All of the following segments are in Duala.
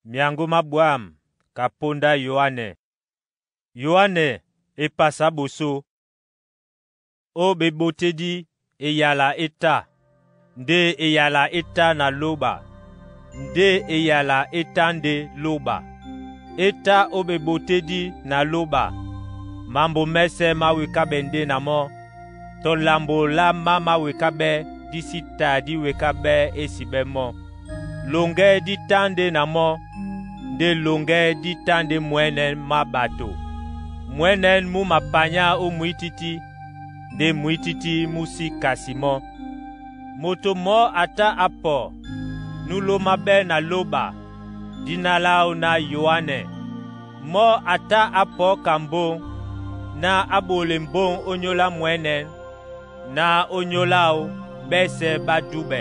Myango má bwâm ka póndá Yoane. Yoane e pasa ɓosó. Ó ɓeɓotédí eyala é tá, ndé eyala é tá na lóɓa, ndé eyala é tá ndé lóɓa. É tá ó ɓeɓotédí na lóɓa. Mambo mɛ́sɛ̄ má wekáɓɛ ndé na mɔ́, tɔ lambo lá má māwekáɓɛ́ dí sí ta díwekáɓɛ́ ésiɓɛ́ mɔ́. Loŋgɛ́ dí tá ndé na mɔ́, ndé loŋgɛ́ dí tá ndé mwɛ̌nɛ́ má ɓato. Mwɛ̌nɛ́ mú mapanyá ó mwǐtítí, ndé mwǐtítí mú sí kasi mɔ́. Moto mɔ́ a tá a pɔ nú lómáɓɛ́ na lóɓa dína láō ná Yoane. Mɔ́ a tá a pɔ ka mbóŋ ná á ɓole mbóŋ ónyólá mwɛ̌nɛ́ ná ónyólá áō ɓɛ́sɛ̄ ɓá dúɓɛ.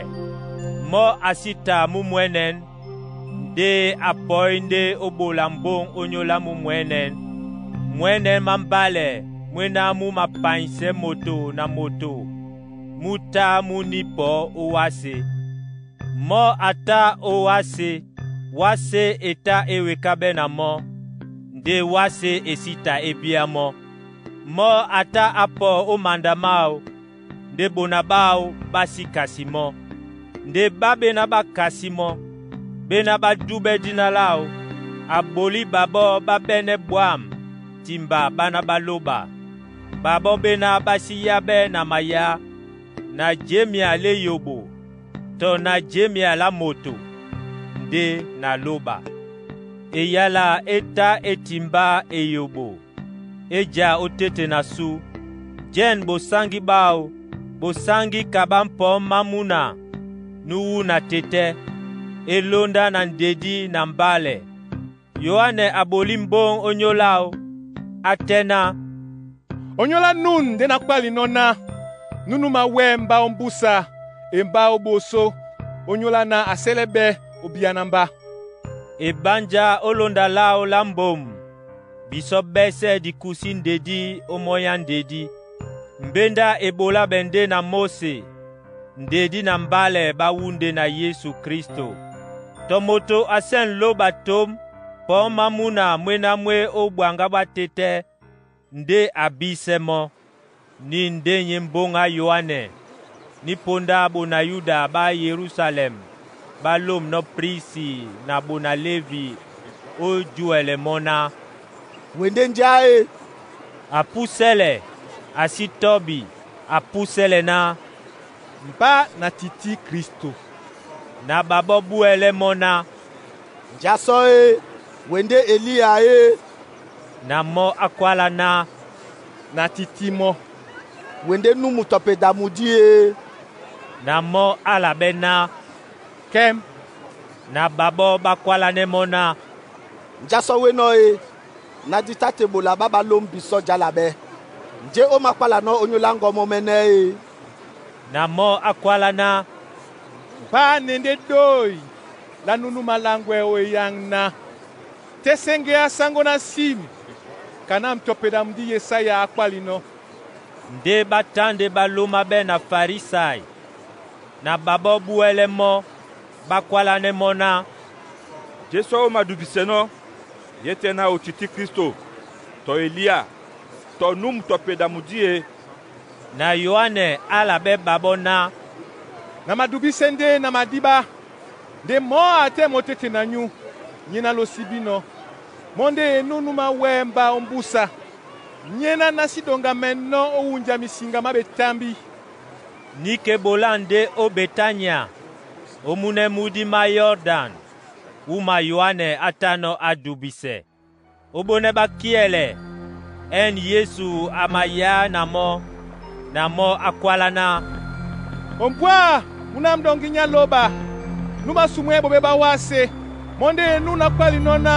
Mɔ́ a sí ta mú mwɛ̌nɛ́ ndé a pɔ́í ndé ó ɓola mbóŋ ónyólá mú mwɛ̌nɛ́. Mwɛ̌nɛ́ má mbálɛ mwéná mú mapanyisɛ moto na moto mú tá mú ní pɔ ó wásē. Mɔ́ a tá ó wásē, wásé e tá e wekáɓɛ́ na mɔ́, ndé wásé e sí ta é bíá mɔ́. Mɔ́ a tá a pɔ ó manda máō, ndé ɓona ɓáō ɓá sí kasi mɔ́. Ndé ɓá ɓéná ɓá kasi mɔ́, ɓéná ɓá dúɓɛ́ dína láō, a ɓolí ɓaɓɔ́ ɓá ɓɛ́nɛ́ ɓwǎm̀ timba ɓána ɓá lóɓa. Ɓaɓɔ́ ɓéná ɓá sí yáɓɛ́ na mayá na jémia lá eyoɓo tɔ na jémia lá moto, ndé na lóɓa. Eyala é tá e timbá eyoɓo, é ja ótéte na sú. Jɛ̂n bosáŋgí ɓáō bosáŋgí ka ɓá mpɔ̌ mámúna nú wúna tetɛ́, e lóndá na ndedí na mbálɛ. Yoane a ɓolí mbóŋ ónyólá áō, á tɛ́ ná, “Onyólá nún ndé nákpâlinɔ́ ná, Núnu mawɛ́ mbá ómbúsa e mbá ó ɓosó, ónyólá ná a sɛ́lɛ́ ɓɛ́ ó bíá ná mbá.” Eɓánjá ó lónda láō lá mbom, bisɔ́ ɓɛ́sɛ̄ dikusí ndedí ó mɔ́ á ndedí. Mbéndá e ɓolá ɓɛ ndé na Móse, ndedí na mbálɛ ɓá wúndé na Yesu Klísto. Tɔ moto a sɛ̂n lóɓa tǒm pɔ̌ mámúna mwéná mwé ó ɓwaŋgá ɓwá tétɛ́ ndé a bísɛ́ mɔ́. Ní ndé nyé mbóŋ á Yoane, ní póndá ɓona Yuda ɓá Yerusalɛm ɓá lômnɔ́ prisi na ɓona Lévi ó jûɛlɛ mɔ́ ná, “Wendé njá e?” A púsɛ́lɛ, a sí tɔ́bi, a púsɛ́lɛ ná, “Mbá na tití Klísto.” Na ɓaɓɔ́ ɓúɛlɛ́ mɔ́ ná, “Njasɔ́ e? Wendé Eliya e?” Na mɔ́ á kwála ná, “Na tití mɔ́.” “Wendé nú mutɔpedamudí e?” Na mɔ́ á labɛ́ ná, “Kɛ́m.” Na ɓaɓɔ́ ɓá kwálánɛ́ mɔ́ ná, “Njasɔ́ wénɔ́ e? Ná dí tá tɛ ɓola ɓá ɓá lôm bisɔ́ jálabɛ́. Njé ó mākpálanɔ́ ónyólá ŋgɔmɔ́ mɛ́nɛ́ e?” Na mɔ́ á kwálá ná, “Mbá na e ndé ɗói lá núnú maláŋgwɛ ó eyáŋ ná, Tɛ́ sɛ́ŋgɛ́ á sáŋgó ná sim, ka ná mutɔpedamudí Yesaya a kpálinɔ́.” Ndé ɓá tá ndé ɓá lómáɓɛ́ na Farisai na ɓaɓɔ́ ɓúɛlɛ́ mɔ́, ɓá kwálánɛ́ mɔ́ ná, “Jésɔ́ ó madubisɛnɔ́ yé tɛ́ ná o tití Klísto, tɔ Eliya, tɔ nú mutɔpedamudí e?” Na Yoane á labɛ́ ɓaɓɔ́ ná, “Na madubísɛ́ ndé na madíɓá, ndé mɔ́ a tɛ́ mɔ tete na nyú, nyé ná lósí bínɔ́. Mɔ́ ndé enúnú mú mawɛ́ mbá ómbúsa, nyéná ná sí ɗoŋgamɛnɔ́ ó wunja misiŋga má ɓetámbí.” Níke ɓolâ ndé ó Betania, ómúnɛ́ múdí má Yɔrdan, wúma Yoane á tánɔ́ á dubisɛ. Óɓónɛ́ ɓá kíɛlɛ, ɛ̂n Yesu a mayá na mɔ́, na mɔ́ á kwálá ná, “Ombwâ, múna mú ɗɔŋgí nyá lóɓa, nú másumwɛ́ ɓoɓé ɓá wásē. Mɔ́ ndé enúnú nákpâlinɔ́ ná,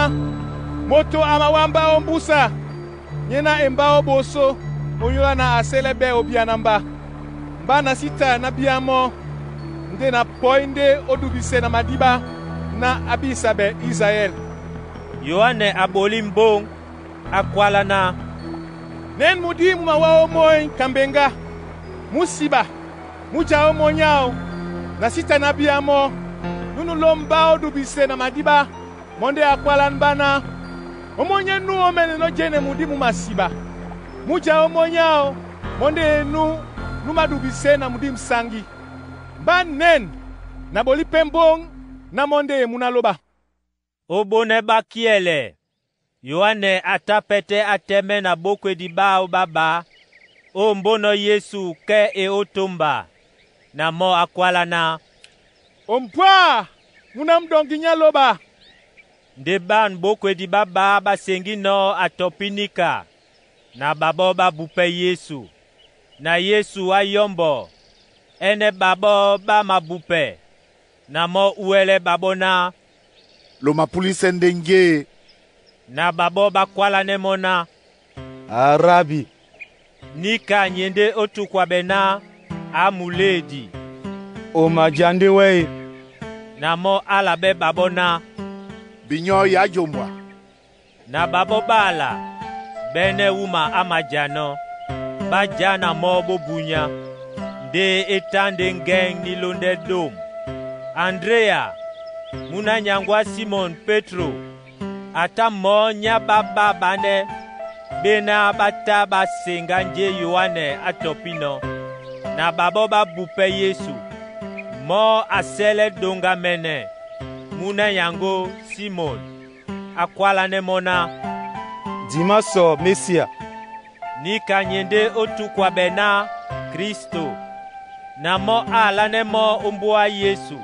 Moto a mawá mbá ómbúsa, nyéná e mbá ó ɓosó, ónyólá na a sɛ́lɛ́ ɓɛ́ ó bíá ná mbá. Mbá na sí ta ná bíá mɔ́, ndé na pɔí ndé ó dubisɛ na madíɓá ná á bísa ɓɛ Israɛl.” Yoane a ɓolí mbóŋ, á kwálá ná, “Nɛ́n mudí mú mawá ómóí ka mbeŋgá, mú siɓa, mú ja ó mɔ́ nyáō, na sí ta ná bíá mɔ́. Núnu lôm mbá ó dubisɛ na madíɓá, Mɔ nde akwala mba na, Omonya enu omene no jene mudi mu masiba. Mu ja omonya ao, mɔ nde enu nú madubisɛ na mudi musangi. Mba nen, na boli pɛ mbong na mɔ nde e mú na loba. O bonɛ bá kiɛlɛ, Yoane a tá pɛ́tɛ́ a tɛ́mɛ na bókwedi báō bá ɓá ó mbónɔ́ Yesu kɛ́ e ó tómba. Na mɔ́ á kwála ná, “Ombwâ, mú ná mudɔŋgi nyá lóba!” Ndé ɓân bókwedi bá ɓá ɓá seŋgínɔ́ a tɔpí níka, na ɓaɓɔ́ ɓá bupɛ́ Yesu. Na Yesu á yɔ́mbɔ ɛ́nɛ́ ɓaɓɔ́ ɓá mabupɛ, na mɔ́ úwɛlɛ́ ɓaɓɔ́ ná, “Lo mapúlisɛ ndé njé?” Na ɓaɓɔ́ ɓá kwálánɛ́ mɔ́ ná, “Arabi,” Níka nyě ndé ó tukwabɛ ná á muléedi. “O maja ndé wɛ e?” Na mɔ́ á labɛ́ ɓaɓɔ́ ná, “Binyɔ́ yá jombwa.” Na ɓaɓɔ́ ɓá ala ɓɛ́nɛ́ wúma á majanɔ́, ɓá já na mɔ́ bó bunya. Ndé é tá ndé ŋgɛ́ŋ ní lóndɛ́ ɗôŋ. Andréa, mú ná nyaŋgó á Simɔn Pétro, a tá mɔ̌ nyá ɓá ɓá ɓánɛ́ ɓéná ɓá tá ɓá seŋgá njé Yoane á tɔpínɔ̄, na ɓaɓɔ́ ɓá bupɛ́ Yesu. Mɔ́ a sɛ́lɛ́ doŋgamɛnɛ mú ná nyaŋgó Simɔn. A kwálánɛ́ mɔ́ ná, “Di másɔ Mesia.” Níka nye ndé ó tukwabɛ ná Kristo. Na mɔ́ á alánɛ́ mɔ́ ó mbóa Yesu.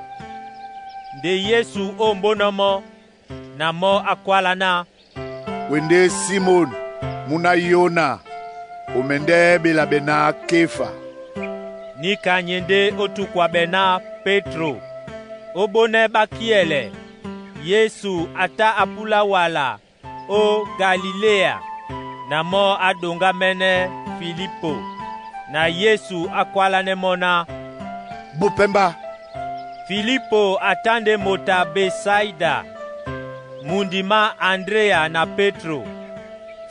Nde Yesu ó mbónɔ́ mɔ́, na mɔ́ á kwála ná, “Wendé Simɔn, mú ná Yona, o mɛndɛ́ ɓelabɛ ná Kéfa.” Níka nye ndé ó tukwabɛ ná Pétro. Ó bónɛ́ ɓá kíɛlɛ, Yesu a tá a púlá wala ó Galiléa, na mɔ́ á ɗoŋgámɛ́nɛ́ Filipo. Na Yesu á kwálánɛ́ mɔ́ ná, “Bupɛ mba.” Filipo a tá ndé moto a Besaida, mundi má Andréa na Pétro.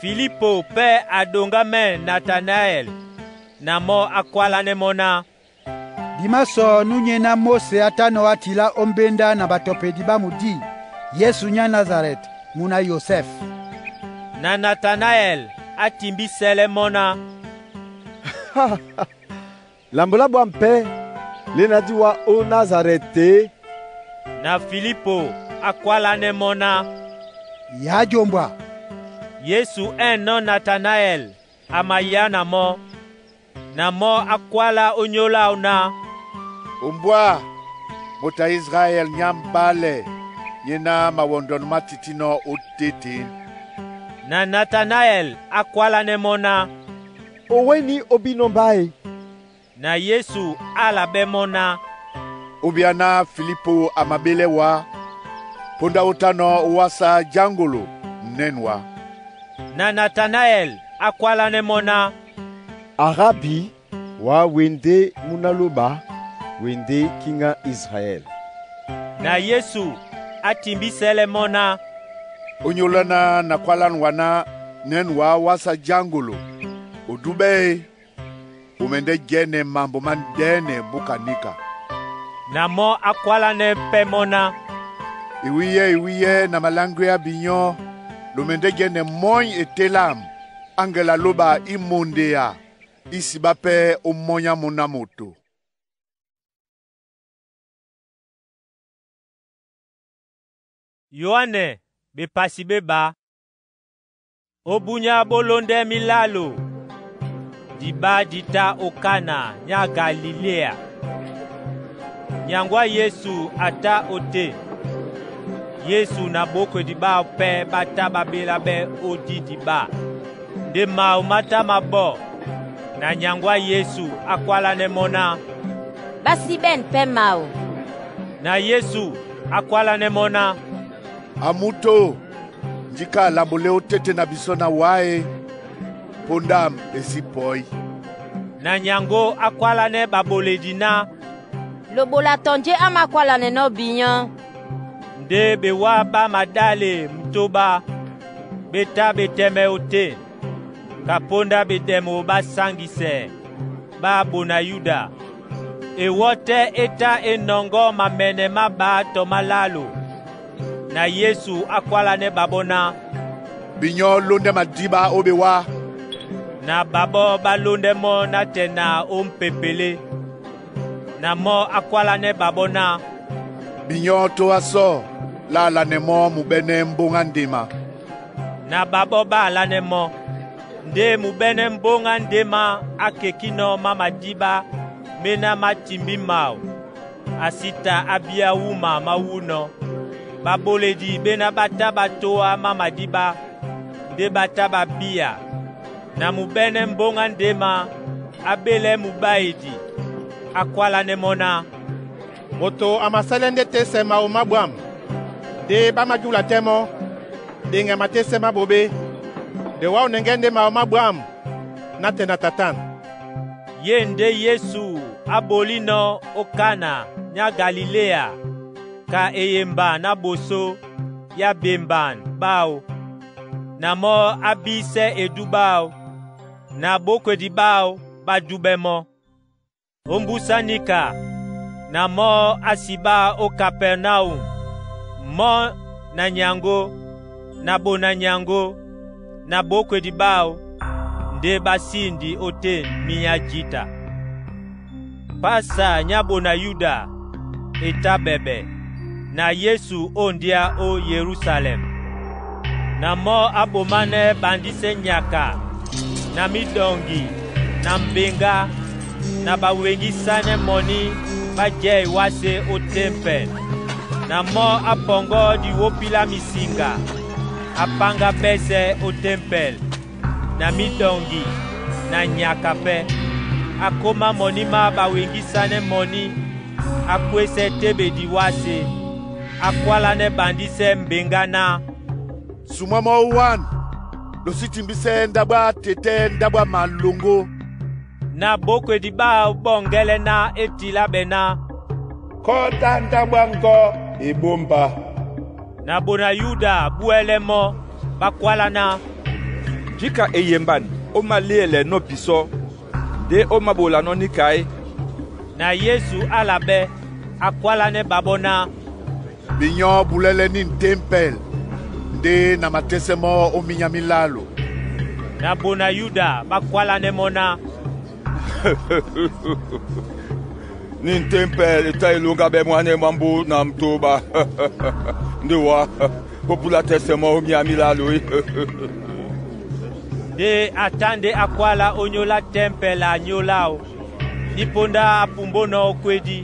Filipo pɛ́ a ɗoŋgámɛ́ Natanaɛl, na mɔ́ á kwálánɛ́ mɔ́ ná, “Di másɔ nú nyéná Mósè á tánɔ̄ á tilá ó mbéndá na batɔpedi ɓá mudí, Yesu nyá Nasarɛte, mún á Yosɛf.” Na Natanaɛl á timbísɛ́lɛ́ mɔ́ ná, Lambo lá bwâm pɛ́ lé ná dí wá ó Nasarɛte e? Na Filipo á kwálánɛ́ mɔ́ ná, “Yǎ jombwa.” Yesu ɛ̂nɔ́ Natanaɛl a mayá na mɔ́, na mɔ́ á kwálá ónyólá áō ná, “Ombwâ, moto a Israɛl nyá mbálɛ nyéná mawɔndɔnɔ má titínɔ́ ótéten.” Na Natanaɛl á kwálánɛ́ mɔ́ ná, “O wêní ó bínɔ́ mbá e?” Na Yesu á labɛ́ mɔ́ ná, “Óbíaná Filipo a mabélɛ́ wá, póndá ótánɔ́ ówásá jáŋgolo, n nɛn wá.” Na Natanaɛl á kwálánɛ́ mɔ́ ná, “Arabi, wá wendé mú ná lóba, wendé kíŋá Israɛl.” Na Yesu á timbísɛ́lɛ́ mɔ́ ná, “Ónyólá ná na kwálánɛ wá ná nɛn wá wásá jáŋgolo, o dúbɛ́ e, o mɛndɛ́ jɛ́nɛ mambo mándɛ́nɛ búka níka.” Na mɔ́ á kwálánɛ́ pɛ́ mɔ́ ná, “Iwíyɛ́ iwíyɛ́ na maláŋgwea binyɔ́, lo mɛndɛ́ jɛ́nɛ mɔ́ny e télám, áŋgel a lóba í mondea í sibá pɛ́ ó mɔ́ny á mú ná moto.” Yoane bepasi ɓé ɓá. Ó búnyá bó lóndɛ́ mílálo, diɓá di tá ó Kana nyá Galiléa. Nyaŋgó á Yesu a tá ôtê. Yesu na ɓókwedi ɓáō pɛ́ ɓá tá ɓá ɓéláɓɛ́ ó dí diɓá. Ndé mawo má tá má ɓɔ̂, na nyaŋgó á Yesu á kwálánɛ́ mɔ́ ná, “Ɓá sí ɓɛ̂n pɛ́ mawo.” Na Yesu á kwálánɛ́ mɔ́ ná, “Amútó, njíka lambo lé ótéte na bisɔ́ na wá e, póndám e sí pɔ́í.” Na nyaŋgó á kwálánɛ́ ɓaɓoledi ná, “Loɓola tɔ njé á mākwálanɛnɔ́ binyɔ́.” Ndé bewá ɓá maɗále mutóɓá, ɓé tá ɓe tɛ́mɛ́ ótên, ka póndá ɓeɗɛmo ɓá sáŋgisɛ ɓá ɓona Yuda. E wɔ́ tɛ́ é tá é nɔŋgɔ́ mamɛnɛ má ɓǎ tɔ málálo. Na Yesu akwálanɛ́ ɓaɓɔ́ ná, “Binyɔ́ lóndɛ́ madíɓá ó bewá.” Na ɓaɓɔ́ ɓá lóndɛ́ mɔ́ nátɛna ó mpepelé. Na mɔ́ ákwálanɛ́ ɓaɓɔ́ ná, “Binyɔ́ tówa sɔ́ láalanɛ mɔ́ muɓɛ́nɛ́ mbóŋ á ndema.” Na ɓaɓɔ́ ɓá alanɛ́ mɔ́. Ndé muɓɛ́nɛ́ mbóŋ á ndéma á kekínɔ́ má madíɓá méná má timbí mawo, a sí ta á bíá wúma má wúnɔ̄. Baboledi béná ɓá tá ɓá tówa má madíɓá, ndé ɓá tá ɓá bíya. Na muɓɛ́nɛ́ mbóŋ á ndéma á ɓélɛ́ mubáedi, á kwálanɛ́ mɔ́ ná, “Moto a masálɛ́ ndé tɛ́sɛ mawo má bwâm, ndé ɓá májúla tɛ́ mɔ́. Ɗeŋa matɛ́sɛ́ má ɓoɓé. Nde wá onɛŋgɛ́ ndé mawo má bwâm nátɛna tatan.” Ye ndé Yesu á bolínɔ́ ó Kana nyá Galiléa ka eyemba ná ɓosó yá ɓemban ɓáō. Na mɔ́ á bísɛ edú ɓáō, na ɓókwedi ɓáō ɓá dúɓɛ́ mɔ́. Ó mbúsá níka, na mɔ́ á siɓá ó Kapɛrnaum, mɔ́ na nyaŋgó, na bona-nyaŋgó, na ɓókwedi ɓáō, ndé ɓá síndi ótên mínyá jǐta. Pasa nyá ɓona Yuda e tá ɓɛɓɛ, na Yesu ó ndia ó Yerusalem. Na mɔ́ á ɓománɛ́ ɓandísɛ́ nyaka na míɗɔŋgi na mbeŋgá na baweŋgísánɛ́ mɔní ɓá jɛ́ wásē ó tempɛl. Na mɔ́ á pɔŋgɔ́ diwópi lá misiŋga, á páŋgá pɛ́sɛ́ ó tempɛl na míɗɔŋgi na nyaka pɛ́. Á kómá mɔní má baweŋgísánɛ́ mɔní, á kwésɛ́ téɓedi wásē. Á kwálanɛ́ ɓandísɛ́ mbeŋgá ná, “Sumwá mɔ́ ó wân, lo sí timbísɛ́ ndáɓo á tetɛ́ ndáɓo á maloŋgó.” Na ɓókwedi ɓáō ɓɔ̂ŋgɛ́lɛ́ ná é tilá ɓɛ ná, “Kɔ́ tá ndáɓo á ŋgɔ́ e bómba.” Na ɓona Yuda ɓwɛ́lɛ́ mɔ́, ɓá kwáláná, “Jǐka eyemban ó māléɛlɛnɔ́ bisɔ́, ndé ó māɓolanɔ́ níka é?” Na Yesu á la ɓɛ́, á kwálanɛ́ ɓaɓɔ́ ná, “Binyɔ́ bulɛ́lɛ́ nîn tempɛl, ndé na matɛ́sɛ́ mɔ́ ó minyá mílálo.” Na ɓona Yuda ɓá kwálanɛ́ mɔ́ ná, “Nîn tempɛl e tá e lóŋgáɓɛ́ mwánɛ́ mwá mbó na m̀toba, ndé wá, ó púla tɛ́sɛ mɔ́ ó minyá mílálo é!” Ndé a tá ndé a kwála ónyólá tempɛl a nyólo áō. Nípóndá á pumbónɔ́ ókwédí.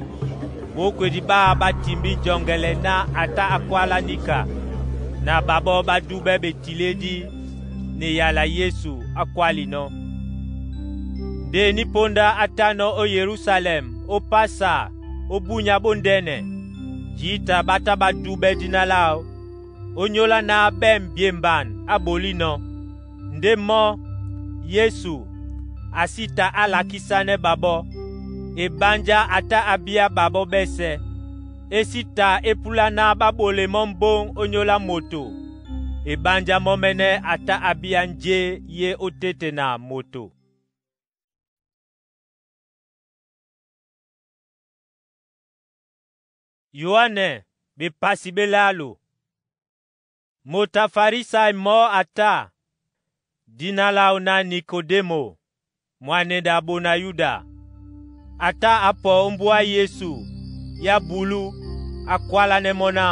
Ɓókwedi ɓáā ɓá timbí jɔŋgɛlɛ ná a tá a kwála níka. Na ɓaɓɔ́ ɓá dúɓɛ́ ɓetilédí na eyala Yesu á kwálinɔ́. Ndé nípóndá á tánɔ́ ó Yerusalem ó Pasa ó búnyá ɓóndɛ́nɛ, jǐta ɓá tá ɓá dúɓɛ́ dína láō, ónyólá ná ɓɛ̂n byemban á bolínɔ̄. Ndé mɔ́, Yesu, a sí ta á lakísánɛ́ ɓaɓɔ́, e ɓánjá a tá a bíá ɓaɓɔ́ ɓɛ́sɛ̄. E sí ta é púlá ná ɓá ɓole mɔ́ mbóŋ ónyólá moto, e ɓánjá mɔ́ mɛ́nɛ́ a tá a bíá njé yé ótéte na moto. Yoane bepasi ɓé lálo. Moto a Farisai mɔ́ a tá, dina láō ná Nikodemo, mwanenda a ɓona Yuda. A tá a pɔ ómbóá Yesu yá bulú, á kwálanɛ́ mɔ́ ná,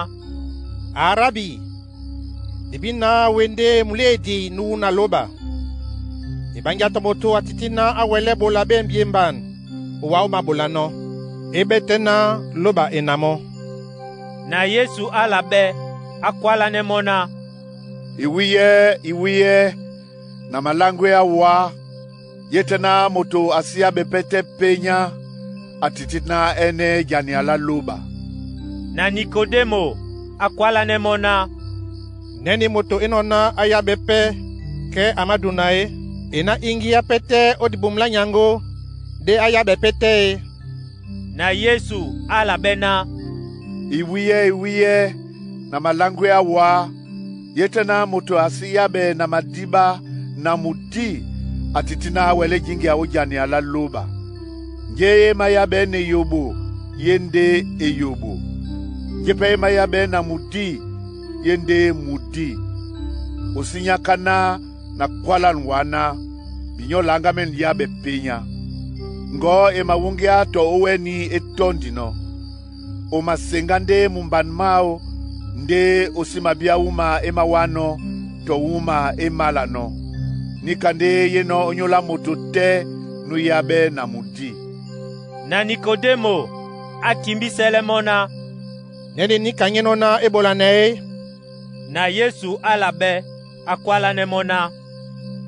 “Arabi, di bí náh wendé muléedi nú wúna lóba. Ebangia tɔ moto a tití náh á wɛlɛ́ ɓola ɓé mbyémban, owá ó māɓolanɔ́. É ɓɛ́ tɛ́ náh lóba e na mɔ́.” Na Yesu á la ɓɛ́, á kwálanɛ́ mɔ́ ná, “Iwíyɛ́ iwíyɛ́ na maláŋgwɛ́ á wá, ye tɛ́ náh moto a sí yáɓɛ pɛ́ tɛ́ penyá, a tití náh ɛ́nɛ́ jania lá lóba.” Na Nikodemo á kwálanɛ́ mɔ́ ná, “Nɛ́nī moto é nɔ́ náh á yáɓɛ́ pɛ́ kɛ́ a máduna é? E ná íŋgíá pɛ́ tɛ́ ó dibumu lá nyaŋgó ndé á yáɓɛ pɛ́ tɛ́ é?” Na Yesu á la ɓɛ́ ná, “Iwíyɛ́ iwíyɛ́ na maláŋgwɛ́ á wá, ye tɛ́ náh moto a sí yáɓɛ na madíɓá na mudí, a tití náh a wɛlɛ́ jíŋgia ó jania lá lóba. Njé é máyáɓɛ́ na eyoɓo, yé ndé eyoɓo. Njé pɛ́ é máyáɓɛ́ na mudí, ye nde mudi. O si nyaka náh na kwalan wa náh binyɔ langamɛn yabɛ penya. Ngɔ e mawuŋgea tɔ ówɛni e tɔndinɔ́. O maseŋgá ndé mumban máō ndé o sí mabíá wúma e mawánɔ́ tɔ wúma e málanɔ́. Níka ndé yénɔ̄ ónyólá moto tɛ́ núyábɛ́ na mudí.» Na Nikodemo á timbísɛ́lɛ́ mɔ́ ná: “Nɛ́ de níka nyɛ́nɔ́ náh é ɓola na é?» Na Yesu á labɛ́, a kwálánɛ́ mɔ́ ná: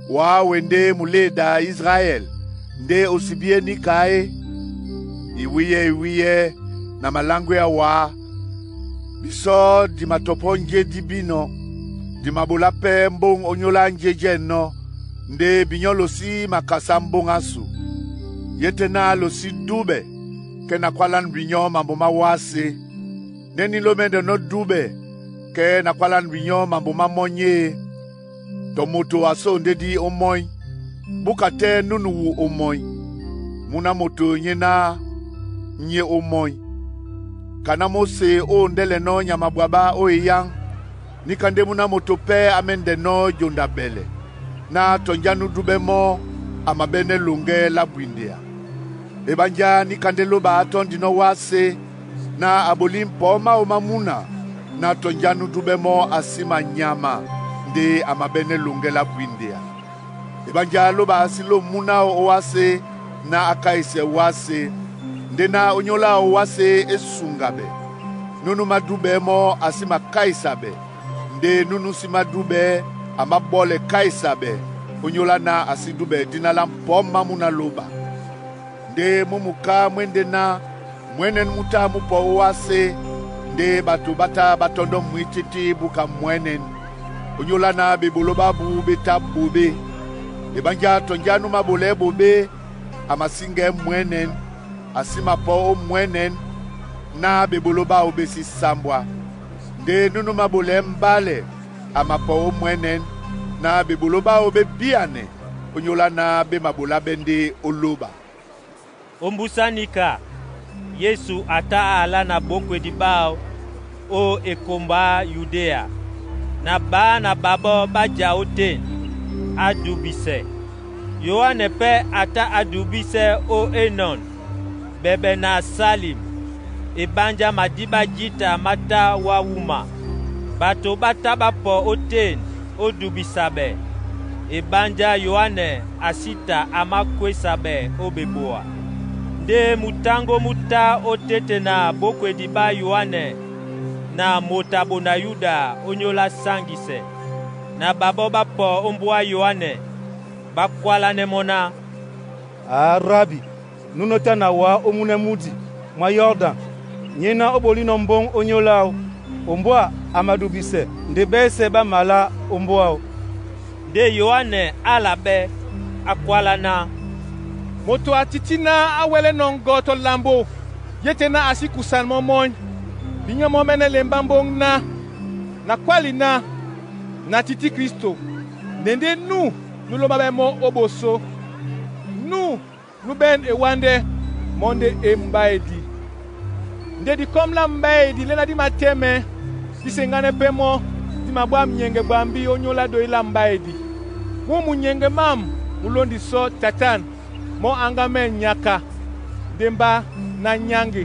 “Wá we ndé muléda a Israɛl ndé o si bíé níka é? Iwíyɛ́ iwíyɛ́ na maláŋgwé awá, bisɔ́ di matɔpɔ́ njé dí bínɔ̄, di maɓolá pɛ́ mbóŋ ónyólá njé jɛ́nɔ́, ndé binyɔ́ losí makasá mbóŋ ásu. Yé tɛ́ ná losí dúɓɛ kɛ́ na kwálánɛ binyɔ́ mambo má wásé. Ndé ní lómɛ́ndɛ́nɔ́ dúɓɛ kɛ́ na kwálánɛ binyɔ́ mambo má mɔ́ny e. Tɔ moto a sóndedí ómɔ́ny, búka tɛ́ núnu wu ómɔ́ny. Múna moto nyé ná nyé ómɔ́ny. Ka ná Móse óondɛ́lɛnɔ́ nyama bwabá ó eyáŋ, níka ndé múna moto pɛ́ á mɛ́ndɛnɔ́ jonda ɓɛlɛ, ná tɔnja nú dúɓɛ́ mɔ́ a mabɛ́nɛ́ loŋgɛ́ lá bwindea. Eɓánjá níka ndé lóba á tɔ́ndinɔ́ wásé, ná a ɓolí mpɔ̌ máō má múna, ná tɔnja nú dúɓɛ́ mɔ́ a sí manyama ndé a mabɛ́nɛ́ loŋgɛ́ lá bwindea. Eɓánjá lóba a sí lôm múnáō ó wásé ná á káisɛ wásé, ndé ná ónyólá áō wásé é suŋgabɛ. Núnú mádúbɛɛ́ mɔ́ a sí makáisabɛ, ndé núnú sí mádúbɛɛ́ a mábɔ́lɛ káisabɛ ónyólá ná a sí dúbɛ dína lá mpɔ̌ má múna lóba. Ndé mú muká mwé ndé ná mwɛ́nɛn mú tá mú pɔ ó wásé, ndé ɓato ɓá tá ɓá tɔ́ndɔ́ mwítítí búka mwɛ́nɛn, ónyólá ná ɓeɓoló ɓábú ɓé tá ɓoɓé. Eɓánjá tɔnja nú maɓolɛɛ́ ɓoɓé, a masíŋgɛɛ́ mwɛ́nɛn, a sí mapɔ́ ó mwɛ́nɛn, ná ɓeɓoló ɓáō ɓé sí sámbwá. Ndé núnú maɓolɛɛ́ mbálɛ, a mapɔ́ ó mwɛ́nɛn, ná ɓeɓoló ɓáō ɓé bíanɛ, ónyólá ná ɓé maɓoláɓɛ́ ndé ó lóba.» Ó mbúsá níka, Yesu a tá a alá na bokwedi ɓáō ó ekomba á Yudéa. Na ɓá na ɓaɓɔ́ ɓá ja ótên, á dubisɛ. Yoane pɛ́ a tá a dubísɛ́ ó Enɔn bɛɓɛ na Salim, eɓánjá madíɓá jǐta má tá wá wúma. Bato ɓá tá ɓá pɔ ótên ó dubisaɓɛ, eɓánjá Yoane a sí ta a mákwésabɛ ó ɓeboa. Ndé mutáŋgó mú tá ó téte na bokwedi ɓá Yoane na moto a ɓonda Yuda ónyólá sáŋgisɛ. Na ɓaɓɔ́ ɓá pɔ ó mbóa Yoane, ɓá kwálánɛ́ mɔ́ ná: “A Rabi, núnɔ́ tá na wǎ ó múnɛ́ múdi mwá Yɔrdan, nyé ná ó ɓolínɔ̄ mbóŋ ónyólá áō, ombwá a madubisɛ ndé ɓɛ́sɛ̄ ɓá malá ó mbóa áō.” Ndé Yoane á labɛ́, á kwálá ná: “Moto a tití náh á wɛlɛ́nɔ̄ ŋgɔ tɔ lambo yé tɛ́ ná a sí kusan mɔ́ mɔ́ny. Binyɔ́ mɔ́ mɛ́nɛ́ lembá mbóŋ ná, na kwáli ná, na tití Kristo. Ne ndé nú nú lómabɛ́ mɔ́ ó ɓosó. Nú nú ɓɛ́n ewándɛ́ mɔ́ ndé e m̀ɓáedi. Nde dikɔ́m lá m̀ɓáedi léná dí matɛ́mɛ̄, dí seŋgánɛ́ pɛ́ mɔ́, dí mabwá munyeŋge ɓwambí ónyólá doi lá m̀ɓáedi. Mú munyeŋge mám mú lóndi sɔ́ Tatan mɔ́ áŋgámɛ́n nyaka ndé mbá ná nyáŋge.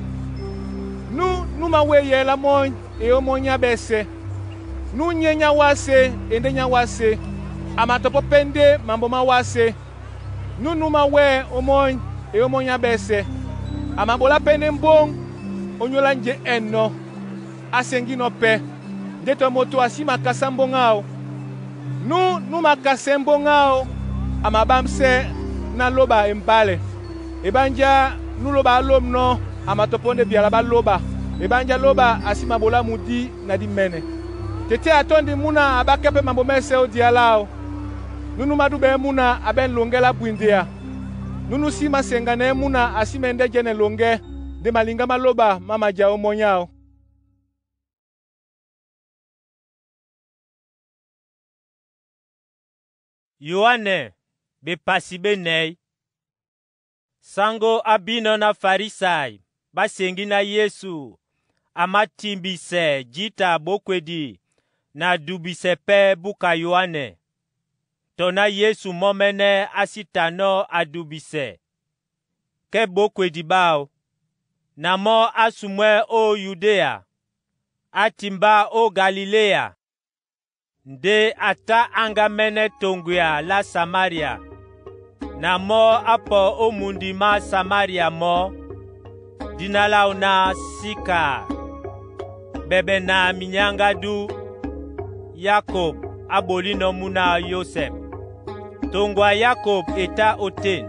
Nú nú mawéyɛɛ lá mɔ́ny e ómɔ́ny á ɓɛ́sɛ̄. Nú nyé nyá wásé e ndé nyá wásé, a matɔpɔ́ pɛ́ ndé mambo má wásé. Nú nú mawɛ́ ómɔ́ny e ómɔ́ny á ɓɛ́sɛ̄. A maɓolá pɛ́ ndé mbóŋ ónyólá njé ɛ̂nnɔ́, á seŋgínɔ́ pɛ́, ndé tɔ moto a sí makasá mbóŋ áō. Nú nú makasɛ́ mbóŋ áō, a mabámsɛ́ ná lóba e mbálɛ. Eɓánjá nú lóba á lômnɔ́, a matɔpɔ́ ndé byala ɓá lóba. Eɓánjá lóba a sí maɓolá mudí na dímɛ́nɛ́. Tete a tɔ́ndi múna a ɓákɛ́ pɛ́ mambo mɛ́sɛ̄ ó dia láō. Núnú madúɓɛɛ́ múna a ɓɛ́n loŋgɛ́ lá bwindea. Núnú sí maseŋganɛɛ́ múna a sí mɛndɛ́ jɛ́nɛ loŋgɛ́, ndé maliŋgá má lóba má maja ómɔ́ny áō. Yoane bepasi ɓé nɛy. Saŋgó á bínɔ̄ ná Farisai ɓá seŋgí ná Yesu a mátimbisɛ jǐta bokwedi Na dubisɛ pɛ́ buka Yoane. Tɔ ná Yesu mɔ́ mɛ́nɛ́ a sí tanɔ́ adubisɛ kɛ bokwedi báō. Na mɔ́ á sumwɛ ó Yudéa, á timbá ó Galiléa. Ndé a tá áŋgámɛ́nɛ́ toŋgoa lá Samaria. Na mɔ́ á pɔ ó mundi má Samaria mɔ́, dina láō ná Sikaa. Bɛbɛ na minyáŋgádú Yakob á bolínɔ́ múna Yosɛf. Toŋgo a Yakob e tá ótên.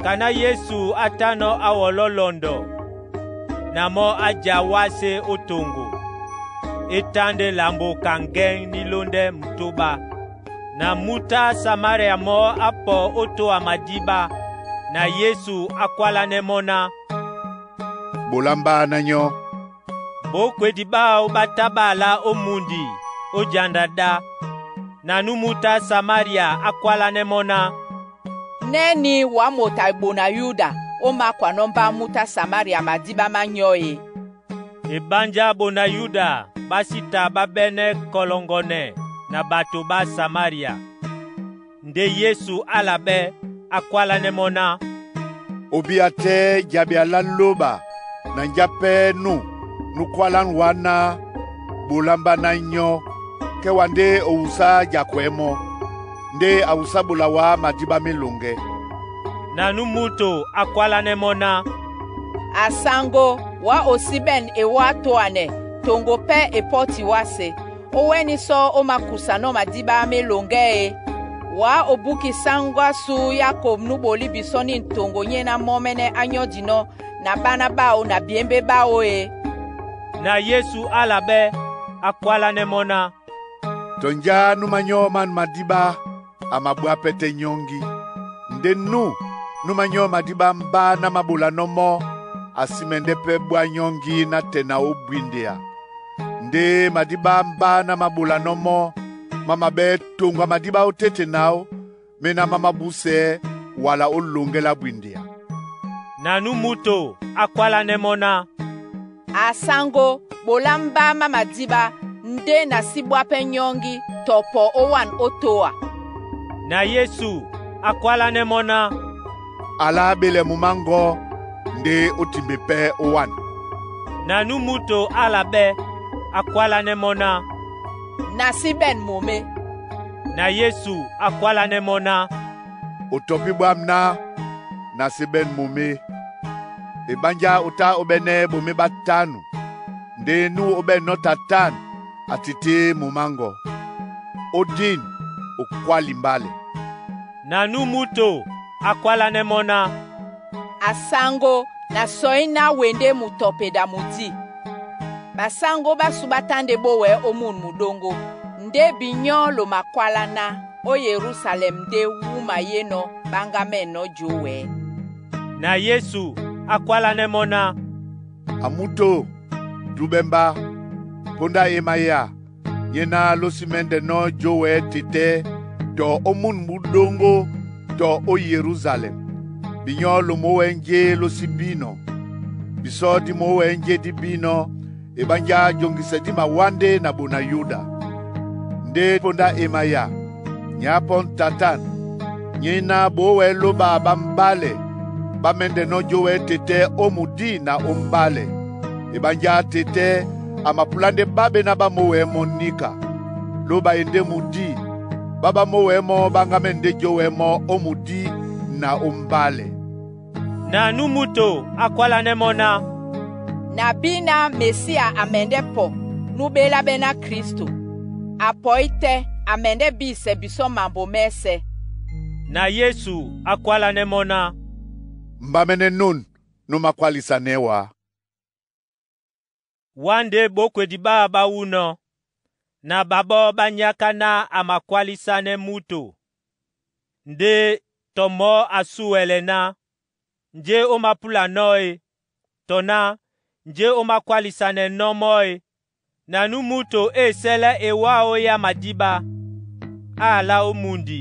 Ka ná Yesu á tánɔ́ á wɔlɔ́ lɔndɔ, na mɔ́ á ja wásē ó toŋgo. É tándé lambo ka ŋgɛ́ŋ ní lóndɛ́ mutóɓá. Na múta Samaria mɔ́ á pɔ ó towa madíɓá, na Yesu á kwálánɛ́ mɔ́ ná, “Ɓola mbá nányɔ́.” Bokwedi ɓáō ɓá tá ɓá lá ó mundi ó janda ɗá. Na nú múta Samaria á kwálánɛ́ mɔ́ ná, Nɛ́nī wǎ moto a bona Yuda ó mākwanɔ́ mbá múta Samaria madíɓá má nyɔ́ e? Eɓánjá bona Yuda ɓá sí ta ɓá ɓɛ́nɛ́ kɔlɔŋgɔnɛ na bato ɓá Samaria. Ndé Yesu á labɛ́, á kwálánɛ́ mɔ́ ná, “Obiya tɛ́ jabɛ lá lóba na njá pɛ́ nú nú kwálánɛ wá ná, ‘Ɓola mbá nányɔ́,’ kɛ wa ndé o wusá jakwɛ̌ mɔ́, ndé a wusá ɓola wá madíɓá mélɔŋgɛ́.” Na nú múto á kwálánɛ́ mɔ́ ná, Asaŋgó wǎ o sí ɓɛ̂n e wá towanɛ toŋgo pɛ́ e pɔ́ti wásē. Ó wɛ́ ní sɔ́ ó makusanɔ́ madíɓá mélɔŋgɛ́ e? Wǎ o búki sáŋgó ásū Yakob nú ɓolí bisɔ́ nîn toŋgo nyéná mɔ́ mɛ́nɛ́ á nyɔ́dinɔ́ na ɓána ɓáō na byěmbé ɓáō e? Na Yesu á labɛ́, á kwálánɛ́ mɔ́ ná, “Tɔ njá nú manyɔ́ man madíɓá a mabwá pɛ́ tɛ́ nyɔ́ŋgí. Ndé nú nú manyɔ́ madíɓá mbá ná māɓolanɔ́ mɔ́, a sí mɛndɛ́ pɛ́ bwá nyɔ́ŋgí nátɛɛ na ó bwíndea. Ndé madíɓá mbá ná māɓolanɔ́ mɔ́ má maɓɛ́ toŋgo a madíɓá ótéte náó, méná má mábúsɛɛ́ wala ó lɔŋgɛ́ lá bwíndea.” Na nú múto á kwálánɛ́ mɔ́ ná, Asaŋgó ɓola mbá má madíɓá ndé na sí bwá pɛ́ nyɔ́ŋgí tɔ pɔ ó wan ó towa. Na Yesu á kwálánɛ́ mɔ́ ná, “Ala ɓélɛ mu máŋgɔ́ ndé ó timbe pɛ́ ó wan.” Na nú múto á labɛ́, á kwálánɛ́ mɔ́ ná, Na sí ɓɛ̂n momé. Na Yesu á kwálánɛ́ mɔ́ ná, “O tɔpí ɓwǎm̀ ná, na sí ɓɛ̂n momé. Eɓánjá o tá ó ɓɛ́nɛ́ ɓomé ɓátanu, ndé nú ó ɓɛ̂nnɔ́ tatan a tití mu máŋgɔ. Ó dín o kwáli mbálɛ.” Na nú múto á kwálánɛ́ mɔ́ ná, Asaŋgó na sɔí ná wendé mutɔpeda mudí. Basáŋgó ɓásu ɓá tá ndé ɓó wɛ̌ ó mûn muɗóŋgó. Ndé binyɔ́ lo makwála ná ó Yerusalɛm ndé wúma yénɔ̄ ɓá ŋgámɛ́nɔ́ jo wɛ̌. Na Yesu á kwálánɛ́ mɔ́ ná, “A múto, dúɓɛ́ mbá, póndá e maya, nyéná ló sí mɛ́ndɛnɔ́ jo wɛ̌ tetɛ́ tɔ ó mûn múɗóŋgó tɔ ó Yerusalɛm. Binyɔ́ lo mǒ wɛ̌ njé ló sí bínɔ. Bisɔ́ dí mǒ wɛ̌ njé dí bínɔ́, eɓánjá joŋgisɛ dí mawándé na bona Yuda. Ndé póndá e maya, nyá pɔ́ tatan, nyéná ɓǒ wɛ̌ lóba ɓá mbálɛ ɓá mɛ́ndɛnɔ́ jo wɛ̌ tetɛ́ ó mudí na ó mbálɛ. Eɓánjá tetɛ́ a mapulá ndé ɓáɓé ná ɓá mō wɛ̌ mɔ́ níka. Lóba e ndé mudí, ɓá ɓá mō wɛ̌ mɔ́ ɓá ŋgámɛ́ ndé jo wɛ̌ mɔ́ ó mudí na ó mbálɛ.” Na nú múto á kwálánɛ́ mɔ́ ná, Na bí ná Mesia a mɛndɛ́ pɔ nú ɓélá ɓɛ́ ná Kristo. A pɔí tɛ́ a mɛndɛ́ bísɛ bisɔ́ mambo mɛ́sɛ̄. Na Yesu á kwálánɛ́ mɔ́ ná, “Mbá mɛ́nɛ́ nún nú mākwálisanɛ́ wá.” Wá ndé ɓókwedi ɓáō ɓá wúnɔ̄, na ɓaɓɔ́ ɓá nyáká ná a makwálisánɛ́ múto. Ndé tɔ mɔ́ a súwɛlɛ ná, “Njé ó māpúlanɔ́ e?” Tɔ ná, “Njé ó mākwálisanɛnɔ́ mɔ́ e?” Na nú múto é sɛ́lɛ́ e wá óya madíɓá, á alá ó mundi,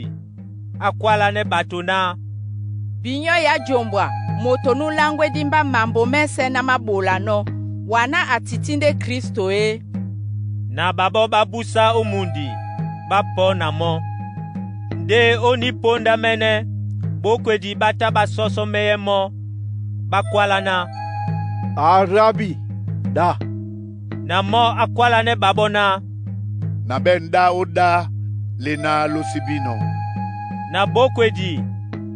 á kwálánɛ́ ɓato ná, Binyɔ́ ya jombwa moto nú láŋgwé dí mbá mambo mɛ́sɛ̄ ná máɓolanɔ́. Wa ná a tití ndé Kristo é? Na ɓaɓɔ́ ɓá búsá ó mundi ɓá pɔ́ na mɔ́. Ndé óníponda mɛ́nɛ́, bókwedi ɓá tá ɓá sɔ́sɔ́mɛ́yɛ́ mɔ́ ɓá kwáláná, “A Rabi, ɗá!” Na mɔ́ á kwálanɛ́ ɓaɓɔ́ ná, “Na ɓɛ̂n ɗá ó ɗá le na losi bínɔ.” Na bókwedi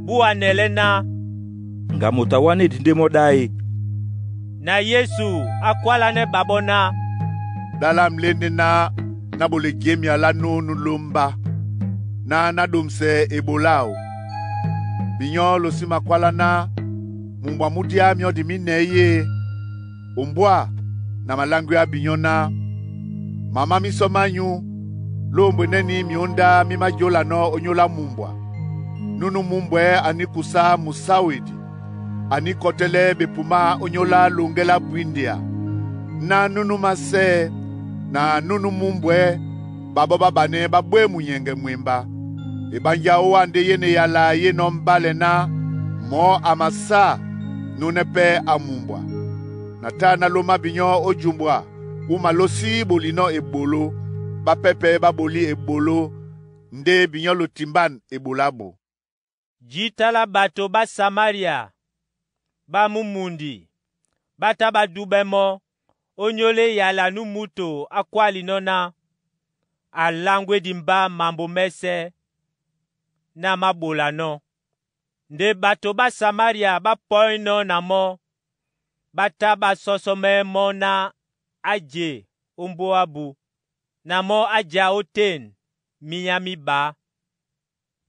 bú wa nɛlɛ́ ná, “Nga moto a wá na e di ndé mɔ́ ɗá e!” Na Yesu á kwálanɛ́ ɓaɓɔ́ ná, “Ɗá lá mléné ná na ɓole jémia lá nú nú lómbá, ná ná ɗomsɛ eɓoláō. Binyɔ́ losi makwáláná mumbwa mú diá myɔ́ di mí nɛ̌ ye, ombwâ na maláŋgwéá binyɔ́ ná, mamá mísɔ mányū lómbwenɛ́ní myǒndá mí májólanɔ́ ónyólá mumbwa. Núnú múmbwɛ̌ aníkusá musáwedi, aníkɔtɛ́lɛ́ bepumá ónyólá loŋgɛ lá bwíndea, ná núnú masɛ́ na núnú múmbwɛ̌ ɓaɓɔ́ ɓá ɓanɛ́ ɓá ɓwé munyɛŋgɛ mwemba. Eɓánjá ó wá ndé yé na eyala yé nɔ́ mbálɛ ná mɔ̌ a masá núnɛ́ pɛ́ a mumbwa. Na tá ná lómá binyɔ́ ó jumbwa wú malósí bolinɔ́ eɓoló, ɓá pɛ́ pɛ́ ɓá bolí eɓoló ndé binyɔ́ lo timbán eɓolábo. Jǐta lá ɓato ɓá Samaria ɓá mú mundi ɓá tá ɓá dúɓɛ́ mɔ́ ónyólá eyala nú muto á kwálinɔ́ ná a láŋgwedi mbá mambo mɛ́sɛ́ ná má ɓolanɔ́. Nde ɓato ɓá Samaria ɓá pɔ́ɩnɔ́ na mɔ́, ɓá tá ɓá sɔ́sɔ́mɛ́yɛ́ mɔ́ ná á je ó mbóa ábū, na mɔ́ á ja ótên minyá mí ɓá.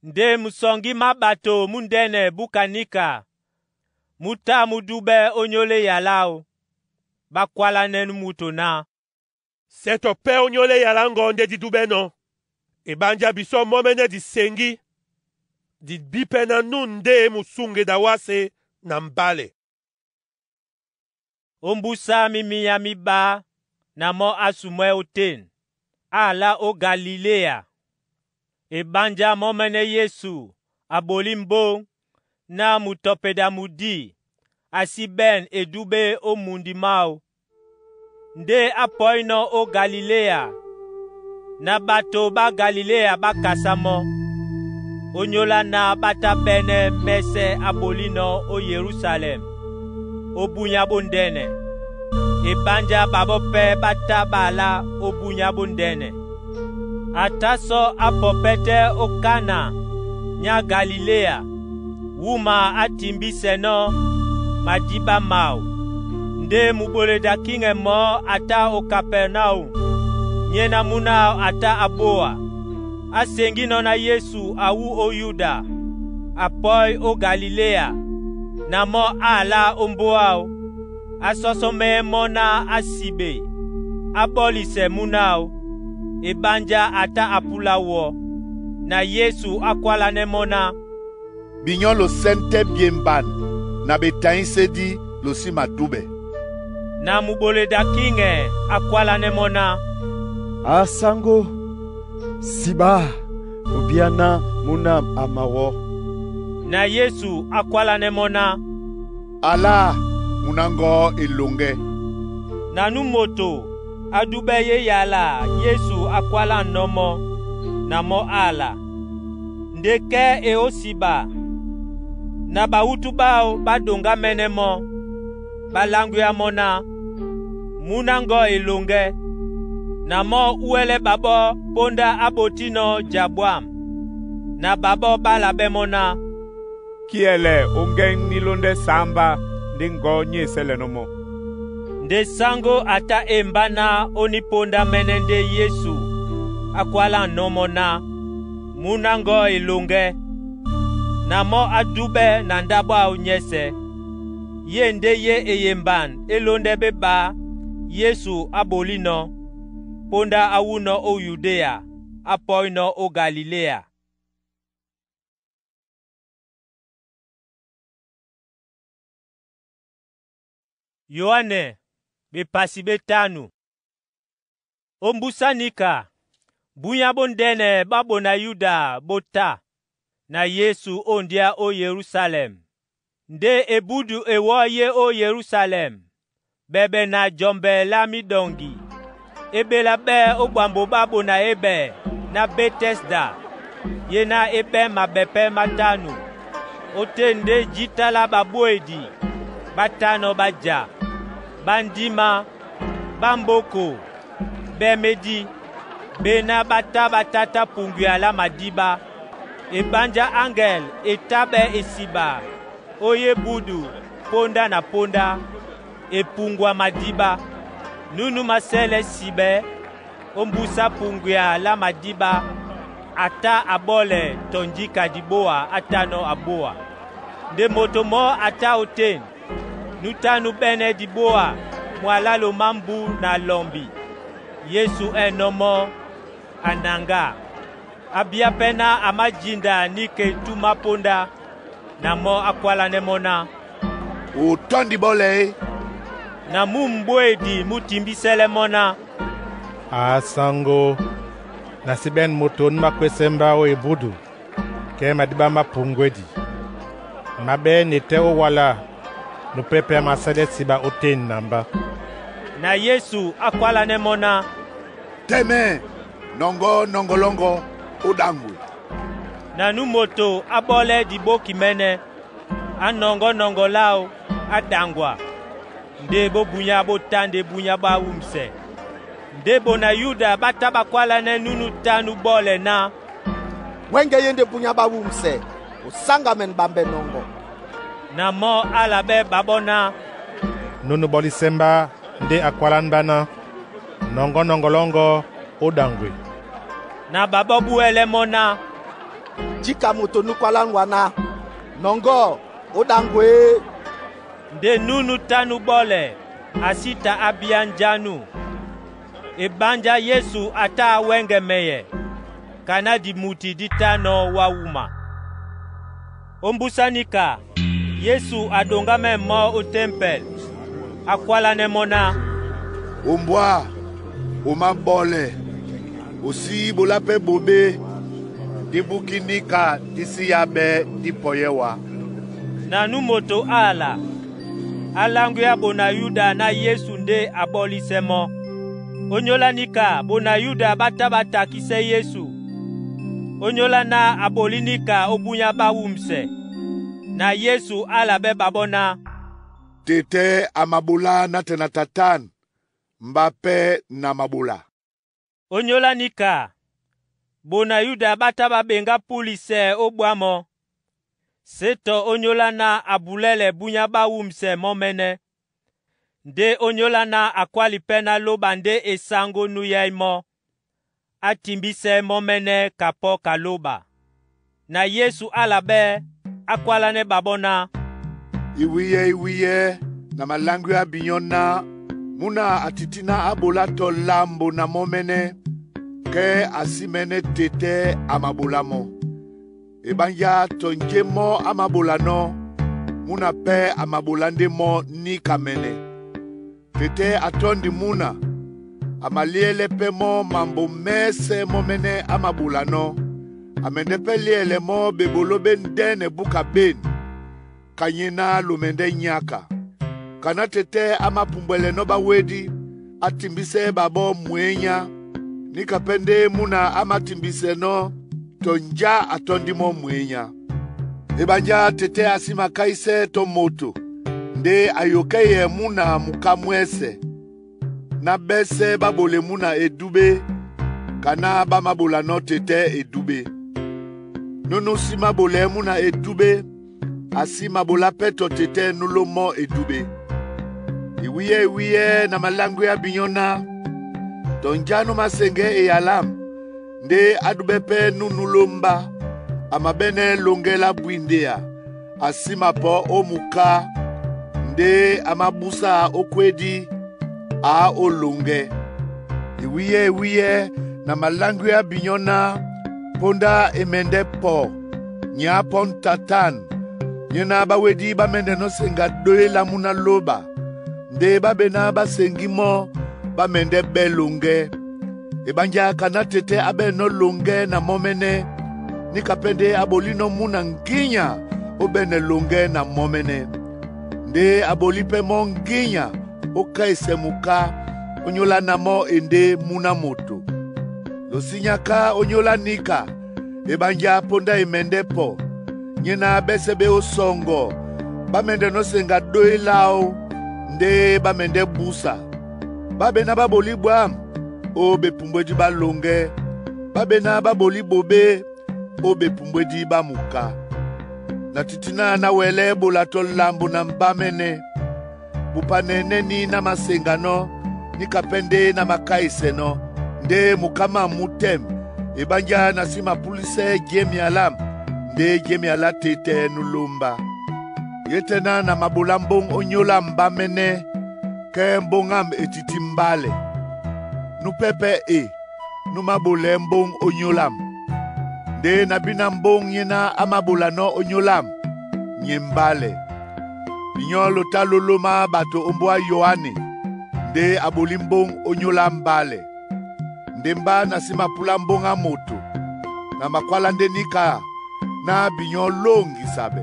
Nde musɔŋgí má ɓato múndɛ́nɛ búka níka mú tá mú dúɓɛ́ ónyólá eyala áō, ɓá kwálánɛ́ nú muto ná, “Sɛtɔ pɛ́ ónyólá eyala ŋgɔ ndé dí dúɓɛ́nɔ̄. Eɓánjá bisɔ́ mɔ́ mɛ́nɛ́ di seŋgí, di bí pɛ́ ná nú ndé e musúŋgeda wásē na mbálɛ.” Ómbúsá mí minyá mí ɓá na mɔ́ á sumwɛ́ ótên, á alá ó Galiléa. Eɓánjá mɔ́ mɛ́nɛ́ Yesu a ɓolí mbóŋ ná mutɔpeda mudí a sí ɓɛ̂n e dúɓé ó mundi máō. Ndé á pɔ́ɩnɔ́ ó Galiléa, na ɓato ɓá Galiléa ɓá kasá mɔ́, ónyólá ná ɓá tá ɓɛ́nɛ́ mɛ́sɛ́ á ɓolínɔ́ ó Yerusalɛm ó búnyá bóndɛ́nɛ. Eɓánjá ɓaɓɔ́ pɛ́ ɓá tá ɓá alá ó búnyá bóndɛ́nɛ. A tá sɔ á pɔ pɛ́tɛ́ ó Kana nyá Galiléa, wúma á timbísɛnɔ́ madíɓá mawo. Ndé muɓoleda kíŋɛ mɔ̌ a tá ó Kapɛrnaum, nyéná múna áō a tá a ɓówa. Á seŋgínɔ́ ná Yesu a wú ó Yuda, a pɔ́í ó Galiléa, na mɔ́ á alá ó mbóa áō, á sɔ́sɔ́mɛ́yɛ́ mɔ́ ná á siɓe, á ɓɔ́lisɛ múna áō. Eɓánjá a tá a púla wɔ̄. Na Yesu á kwálanɛ́ mɔ́ ná, “Binyɔ́ lo sɛ́ntɛ́ byemban na betayísédí lo sí madúɓɛ.” Na muɓoleda kíŋɛ á kwálanɛ́ mɔ́ ná, “A saŋgó, siɓa, o bíá ná múna a mawɔ́.” Na Yesu á kwálanɛ́ mɔ́ ná, “Alá, muná ŋgɔ́ e loŋgɛ́.” Na nú moto á dúɓɛ́ ye yala Yesu á kwálanɔ́ mɔ́, na mɔ́ á ala. Ndé kɛ́ e ó siɓa, na bawútú ɓáō ɓá ɗoŋgámɛ́nɛ́ mɔ́, ɓá láŋgwéá mɔ́ ná, “Múná ŋgɔ́ e loŋgɛ́.” Na mɔ́ úwɛ́lɛ́ ɓaɓɔ́ póndá á ɓotínɔ́ ja ɓwǎm̀. Na ɓaɓɔ́ ɓá labɛ́ mɔ́ ná, Kiɛlɛ óŋgɛŋ ní lóndɛ́ sǎmbá ndé ŋgɔ̌ nyí e sɛ́lɛnɔ́ mɔ́.” Nde saŋgó a tá e mbá ná óníponda mɛ́nɛ́ ndé Yesu á kwálanɔ́ mɔ́ ná, “Múná ŋgɔ́ e loŋgɛ́.” Na mɔ́ á dúɓɛ́ na ndáɓo áō nyɛ́sɛ̄. Ye ndé yé e yemban é lóndɛ́ ɓé ɓá Yesu á ɓolínɔ̄, póndá á wúnɔ̄ ó Yudéa, á pɔ́ɩnɔ́ ó Galiléa. Yoane bepasi ɓétanu. Ó mbúsá níka, búnyá bóndɛ́nɛ ɓá ɓona Yuda ɓótá, na Yesu ó ndíá ó Yerusalɛm. Ndé ebúdu e wɔ́ yé ó Yerusalɛm, ɓɛɓɛ na jɔmbɛ lá míɗɔŋgi. E ɓela ɓɛ́ ó ɓwambo ɓá Ɓona-eɓɛ ná Betɛsda, ye ná é ɓɛ́ maɓɛpɛ́ mátánu, ótên ndé jǐta lá ɓaɓóedi ɓá tánɔ́ ɓá ja, ɓá ndímá, ɓá mbóko, ɓɛ́ médí, ɓená ɓá tá ɓá tátá puŋgwia lá madíɓá. Eɓánjá aŋgel e tá ɓɛ́ esiɓa ó yébúdu póndá na póndá, e puŋgwa madíɓá. Núnu masɛ́lɛ́ sibɛ ó mbúsá puŋgwia lá madíɓá, a tá a ɓɔ́lɛ tɔ njíka diɓoa á tánɔ́ a ɓóa. Nde moto mɔ́ a tá ótên, nú tá nú ɓɛ́nɛ́ diɓoa mwalálo má mbu na lɔmbi. Yesu ɛ́ nɔ́ mɔ́, a naŋgá. A bíá pɛ́ ná a májǐnda níka e túmá póndá. Na mɔ́ á kwálánɛ́ mɔ́ ná, “O tɔ́ndi ɓɔ́lɛ e?” Na mû m'ɓóedi mú timbísɛ́lɛ́ mɔ́ ná, “Asaŋgo, na sí ɓɛ̂n moto nú makwésɛ mbá ó ebúdu kɛ́ madíɓá má puŋgwédi. Maɓɛ́nɛ e tɛ́ ó wala nupɛ́ pɛ́ a masɛ́lɛ́ siɓa ótên na mbá.” Na Yesu á kwálánɛ́ mɔ́ ná, “Tɛ́mɛ, nɔŋgɔ́ nɔŋgɔlɔ́ŋgɔ́, ó ɗaŋgwe.” Na nú moto á ɓɔ́lɛ́ diɓóki mɛ́nɛ́, á nɔŋgɔ́ nɔŋgɔ láw, á ɗaŋgwa. Ndé bóbunyá bó tá ndé búnyá ɓá wûmsɛ. Ndé bona Yuda ɓá tá ɓá kwálánɛ́ núnú tánú ɓɔ́lɛ ná, “Wɛ́ŋgɛ̄ í ndé búnyá ɓá wûmsɛ, osáŋgamɛn ɓambɛ nɔŋgɔ.” Na mɔ́ á la ɓɛ́ ɓaɓɔ́ ná, “Núnú ɓɔ́lísɛ mbá ndé a kwálá mbá ná, ‘Nɔŋgɔ́ nɔŋgɔlɔ́ŋgɔ́, ó ɗaŋgwe.’” Na ɓaɓɔ́ ɓúɛlɛ́ mɔ́ ná, “Jǐka moto nú kwálánwa ná, ‘Nɔŋgɔ́, ó ɗaŋgwe e?’” Ndé núnú tánú ɓɔ́lɛ a sí ta á bíá njánú. Eɓánjá Yesu a tá a wɛ́ŋgɛ mɛyɛ, kaná dimuti dí tánɔ́ wá wúma. Ó mbúsá níka, Yesu a ɗoŋgámɛ́ mɔ́ ó tempɛl. A kwálánɛ́ mɔ́ ná, “Ombwá, o máɓɔ́lɛ! O sí ɓolá pɛ́ ɓoɓé dí búkí níka dí sí yáɓɛ́ dí pɔyɛ́ wá.” Na nú moto ala, á láŋgwíá ɓona Yuda ná Yesu ndé a ɓɔ́lísɛ́ mɔ́. Ónyólá níka ɓona Yuda ɓá tá ɓá takísɛ́ Yesu, ónyólá ná a ɓolí níka ó búnyá ɓá wûmsɛ. Na Yesu á la ɓɛ́ ɓaɓɔ́ ná, “Tetɛ́ a maɓolá nátɛɛ na tatân, mbá pɛ́ na maɓola.” Ónyólá níka, ɓona Yuda ɓá tá ɓá ɓeŋgá púlisɛ ó ɓwá mɔ́. Sé tɔ ónyólá ná a bulɛ́lɛ búnyá ɓá wûmsɛ mɔ́ mɛ́nɛ́. Ndé ónyólá ná a kwáli pɛ́ ná lóɓa ndé esáŋgó núyɛ́í mɔ́, á timbísɛ́ mɔ́ mɛ́nɛ́ kapɔ́ ka lóɓa. Na Yesu á la ɓɛ́, á kwálánɛ́ ɓaɓɔ́ ná, “Iwíyɛ́ iwíyɛ́ na maláŋgwea binyɔ́ ná múna a tití ná a ɓolá tɔ lambo na mɔ́ mɛ́nɛ́, kɛ́ a sí mɛ́nɛ́ tetɛ́ a maɓolá mɔ́. Eɓánjá tɔ njé mɔ́ á māɓolanɔ́, múna pɛ́ a maɓolá ndé mɔ́ níka mɛ́nɛ́. Tetɛ́ a tɔ́ndi múna, a maliɛ́lɛ́ pɛ́ mɔ́ mambo mɛ́sɛ̄ mɔ́ mɛ́nɛ́ á maɓolanɔ́. A mɛndɛ́ pɛ́ lyɛ́lɛ mɔ́ beboló ɓé ndɛ́nɛ búka ɓên, ka nyéná lomɛndɛ́ nyáka. Kaná tetɛ́ á māpumbwɛlɛnɔ́ báwédí, á timbísɛ́ ɓaɓɔ́ mwěnyá, níka pɛ́ ndé múna á mātimbisɛnɔ́ tɔ njá a tɔ́ndi mɔ́ mwěnyá. Eɓánjá tetɛ́ a sí makáísɛ́ tɔ moto ndé a yokɛ́yɛ múna muká mwɛ́sɛ, ná ɓɛ́sɛ́ ɓá ɓole múna edúɓé, kaná ɓá māɓolanɔ́ tetɛ́ edúɓé. Núnú sí máɓolɛɛ́ múna edúɓé, a sí maɓolá pɛ́ tɔ tetɛ́ nú ló mɔ́ edúɓé. Iwíyɛ́ iwíyɛ́ na maláŋgwea binyɔ́ ná, tɔ njá nú máseŋgɛ́ eyalám ndé á dúbɛ́ pɛ́ nú nuló mbá, a mabɛ́nɛ́ loŋgɛ́ lá bwíndéa, a sí mapɔ̌ ó muká ndé a mábúsá ó kwédí, a á ó loŋgɛ́. Iwíyɛ́ iwíyɛ́ na maláŋgwea binyɔ́ ná póndá e mɛndɛ́ pɔ nyá pɔ́ ntatân, nyéná báwédí ɓá mɛ́ndɛnɔ́ seŋga ɗóé lá múna lóɓa, ndé ɓá ɓená ɓá seŋgí mɔ́, ɓá mɛndɛ́ ɓɛ́ loŋgɛ́. Eɓánjá kaná tetɛ́ á ɓɛ̂nɔ́ loŋgɛ́ na mɔ́ mɛ́nɛ́, níka pɛ́ ndé a ɓolínɔ́ múna ŋgínya ó ɓɛ́nɛ loŋgɛ́ na mɔ́ mɛ́nɛ́. Ndé a ɓolí pɛ́ mɔ́ ŋgínya ó káisɛ muká, Onyola na mɔ e nde muna moto. Lo si nyaka onyola nika e ɓanja ponda e mɛndɛ pɔ, nyena ɓɛsɛ ɓe osɔŋgɔ ɓá mɛndɛnɔ́ senga doi láō ndé ɓá mɛndɛ́ busa. Ɓá ɓená ɓá ɓolí ɓwǎm̀ ó ɓepumbwɛ́dí ɓá loŋgɛ́, ɓá ɓená ɓá ɓolí ɓoɓé ó ɓepumbwɛ́dí ɓá muká. Na titi na na wɛlɛ́ ɓola tɔ lambo na mbámɛ́nɛ́. Bupanɛ nɛ́ ní na maseŋganɔ́, níka pɛ́ ndé na makáisɛnɔ́, ndé muká mám mú tɛ́m e ɓánjá na sí mapúlisɛ́ jemia lám ndé jemia lá tetɛ́ nú lómbá. Yé tɛ́ ná na maɓolá mbóŋ ónyólá mbámɛ́nɛ́ kɛ́ mbóŋ ám e tití mbálɛ. Nú pɛ́pɛ́ e nú máɓolɛɛ́ mbóŋ ónyólám. Ndé na bíná mbóŋ nyéná á māɓolanɔ́ ónyólám, nye mbálɛ. Binyɔ́ lo tá lo lómá ɓato ó mbóa Yoane ndé a ɓolí mbóŋ ónyólá mbálɛ. Nde mbá na sí mapúlá mbóŋ á moto, na makwálá ndé níka ná binyɔ́ lóŋgisaɓɛ.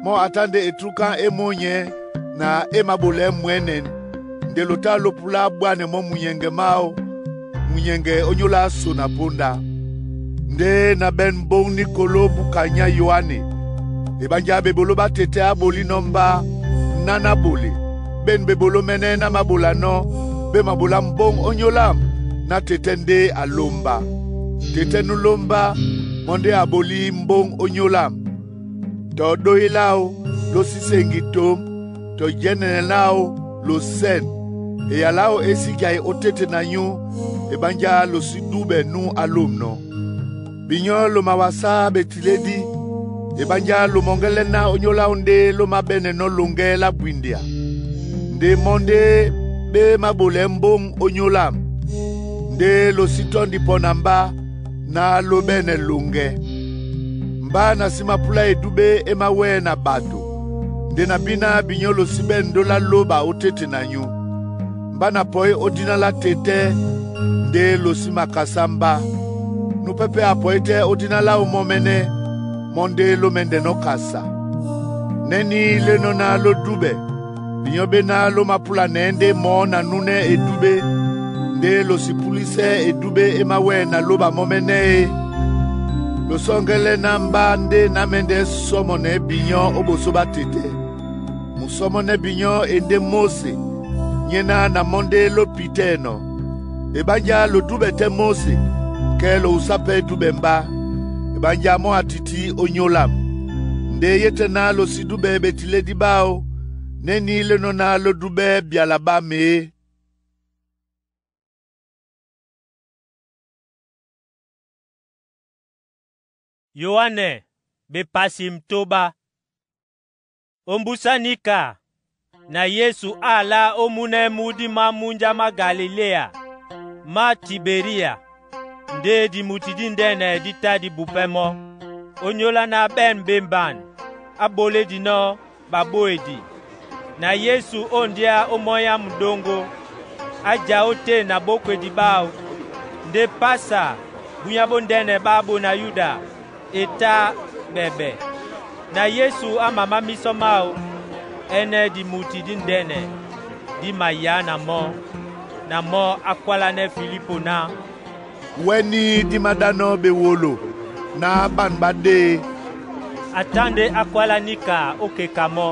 Mɔ́ a tá ndé etrúkáŋ é mɔ́ nyɛ̌ na é maɓolɛɛ́ mwɛ̌nɛn, nde lo tá lo pulá bwánɛ mɔ́ munyɛŋgɛ máō, munyɛŋgɛ ónyólá á so na póndá. Ndé na ɓɛ̂n mbóŋ ní koló buka nyá Yoane, e ɓánjá ɓeɓoló ɓá tetɛ́ á ɓolínɔ́ mbá ná ná ɓole, ɓên ɓeɓoló mɛ́nɛ́ ná māɓolanɔ́, ɓé maɓolá mbóŋ ónyólám ná tetɛ́ ndé a lómbá. Tetɛ́ nú lómbá, mɔ́ ndé a ɓolí mbóŋ ónyólám. Tɔ doi láō ló sí seŋgi tǒm, tɔ jɛ́nɛnɛ láō lo sɛ̂n. Eya láō é sí jai ó téte na nyú, e ɓánjá lo sí dúɓɛ nú á lômnɔ́. Binyɔ́ lo mawasá ɓetilédí, e ɓánjá lo mɔŋgɛlɛ́ ná ónyólá óndé ló máɓɛ́nɛnɔ́ loŋgɛ́ lá bwindea. Ndé mɔ́ ndé ɓé máɓolɛɛ́ mbóŋ ónyólám, ndé lo sí tɔ́ndi pɔ́ na mbá ná ló ɓɛ́nɛ loŋgɛ́. Mbá na sí mapúlá edúɓé é máwɛ́ na ɓato, nde na bíná binyɔ́ lo sí ɓɛ̂n ndé lá lóɓa ó téte na nyú. Mbá na pɔí ó dina lá tetɛ́ ndé lo sí makasá mbá. Nú pɛ́pɛ́ a pɔí tɛ́ ó dina láō mɔ́mɛ́nɛ́, mɔ́ ndé ló mɛ́ndɛnɔ́ kasa. Nɛ́ ní lénɔ́ ná ló dúɓɛ, binyɔ́ ɓé ná ló mápúlanɛɛ́ ndé mɔ̌ na núnɛ́ edúɓé, ndé lo sí púlisɛ́ edúɓé é máwɛ́ na lóɓa mɔ́mɛ́nɛ́ e. Lo sɔ́ŋgɛ́lɛ́ ná mbá ndé ná mɛ́ndɛ́ sɔ́mɔnɛ́ binyɔ́ ó ɓosó ɓá tetɛ́. Musɔ́mɔnɛ́ binyɔ́ e ndé Móse, nyéná na mɔ́ ndé ló pitɛ́nɔ̄. E ɓánjá lo dúɓɛ tɛ́ Móse, kɛ́ lo wusá pɛ́ dúɓɛ mbá, e ɓánjá mɔ́ a tití ónyólám. Ndé yé tɛ́ ná lo sí dúɓɛ ɓetilédí ɓáō, nɛ́ ní lénɔ́ ná ló dúɓɛ́ byala ɓá mě. Yoane bepasi mtoba. Ombusa nika na Yesu ala omune mudi ma munja ma Galileya ma Tiberia, nde dimuti dindɛ́nɛ dí tá di bupɛ́ mɔ́. Onyola na ɓɛ̂n mbemban a ɓolédinɔ́ ɓaɓóedi. Na Yesu ó ndia ó mɔ́ ámú ɗóŋgó, a ja ótên na ɓókwedi ɓáō, nde pasa búnyá bóndɛ́nɛ ɓá ɓona Yuda e tá ɓɛɓɛ. Na Yesu á mamá mísɔ máō, ɛ́nɛ́ dimuti díndɛ́nɛ dí mayá na mɔ́. Na mɔ́ á kwálánɛ́ Filipo ná, Wɛ́ní dí madánɔ́ ɓewolo ná ɓân ɓá ɗée. A tá ndé á kwála níka ó keka mɔ́.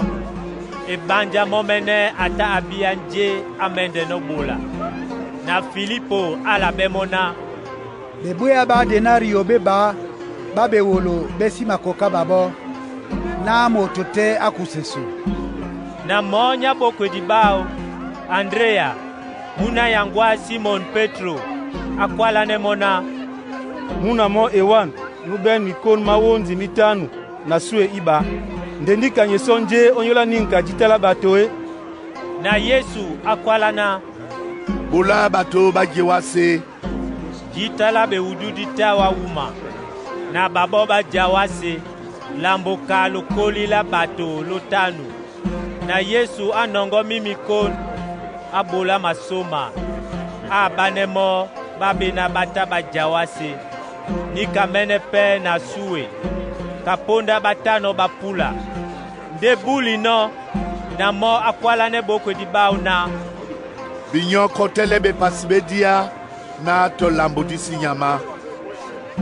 E ɓánjá mɔ́mɛ́nɛ́ a tá a bíá njé á mɛ́ndɛnɔ́ ɓola. Na Filipo á labɛ́ mɔ́ ná, Bebwéya ɓá denario ɓé ɓá ɓá ɓewolo ɓé sí makoká ɓaɓɔ́, náh moto tɛ́ á kuse so. Na mɔ́ nyá ɓókwedi ɓáō, Andréya, múna yaŋgó á Simɔn Petro, á kwálánɛ́ mɔ́ ná, Múna mɔ́ ewan nú ɓɛ́n mikón má wóndi mítánu na súe íɓá. Nde níka nye sɔ́ njé ónyólá níŋga jítá lá ɓato é? Na Yesu á kwálá ná, Ɓolá ɓato ɓá je wásé. Jítá lá ɓewudú dítá wáwúma, na ɓaɓɔ́ ɓá ja wásē, lambo ka lokóli lá ɓato lótanu. Na Yesu á nɔŋgɔ́ mí mikón, á ɓolá masóma, á ɓánɛ́ mɔ́ ɓá ɓéná ɓá tá ɓá ja wásē. Níka mɛ́nɛ́ pɛ́ na súe, ka póndá ɓátánɔ́ ɓá púla. Ndé búlinɔ́, na mɔ́ á kwálánɛ́ ɓókwedi ɓáō ná, Binyɔ kɔtɛlɛ bepasi ɓé díá náh tɔ lambo dí sí nyama.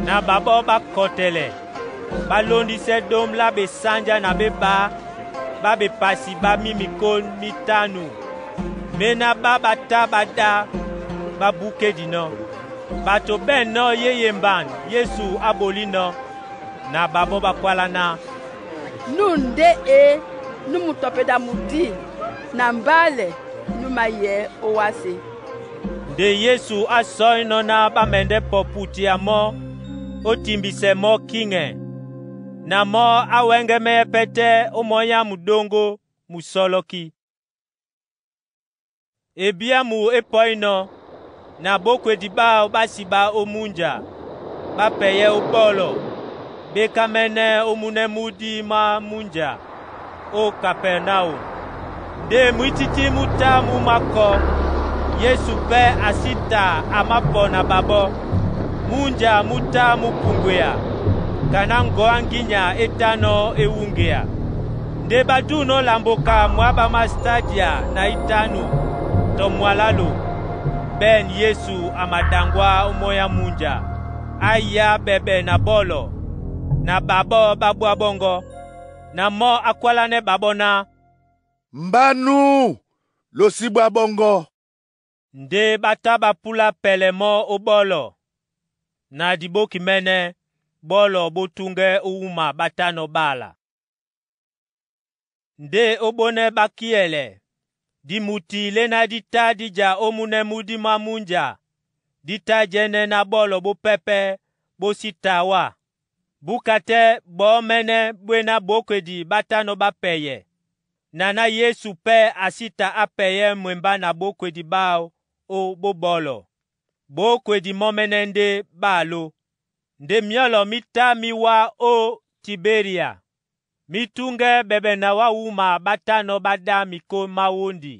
Na ɓaɓɔ́ ɓá kɔtɛlɛ, ɓá lóndisɛ́ ɗóm lá ɓesájá na ɓé ɓá ɓá bepasi ɓá mí mikón mítánu. Méná ɓá ɓá tá ɓá ɗá ɓá búkɛ dinɔ́. Bato ɓɛ̂nnɔ́ yé yemban Yesu á bolínɔ́, na ɓaɓɔ́ ɓá kwálá ná, “Nú ndé e nú mutɔpeda mudi na mbálɛ nú mayɛ̌ ówásē.” Nde Yesu á sɔ́ ínɔ́ ná ɓá mɛndɛ́ pɔ putia mɔ́ ó timbisɛ mɔ́ kíŋɛ. Na mɔ́ á wɛ́ŋgɛ́mɛ́ pɛ́tɛ́ ó mɔ́ ámu ɗóŋgó mu sɔlɔ́kí. E bíámu é pɔ́inɔ́, na bókwedi ɓáō ɓá siɓa ó múnja, ɓá pɛyɛ́ ó ɓɔ́lɔ, ɓékámɛ́nɛ́ ómúnɛ́ múdí má múnja ó Kapɛrnaum. Ndé mwítítí mú tá mú mákɔ́, Yesu pɛ́ a sí ta a mápɔ na ɓaɓɔ́. Múnja mú tá mú puŋgwea, kaná ŋgɔ̌ á ŋgínya é tánɔ́ é wúŋgea. Nde ɓá dúnɔ́ lambo ka mwá ɓá má stadia na ítánu tɔ mwalálo. Ɓɛ̂n Yesu a maɗaŋgwá ó mɔ́ á múnja, á yá ɓɛɓɛ na ɓɔ́lɔ, na ɓaɓɔ́ ɓá bwá ɓɔ́ŋgɔ́. Na mɔ́ á kwálánɛ́ ɓaɓɔ́ ná, “Mba nú, lo sí bwá ɓɔ́ŋgɔ́.” Ndé ɓá tá ɓá púlá pɛlɛ mɔ́ ó ɓɔ́lɔ. Na diɓókimɛ́nɛ́, ɓɔ́lɔ ɓó túŋgɛ́ ó wúma ɓá tánɔ́ ɓála. Ndé óɓónɛ́ ɓá kíɛlɛ, dimuti léná dí tá dí ja ómúnɛ́ múdí má múnja, dí tá jɛ́nɛ́ ná ɓɔ́lɔ ɓó pɛ́pɛ́ ɓó sí ta wá. Búka tɛ́ ɓɔ̌mɛ́nɛ́ bwéná bókwedi ɓá tánɔ́ ɓá pɛyɛ. Naná Yesu pɛ́ a sí ta á pɛyɛ́ mwembá na bókwedi ɓáō ó bó ɓɔ́lɔ. Bókwedi mɔ́mɛ́nɛ́ ndé ɓáaló. Ndé myɔ́lɔ mí tá mí wá ó Tibéria. Mí túŋgɛ́ ɓɛɓɛ na wá wúma ɓá tánɔ́ ɓá ɗá mikón má wóndi.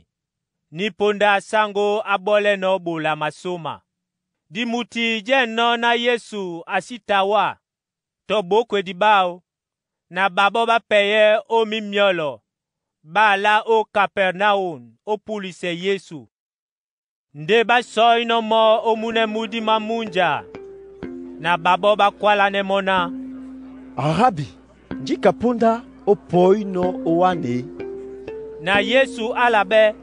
Ní póndá sáŋgó á ɓɔ́lɛ́nɔ̄ ɓola masóma. Dimuti jɛ́nɔ́ ná Yesu a sí ta wá, tɔ bókwedi ɓáō, na ɓaɓɔ́ ɓá pɛyɛ́ ó mímyɔ́lɔ, ɓá alá ó Kapɛrnaum ó púlisɛ Yesu. Ndé ɓá sɔ́ ínɔ́ mɔ́ ómúnɛ́ múdí má múnja, na ɓaɓɔ́ ɓá kwálánɛ́ mɔ́ ná, “Rabi, njika póndá ó pɔínɔ̄ ówán e?” Na Yesu á la ɓɛ́,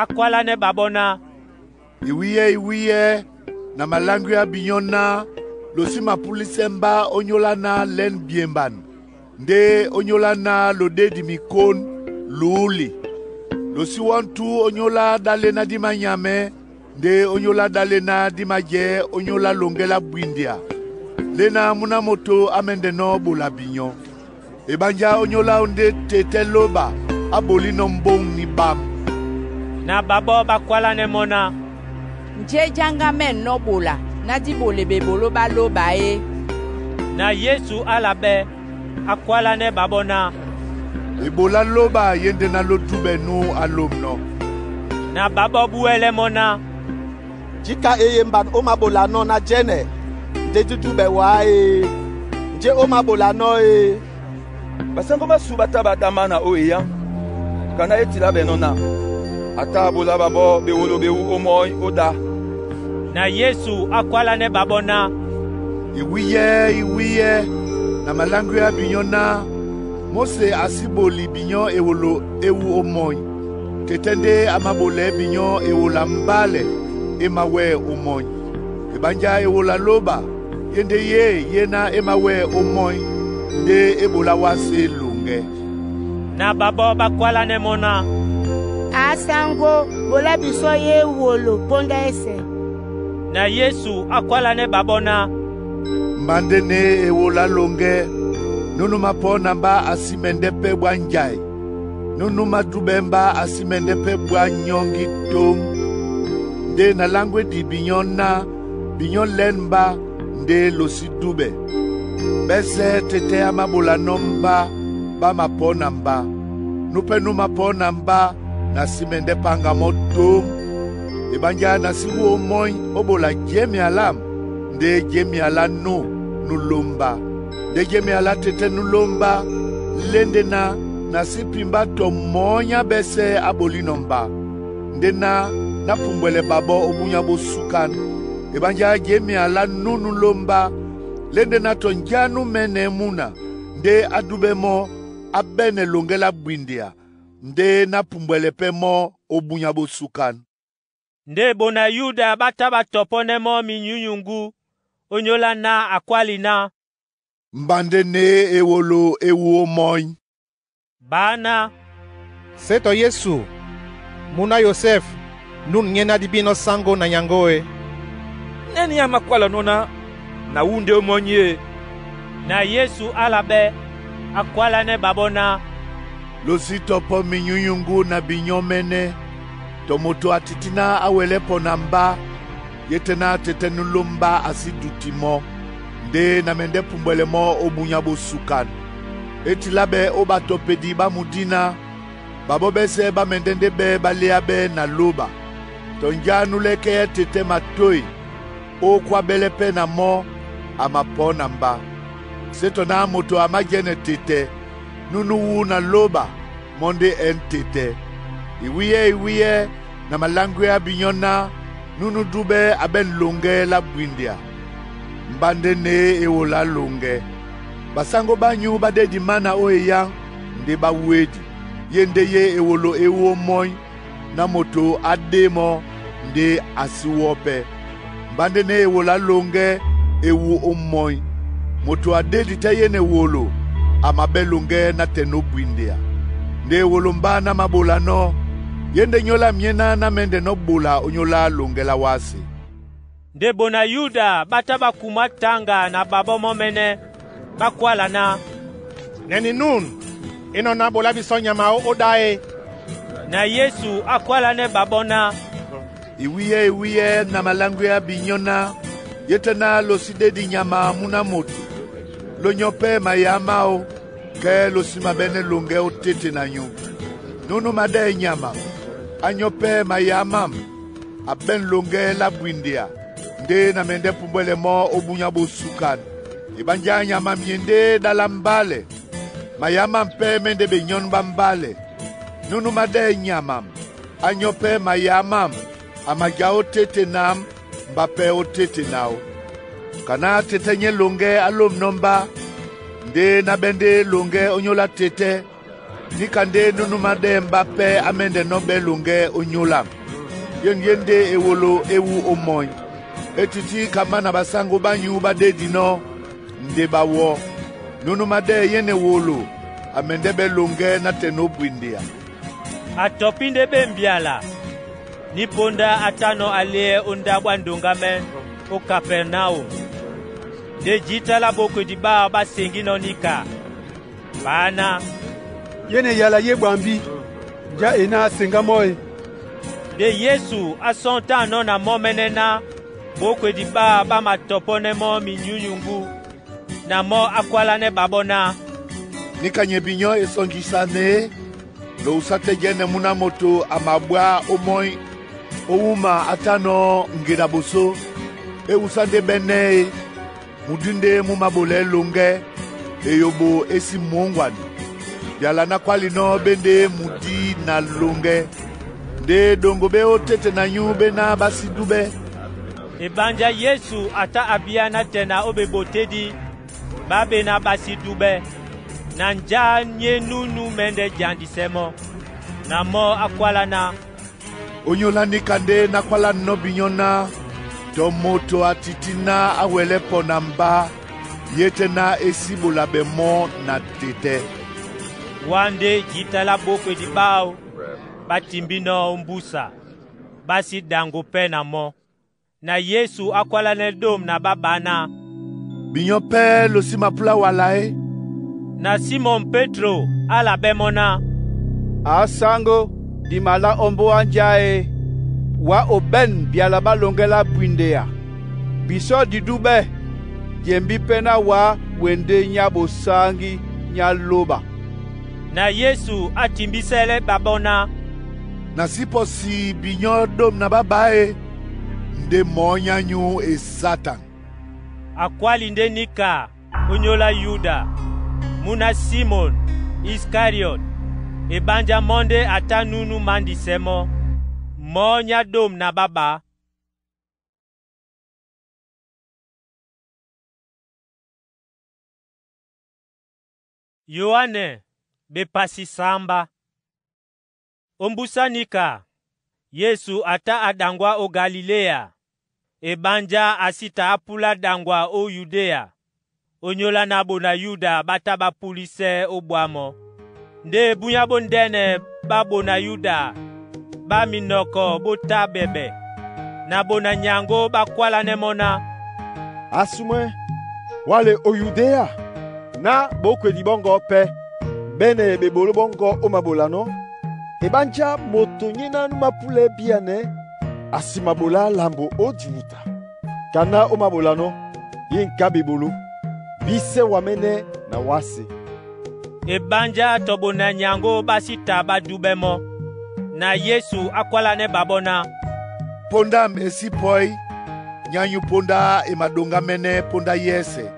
á kwálánɛ́ ɓaɓɔ́ ná, “Iwíyɛ́ iwíyɛ́ na maláŋgwea binyɔ́ náh lo sí mapúlisɛ mbá ónyólá náh lɛ́n byemban, ndé ónyólá náh lo ɗé di mikón lǔli. Lo sí wɔ́ ntú ónyólá ɗá léná dí manyamɛ́, ndé ónyólá ɗá léná dí majɛ̌ ónyólá loŋgɛ́ lá bwindea, léná múná moto á mɛ́ndɛnɔ́ ɓola binyɔ́. Eɓánjá ónyólá óndé tetɛ́ lóba á bolínɔ̄ mbóŋ ní ɓám.” Na ɓaɓɔ́ ɓá kwálánɛ́ mɔ́ ná, Njé jánga mɛ̂nɔ́ ɓola ná dí ɓole ɓeɓoló ɓá lóba é? Na Yesu á la ɓɛ́, á kwálánɛ́ ɓaɓɔ́ ná, “Ebolá lóba ye ndé ná ló dúɓɛ nú á lômnɔ́.” Na ɓaɓɔ́ ɓúɛ́lɛ́ mɔ́ ná, Jika e yemban ó maɓolanɔ́ ná jɛ́nɛ ndé dí dúɓɛ wá e? Njé ó maɓolanɔ́ e?” Basango basu ɓá tá ɓá ɗá mana ó eyá, kaná e tilá ɓɛ́ nɔ́ ná, a tá a ɓolá ɓaɓɔ́ ɓewolo ɓewú ómɔ́ny ó ɗá. Na Yesu á kwálánɛ́ ɓaɓɔ́ ná, “Iwíyɛ́ iwíyɛ́ na maláŋgwea binyɔ́ náh Móse a sí ɓoli binyɔ́ ewolo é wú ómɔ́ny. Tetɛ́ ndé a māɓolɛɛ́ binyɔ́ ewola mbálɛ é mawɛ́ ómɔ́ny. Eɓánjá ewola lóba ye ndé yé ye ná é mawɛ́ ómɔ́ny ndé é ɓolá wásē loŋgɛ́.” Na ɓaɓɔ́ ɓá kwálánɛ́ mɔ́ ná, “Asango, ɓola bisɔ ye ewolo póndá ɛ́sɛ̄.” Na Yesu á kwálánɛ́ ɓaɓɔ́ ná, “Mba ndé né ewola loŋgɛ́, núnú mapɔ́ na mbá a sí mɛndɛ́ pɛ́ ɓwá njai, núnú madúɓɛ́ mbá a sí mɛndɛ́ pɛ́ ɓwá nyɔ́ŋgí tóm. Ndé na láŋgwé di binyɔ́ náh binyɔ́ lɛ́n mbá ndé lo sí dúɓɛ. Ɓɛ́sɛ̄ tetɛ́ á máɓolanɔ́ mbá ɓá mapɔ́ na mbá. Nú pɛ́ nú mapɔ́ na mbá na sí mɛndɛ́ páŋga mɔ́ tóm. Eɓánjá na sí wú ómɔ́ny ó ɓola jɛ́mea lâm, ndé jɛ́mea lá nú nú lómbá. Ndé jɛ́mea lá tetɛ́ nú lómbá, lé ndé ná na sí pimbá tɔ mɔ́ny á ɓɛ́sɛ̄ á ɓolínɔ̄ mbá, ndé ná nápumbwɛlɛ babɔ ó bunya bósukán. Ebánjá je myala nunu lomba lé ndé na tɔ njá nú mɛ́nɛ̄ muna ndé á dúbɛ́ mɔ́ á ɓɛ́nɛ longɛ lá bwindea ndé nápumbwɛlɛ pɛ́ mɔ́ ó bunya bósukán. Nde bona Yuda ɓá tá ɓá tɔpɔ́nɛ́ mɔ́ minyúnyuŋgú ónyólá ná a kwáli ná, Mbande ne ewolo e wu ómɔ́ny. Ɓáná, Se tɔ Yesu, mún á Yosɛf, nun nyé ná di bínɔ́ sáŋgó na nyaŋgó e? Nɛ́nɛ́ a makwálanɔ́ ná na wu ndé ómɔ́ny e?» Na Yesu a la ɓɛ́, a kwálánɛ́ ɓaɓɔ́ ná, Lo sí tɔpɔ́ minyúnyuŋgú na binyɔ́ mɛ́nɛ́, tɔ moto a tití ná á wɛlɛ́ pɔ na mbá, yé tɛ́ ná tɛ́tɛ́ nú lómbá a sí duti mɔ́, ndé na mɛndɛ́ pumbwɛlɛ mɔ́ ó bunya bósukán. E tilá ɓɛ́ ó ɓatɔpedi ɓá mudí ná, babɔ́ ɓɛ́sɛ̄ ɓá mɛndɛ́ ndé ɓɛ́ ɓá léáɓɛ́ na lóba. Tɔ njá nú lɛ́kɛ́yɛ́ tetɛ́ matôy ó kwáɓɛ́lɛ́ pɛ́ na mɔ́, a mapɔ̌ na mbá. Sé tɔ ná moto a májɛ́nɛ tetɛ, nú nú wu na lóba, mɔ́ ndé ɛ̂n tetɛ. Iwíyɛ́-iwíyɛ́ na maláŋgwea binyɔ́ ná nunu dúbɛ́ a ɓɛ̂n longɛ lá bwindea. Mbande ne ewolo á longɛ. Basáŋgó bányu ɓá ɗédi mana ó eyá ndé ɓá wédi. Ye ndé yé ewolo e wu ómɔ́ny ná moto á ɗé mɔ́ ndé a sí wɔ pɛ́. Mbande ne ewolo á longɛ e wu ómɔ́ny. Moto a ɗédi tɛ́ yéne ewolo, a maɓɛ́ longɛ nátɛn ó bwindea. Nde ewolo mbá ná māɓolanɔ́, ye ndé nyóla myéná ná mɛ́ndɛnɔ́ ɓola ónyólá longɛ lá wásē. Nde bona Yuda ɓá tá ɓá kumá taŋga na ɓaɓɔ́ mɔ́ mɛ́nɛ́, ɓá kwála ná, Nɛni nun e nɔ́ ná ɓolá bisɔ́ nyama ó ó ɗá e. Na Yesu a kwálánɛ́ ɓaɓɔ́ ná, Iwíyɛ́-iwíyɛ́ na maláŋgwea binyɔ́ ná, yé tɛ́ ná lo sí ɗédi nyama mú ná moto, lo nyɔ́ pɛ́ mayá máō, kɛ́ lo sí maɓɛ́nɛ́ longɛ ó téte na nyū. Núnú maɗɛ́ɛ nyama, á nyɔ́ pɛ́ mayá mám, a ɓɛ̂n longɛ lá bwindea, ndé na mɛndɛ́ pumbwɛlɛ mɔ́ ó bunya bósukán. Ebanjá nyama myendé e ɗá lá mbálɛ, mayá mám pɛ́ mɛ́ ndé benyɔ́n ɓá mbálɛ. Núnú maɗɛ́ɛ nyamam, á nyɔ́ pɛ́ mayá mám, a majá ó téte nám, mbá pɛ́ ó téte náō. Ka ná tetɛ́ nyé longɛ á lômnɔ́ mbá, ndé ná ɓɛ́ ndé longɛ ónyólá tetɛ́, níka ndé núnú maɗɛ́ɛ mbá pɛ́ á mɛ́ndɛnɔ́ ɓɛ́ longɛ ónyólam. Yen yé ndé ewolo e wu ómɔ́ny. E tití ka mana basáŋgó bányu ɓá ɗédinɔ́, ndé ɓá wɔ́. Núnú maɗɛ́ɛ yéne wolo, a mɛndɛ́ ɓɛ́ longɛ nátɛn ó bwindea. A tɔpí ndé ɓé mbyala, ní póndá á tánɔ́ a léɛ́ ó ndáɓo á ndoŋgámɛ́ ó Kapɛrnaum. Ndé jǐta lá ɓókwedi ɓáō ɓá seŋgínɔ́ níka. Ɓáná, Yéne yala yé ɓwambí, njá e ná á seŋgá mɔ́ e? Nde Yesu á sɔ́ tánɔ́ na mɔ́ mɛ́nɛ́ ná ɓókwedi ɓáō ɓá matɔpɔ́nɛ́ mɔ́ minyúnyuŋgú, na mɔ́ á kwálánɛ́ ɓaɓɔ́ ná, Níka nye binyɔ́ e sɔŋgisa ne, lo wusa tɛ́ jɛ́nɛ mú ná moto a mabwá ómɔ́ny ó wúma á tánɔ́ ŋgeda ɓosó, e wusá ndé ɓɛ́nɛ́ e, mudí ndé mú māɓolɛɛ́ longɛ, eyoɓo é sí mǒŋgwani. Byala ná kwálinɔ́ ɓé ndé mudí na longɛ, ndé ɗoŋgo ɓé ó téte na nyú ɓé ná ɓá sí dúɓɛ́. Ebanjá Yesu a tá a bíá nátɛna ó ɓeɓotédí ɓá ɓé ná ɓá sí dúɓɛ́, na njá nyé núnú mɛ́ndɛ́ jandisɛ mɔ́. Na mɔ́ á kwálá ná, Ónyólá níka ndé ná kwálánɔ́ binyɔ́ ná, tɔ moto a tití ná á wɛlɛ́ pɔ na mbá, yé tɛ́ ná é sí ɓolabɛ mɔ́ na tetɛ́. Wá ndé jǐta lá ɓókwedi ɓáō ɓá timbínɔ́ ó mbúsa, ɓá sí ɗaŋgo pɛ́ na mɔ́. Na Yesu á kwálánɛ́ ɗômu na ɓá ɓáná, Binyɔ́ pɛ́ lo sí mapúlá wala é? Na Simɔn Pétro á la ɓɛ́ mɔ́ ná, Asáŋgó, di malá ó mbóa njá e, wǎ o ɓɛ̂n byala ɓá longɛ lá bwindea. Bisɔ́ di dúɓɛ́, jembí pɛ́ ná wǎ wendé nyá ɓosáŋgí nyá lóba. Na Yesu á timbísɛ́lɛ́ ɓaɓɔ́ ná, Na sí pɔsi binyɔ́ ɗômu na ɓá ɓá e, ndé mɔ̌ nyá nyú e Satan. A kwáli ndé níka ónyólá Yuda, múna Simɔn Iskariɔt, Ebanjá mɔ́ ndé a tá núnú mándisɛ mɔ́. Mɔ nya dom na ɓá ɓá. Yoane bepasi samba. Ombusanika Yesu ata adangwa o Galilea ebanja asita apula dangwa o Yudea. Onyola na bona Yuda bata bapulise obwamɔ. Nde bunya bondɛnɛ ba bona Yuda ba minɔkɔ bota bɛbɛ. Na bona nyango bakwalanɛ mɔ na. Asumwɛ wale o Yudea na bokwedi bongo pe bene bebolo bongo o mabolano ebanja moto nyina numapule biane asimabola lambo o diwuta kana o mabolano ye nka bebolo bise wamene na wase Ebanja tobona nyango basita badubemo na Yesu akwalane babona. Ponda esi poi nyanyu ponda e madonga mene ponda yese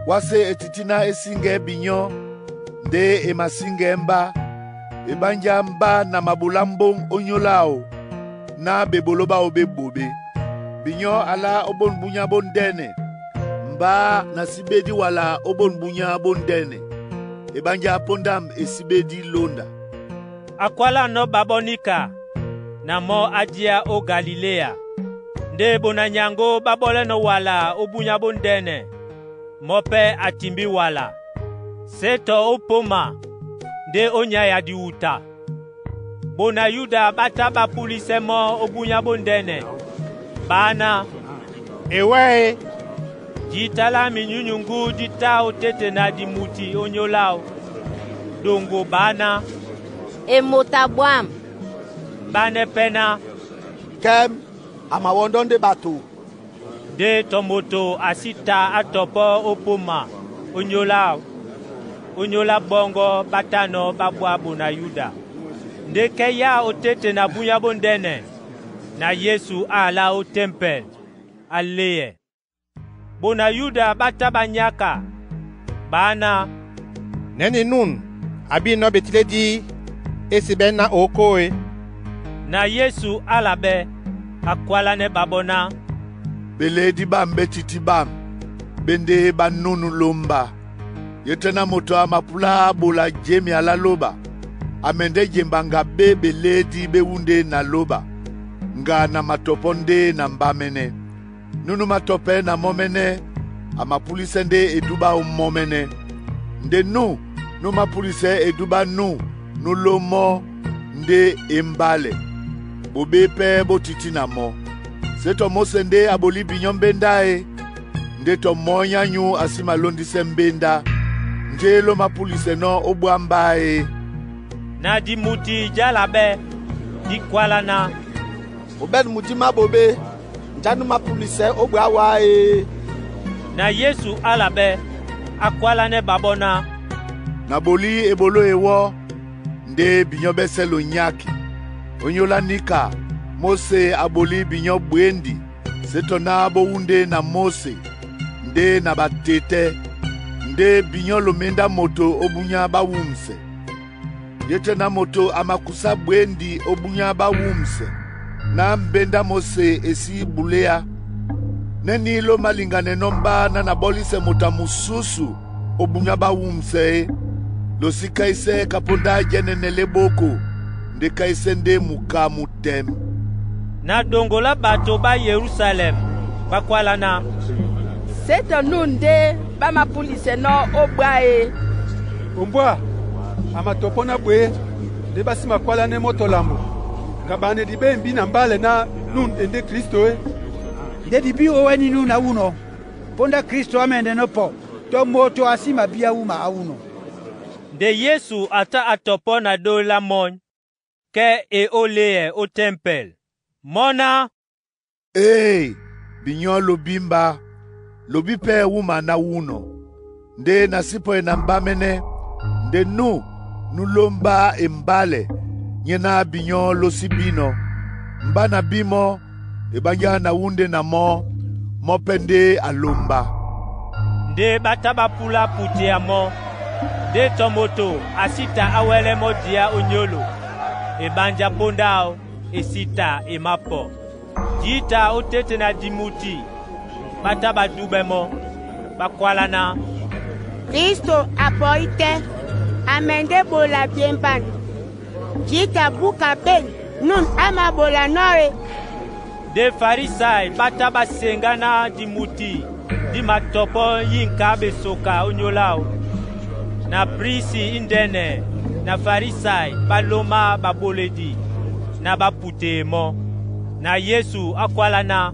wase etitina esinge binyo nde emasinge mba ebanja mba na mabola mbong onyolao na bebolo ba obe bobe binyo ala obon bunya bondene mba na sibedi wala obon bunya bondene ebanja pondam esibedi londa. Akwala no babonika na mo adia o Galilea. Nde bona nyango babole no wala obunya bondene mope atimbi wala. Seto opoma nde onya ya diuta. Bona Yuda bata bapulise mo obunya bondene. Bana ewe jitala minyunyungu dita otete na dimuti onyolao. Dongo bana Emota bwam. Bane pena Kem amawondonde bato. Nde tomoto asita atopo opoma onyola onyola bongo batano babwa bona Yuda. Nde keya otete na bunya bondene na Yesu ala o tempel aleye. Bona Yuda bata banyaka bana neni nun abi no betile di esibe na okoe. Na Yesu alabe akwala ne babona. Beledi bam betiti bam bende banunu lomba yetena moto amapula bola jemi ala loba amende jembanga be beledi bewunde na loba nga na matopo nde na mbamene nunu matope na momene amapulise nde eduba omomene nde nu nu mapulise eduba nu nulomo nde embale bobe pe botiti na mo seto Mose nde aboli binyo mbenda e nde to monyanyu asima londise mbenda nje lo mapulise no obwamba e. Na dimuti jalabe dikwala na Oben mudi mabobe njanu mapulise obwa e. Na Yesu alabe akwala ne babona. Na boli ebolo ewo nde binyo beselo nyaki onyola nika Mose aboli binyo bwendi seto na bowunde na Mose nde na batete nde binyo lomenda moto obunya bawumse yete na moto amakusa bwendi obunya bawumse na mbenda Mose esi bulea neni lo malingane nomba na nabolise moto mususu obunya bawumse losika ise kaponda jenenele boko nde kaise nde muka mutem. Na dongola bato ba Yerusalem bakwala na Seto nu nde ba mapulise no obwa e. Ombwa amatopo na bwe nde basi makwala ne moto lambo ngabane dibe mbi na mbale na nun ende Kristo e. Nde dibi oweni nu na uno ponda Kristo amende no po to moto asima bia uma auno. Nde Yesu ata atopo na dola mon ke e oleye o tempel. Mona ee binyo lobimba lobi pe wuma na wuno nde nasipo e na mbamene nde nu nulomba embale nyena binyo losibino mba na bimo ebanja na wunde na mo mopende alomba. Nde bata bapula pute ya mo nde tomoto asita awele mo dia onyolo ebanja pondao. e si ta e mápɔ. Jǐta ó tete na dimuti ɓá tá ɓá dúɓɛ mɔ́. Ɓá kwala ná, Kristo a pɔí tɛ́, a mɛndɛ́ ɓola byemban. Jǐta búka ɓên nùn á maɓola nɔ́ e? Ndé Farisai ɓá tá ɓá seŋgá ná dimuti dí matɔpɔ́ yíŋka ɓesoka ónyólá áō. Na prisi índɛ́nɛ na Farisai ɓá lómá ɓaɓoledi ná ɓá putee mɔ́. Na Yesu a kwala ná,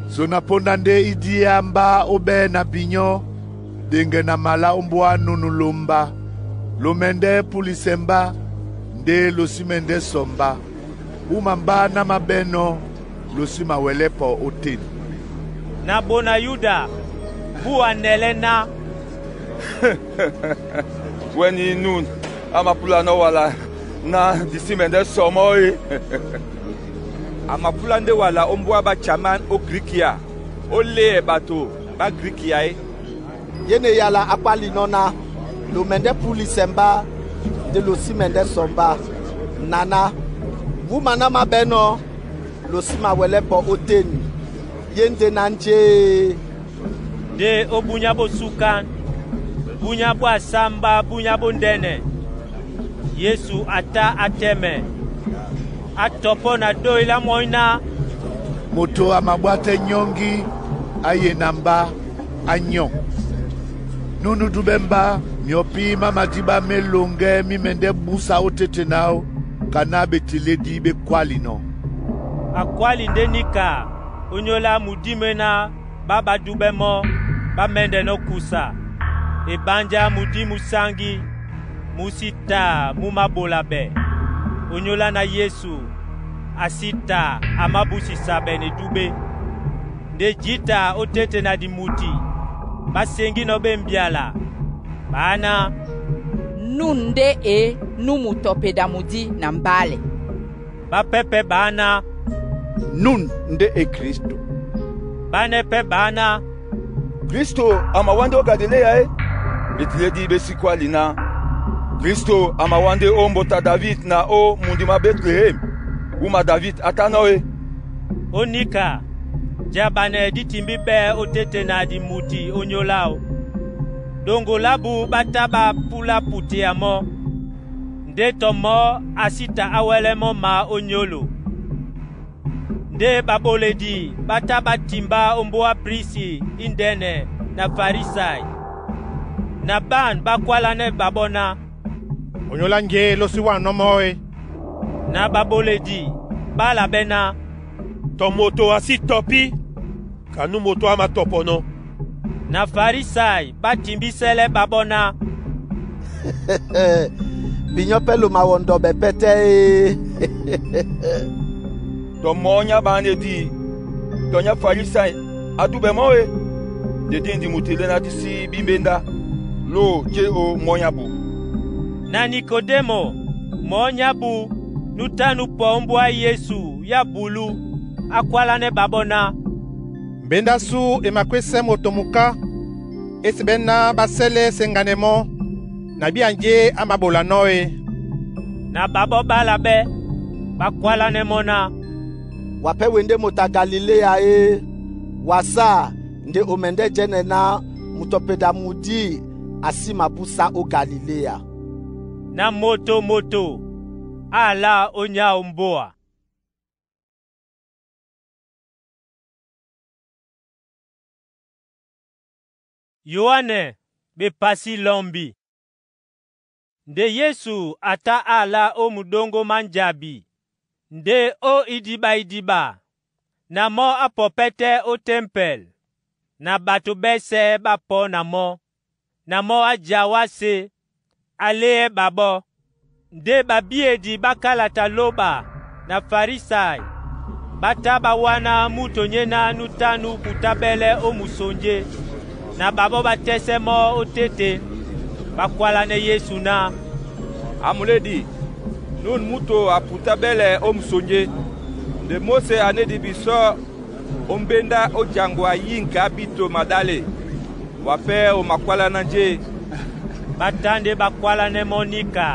So na ponda ndé í díá mbá óɓɛ́ na binyɔ́ ɗeŋgɛ na mala ómbóá nunu lomba, lo mɛndɛ́ púlisɛ mbá, ndé lo sí mɛndɛ́ sɔ mbá. Wúma mbá ná máɓɛ́nɔ̄, lo sí mawɛlɛ́ pɔ ótên. Na ɓona Yuda, búwa anɛlɛ́ ná, Wɛ́ ní nun á mapúlanɔ́ wala ná di sí mɛndɛ́ sɔ mɔ́ e? A mapúlá ndé wala ó mbóá ɓá chamán ó Grikia, ó léɛ ɓato ɓá Grikia é. Ye ne yala a kwálinɔ́ ná, Lo mɛndɛ́ púlisɛ mbá, ndé lo sí mɛndɛ́ sɔ mbá. Naná, wúma ná máɓɛ́nɔ̄, lo sí mawɛlɛ́ pɔ ótên. Ye ndé ná njé e? Ndé ó búnyá bó súkán, búnyá bwá sámbá búnyá bóndɛ́nɛ, Yesu a tá á tɛ́mɛ. A tɔpɔ́ na dói lá mwɔ̌ ná, Moto a mabwá tɛ́ nyɔ́ŋgí, á ye na mbá, á nyɔ̂. Nú nudúɓɛ́ mbá, myɔpí má madíɓá má eloŋgɛ́ mí mɛndɛ́ búsa ó tete náw, ka ná ɓetiledi ɓé kwálinɔ́. A kwáli ndé níka ónyólá mudímwéná ɓá ɓá dúɓɛ́ mɔ́ ɓá mɛ́ndɛnɔ́ kusa. E ɓánjá mudí mú sáŋgí mú sí ta mú māɓolabɛ. Ónyólá ná Yesu a sí ta a mábúsisaɓɛ na edúɓɛ́. Ndé jǐta ó tete na dimuti ɓá seŋgínɔ́ ɓé mbyala, ɓá ná, Nun ndé e nú mutɔpeda mudí na mbálɛ. Ɓá pɛ́ pɛ́ ɓá ná, Nun ndé e Kristo. Ɓánɛ́ pɛ́ ɓá ná, Kristo a mawá ndé ó Galiléya é? Ɓetiledi ɓé sí kwáli ná Kristo a mawá ndé ó mbota David na ó mundi mwá Betlehem, wúma David a tá nɔ́ e. Ó níka, jaɓanɛ dí timbí ɓɛ́ ó tete na dimuti ónyólá áō. Ɗoŋgo lábu ɓá tá ɓá púlá putea mɔ́, ndé tɔ mɔ́ a sí ta á wɛ́lɛ́ mɔ́ mǎ ónyólo. Ndé ɓaɓoledi ɓá tá ɓá timbá ó mbóa prisi índɛ́nɛ na Farisai. Na ban ɓá kwálánɛ́ ɓaɓɔ́ ná, Onyólá njé ló sí wánɔ́ mɔ́ e? Na ɓaɓoledi ɓá labɛ́ ná, Tɔ moto a sí tɔpí ka nú moto á matɔpɔnɔ́. Na Farisai ɓá timbísɛ́lɛ́ ɓaɓɔ́ ná, Binyɔ́ pɛ́ lo mawɔndɔɓɛ pɛ́tɛ́ e? Tɔ mɔ́ nyá ɓánedi tɔ nyá Farisai á dúɓɛ mɔ́ e? Nde dí dimuti lé ná dí sí bí mbéndá, lóo jé o mɔ́ nyábu. Na Nikodemo, mɔ̌ nyábu nú tá nú pɔ ómbóá Yesu yá bulú, á kwálánɛ́ ɓaɓɔ́ ná, Mbéndá sú e makwésɛ moto muká, e seɓɛ́ ná ɓá sɛ́lɛ́ seŋganɛ mɔ́, na bíá njé á māɓolanɔ́ e? Na ɓaɓɔ́ ɓá labɛ́, ɓá kwálánɛ́ mɔ́ ná, Wa pɛ́ wendé moto a Galiléya e? Wa sá nde o mɛndɛ́ jɛ́nɛ ná mutɔpeda mudí a sí mabúsá ó Galiléya. Na moto moto á la ó nyáō mbóa. Yoane ɓepasi lɔmbi. Nde Yesu a tá a la ó muɗóŋgó má njabi, ndé ó idiɓa-idiɓa, na mɔ́ á pɔpɛ́ tɛ́ ó tempɛl, na ɓato ɓɛ́sɛ̄ ɓá pɔ́ na mɔ́. Na mɔ́ á ja wásē, a léɛ́ ɓaɓɔ́. Ndé ɓabíedi ɓá kálata lóɓa na Farisai ɓá tá ɓá wáná múto nyéná nú tá nú putáɓɛ́lɛ́ ó musonjé, na ɓaɓɔ́ ɓá tɛ́sɛ́ mɔ́ ó tete. Ɓá kwálánɛ́ Yesu ná, Amuledi, nun múto a putáɓɛ́lɛ ó musonjé, nde Móse a nédi bisɔ́ ó mbéndá ó jaŋgwa yíŋka bíto maɗále. Wa pɛ́ o makwáláná njé e? Ɓá tá ndé ɓá kwálánɛ́ mɔ́ níka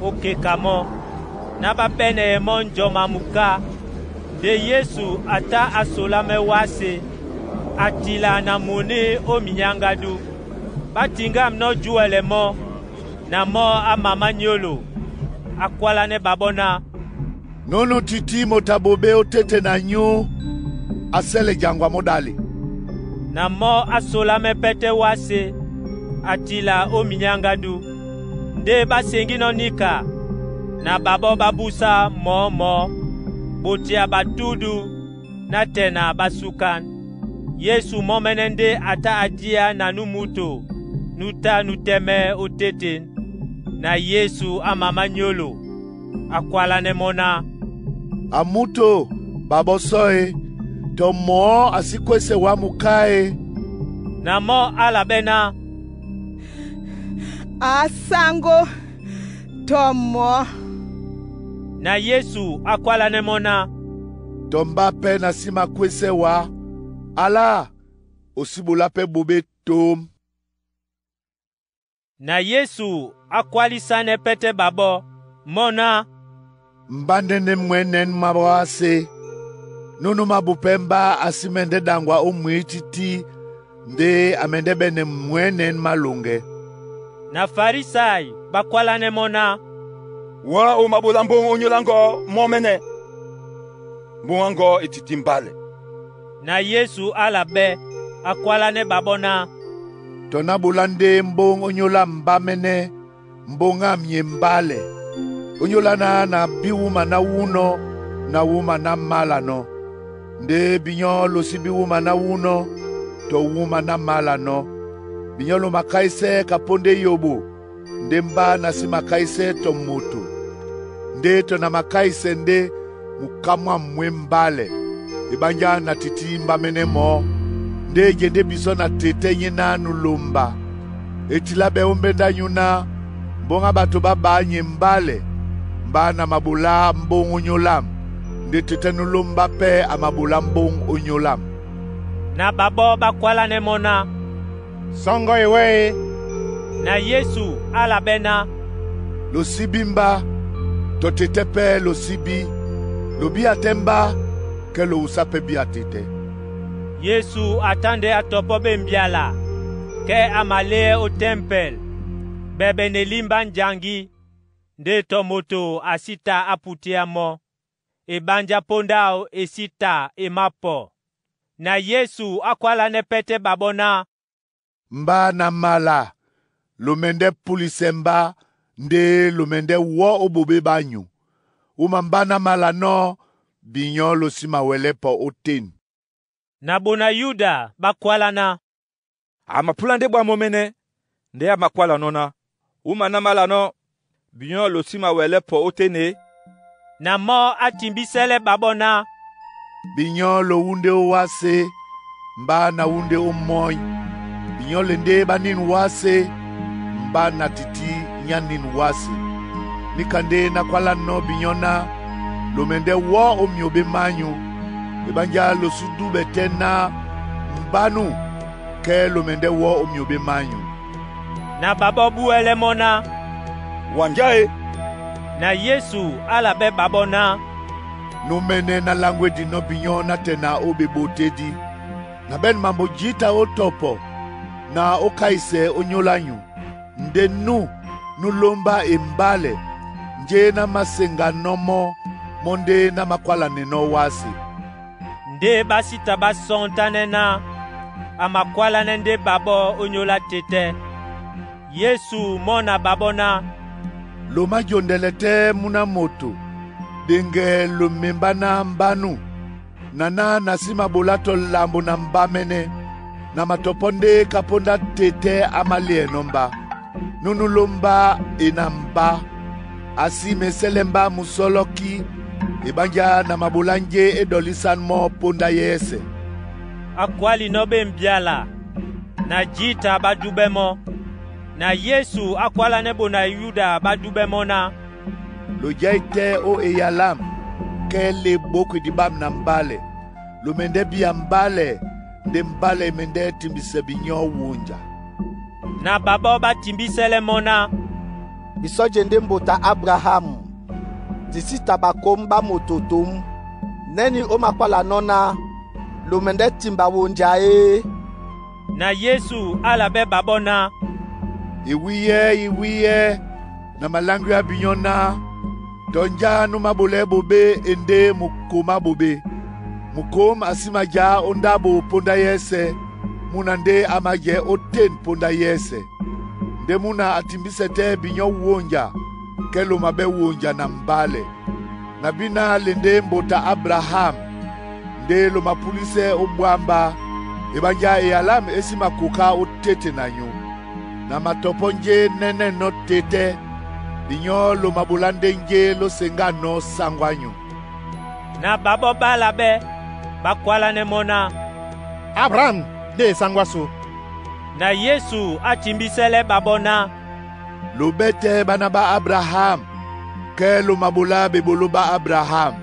ó keka mɔ́. Ná ɓá ɓɛ́nɛɛ mɔ́ njɔma muká nde Yesu a tá a solámɛ́ wáse, a tila na muni ó minyáŋgádú. Ɓá tiŋgâm nɔ́ júwɛlɛ mɔ́, na mɔ́ á mamá nyólo. A kwálánɛ́ ɓaɓɔ́ ná, “Nunu titi moto a ɓoɓé ótete na nyú, a sɛlɛ jaŋgwa mú ɗále.” Na mɔ́ á solámɛ́ pɛ́tɛ́ wáse, a tila ó minyáŋgádú. Ndé ɓá seŋgínɔ́ níka, na ɓaɓɔ́ ɓá búsá mɔ̌ mɔ̌, ɓotea ɓatúdu nátɛna ɓá súkán. Yesu mɔ́mɛ́nɛ́ ndé a tá a díá na nú muto nú tá nú tɛ́mɛ́ ó téten. Na Yesu á mamá nyólo. A kwálanɛ́ mɔ́ ná, “Amuto ɓaɓɔ́ sɔ e, tɔ mɔ̌ a sí kwésɛ wá muká e.” Na mɔ́ á labɛ́ ná, A sáŋgó, tɔ mɔ̌. Na Yesu á kwálanɛ́ mɔ́ ná, “Tɔ mbá pɛ́ na sí makwésɛ wá, ala o sí ɓolá pɛ́ ɓoɓé toom.” Na Yesu á kwálísánɛ́ pɛ́tɛ́ ɓaɓɔ́ mɔ́ ná, “Mbá ndé ndé mwɛ̌nɛ̌n má wáse, núnú mabupɛ́ mbá a sí mɛndɛ́ ɗaŋgwa ó mwǐtítí ndé a mɛndɛ́ ɓɛ́nɛ mwɛ̌nɛ̌n málɔŋgɛ.” Na Farisai ɓá kwálánɛ́ mɔ́ ná, “Wá o maɓolá mbóŋ ónyólá ŋgɔ́ mɔ́mɛ́nɛ́, mbóŋ á ŋgɔ́ e titi mbálɛ.” Na Yesu á labɛ́, a kwálánɛ́ ɓaɓɔ́ ná, “Tɔ ná ɓolá ndé mbóŋ ónyólá mbámɛ́nɛ́ mbóŋ ám nye mbálɛ. Ónyólá náh na bí wúma ná wúnɔ̄ na wúma ná málanɔ́. Ndé binyɔ́ lo sí bí wúma ná wúnɔ̄ tɔ wúma ná málanɔ́. Binyɔ́ lo makáísɛ́ kapóndá éyoɓo ndé mbá na sí makáísɛ́ tɔ moto. Ndé tɔ na makáisɛ ndé muká mwâm mwé mbálɛ, eɓánjá na tití mbámɛ́nɛ́ mɔ́, ndé e jendé bisɔ́ na tetɛ́ nyéná nú lómbá. E tilá ɓɛ́ ó mbéndá nyú ná, mbóŋ á ɓato ɓá ɓá nye mbálɛ, mbá na maɓolá mbóŋ ónyólám, nde tetɛ́ nú lómbá pɛ́ a maɓolá mbóŋ ónyólám.” Na ɓaɓɔ́ ɓá kwálánɛ́ mɔ́ ná, “Sɔŋgɔ e wɛ e!” Na Yesu á labɛ́ ná, “Lo sí bí mbá, tɔ tetɛ́ pɛ́ lo sí bí. Lo bí atɛ́ mbá, kɛ́ lo wusá pɛ́ bí a tetɛ́.” Yesu a tá ndé a tɔpɔ́ ɓé mbyala kɛ́ a maléɛ́ ó tɛ́mpɛl. Ɓɛɓɛ na elímbá njaŋgí ndé tɔ moto a sí ta á putíá mɔ́. Eɓánjá póndá áō e sí ta e mápɔ. Na Yesu á kwálánɛ́ pɛ́tɛ́ ɓaɓɔ́ ná, “Mbá na mala, lo mɛndɛ́ púlisɛ mbá ndé lo mɛndɛ́ wɔ́ ó ɓoɓé ɓányu. Wúma mbá ná mala nɔ́, binyɔ́ lo sí mawɛlɛ́ pɔ ótên.” Na ɓona Yuda ɓá kwáláná, “A mapúlá ndé ɓwá mɔ́mɛ́nɛ́ ndé a makwála nɔ́ ná, ‘Wúma ná mála nɔ́, binyɔ́ lo sí mawɛlɛ́ pɔ ótên e!’” Na mɔ́ á timbísɛ́lɛ́ ɓaɓɔ́ ná, “Binyɔ́ lo wúndé ó wáse, mbá na wúndé ó mɔ́ny. Binyɔ́ le ndé ɓá nîn wáse, mbá na tití nyá nîn wáse. Níka ndé nákwálánɔ́ binyɔ́ ná lo mɛndɛ́ wɔ́ ó myòɓé mányu, eɓánjá lo sí dúɓɛ tɛ́ ná mbánú kɛ́ lo mɛndɛ́ wɔ́ ó myòɓé mányu.” Na ɓaɓɔ́ ɓúɛ́lɛ́ mɔ́ ná, “Wa njá e!” Na Yesu á labɛ́ ɓaɓɔ́ ná, “Númɛ́nɛ́ náláŋgwedinɔ́ binyɔ́ nátɛna ó ɓeɓotédí. Na ɓɛ̂n mambo jǐta ó tɔpɔ na ó káisɛ ónyólá nyu, ndé nú nú lómbá e mbálɛ, njé ná máseŋganɔ́ mɔ́ mɔ́ ndé ná mákwálanɛnɔ́ wáse.” Ndé ɓá sí ta ɓá sɔŋtánɛ́ ná a makwálánɛ́ ndé ɓaɓɔ́ ónyólá tetɛ́. Yesu mɔ́ na ɓaɓɔ́ ná, “Lo májondɛlɛ tɛ́ mú ná moto, ɗeŋgɛ lo membá ná mbánú, na ná na sí maɓolá tɔ lambo na mbámɛ́nɛ́, na matɔpɔ́ ndé kapóndá tetɛ́ á máliɛnɔ́ mbá. Núnú lómbá e na mbá, a sí mesɛ́lɛ́ mbá musɔ́lɔ́kí, eɓánjá na maɓolá njé é ɗɔlísán mɔ́ póndá yɛ́sɛ̄.” A kwálinɔ́ ɓé mbyala na jǐta ɓá dúɓɛ́ mɔ́. Na Yesu á kwálánɛ́ ɓona Yuda ɓá dúɓɛ́ mɔ́ ná, “Lo jɛ́ tɛ́ ó eya lâm kɛ́ le ɓókwedi ɓám na mbálɛ. Lo mɛndɛ́ bíya mbálɛ ndé mbálɛ e mɛndɛ́ timbisɛ binyɔ́ wunja.” Na ɓaɓɔ́ ɓá timbísɛ́lɛ́ mɔ́ ná, Bisɔ́je ndé mbota Abrahamu. Di sí ta bakom ɓá moto tǒm. Nɛ́nī ó makwálanɔ́ ná lo mɛndɛ́ timba wonja e? Na Yesu a la ɓɛ́ ɓaɓɔ́ ná: Iwíyɛ́ iwíyɛ́ na malangwea binyɔ́ náh tɔ̀njá nú máɓolɛɛ́ ɓoɓé e ndé mukom á ɓoɓé. Mukom a sí majǎ ó ndáɓo póndá yɛ́sɛ̄, múna ndé a májɛ̌ ótên póndá yɛ́sɛ̄. Ndé múna a timbísɛ tɛ́ binyɔ́ wonja kɛ́ lo maɓɛ́ wonja na mbálɛ. Na bí náh le ndé mbota Abraham ndé lo mapúlísɛ́ ó bwámbá, ebanjá eyalámu e sí makoká ó téte na nyǔ. Na matɔpɔ́ njé nɛ́nɛ́nɔ́ tetɛ́, binyɔ́ lo maɓolá ndé njé ló seŋgánɔ́ sáŋgó ányू. Na ɓaɓɔ́ ɓá la ɓɛ́ ɓá kwálánɛ́ mɔ́ ná: “Abraham ndé e sáŋgó ásu.” Na Yesu á timbísɛ́lɛ́ ɓaɓɔ́ ná: “Lo ɓɛ́ tɛ́ ɓána ɓá Abraham kɛ́ lo maɓolá ɓeɓoló ɓá Abraham.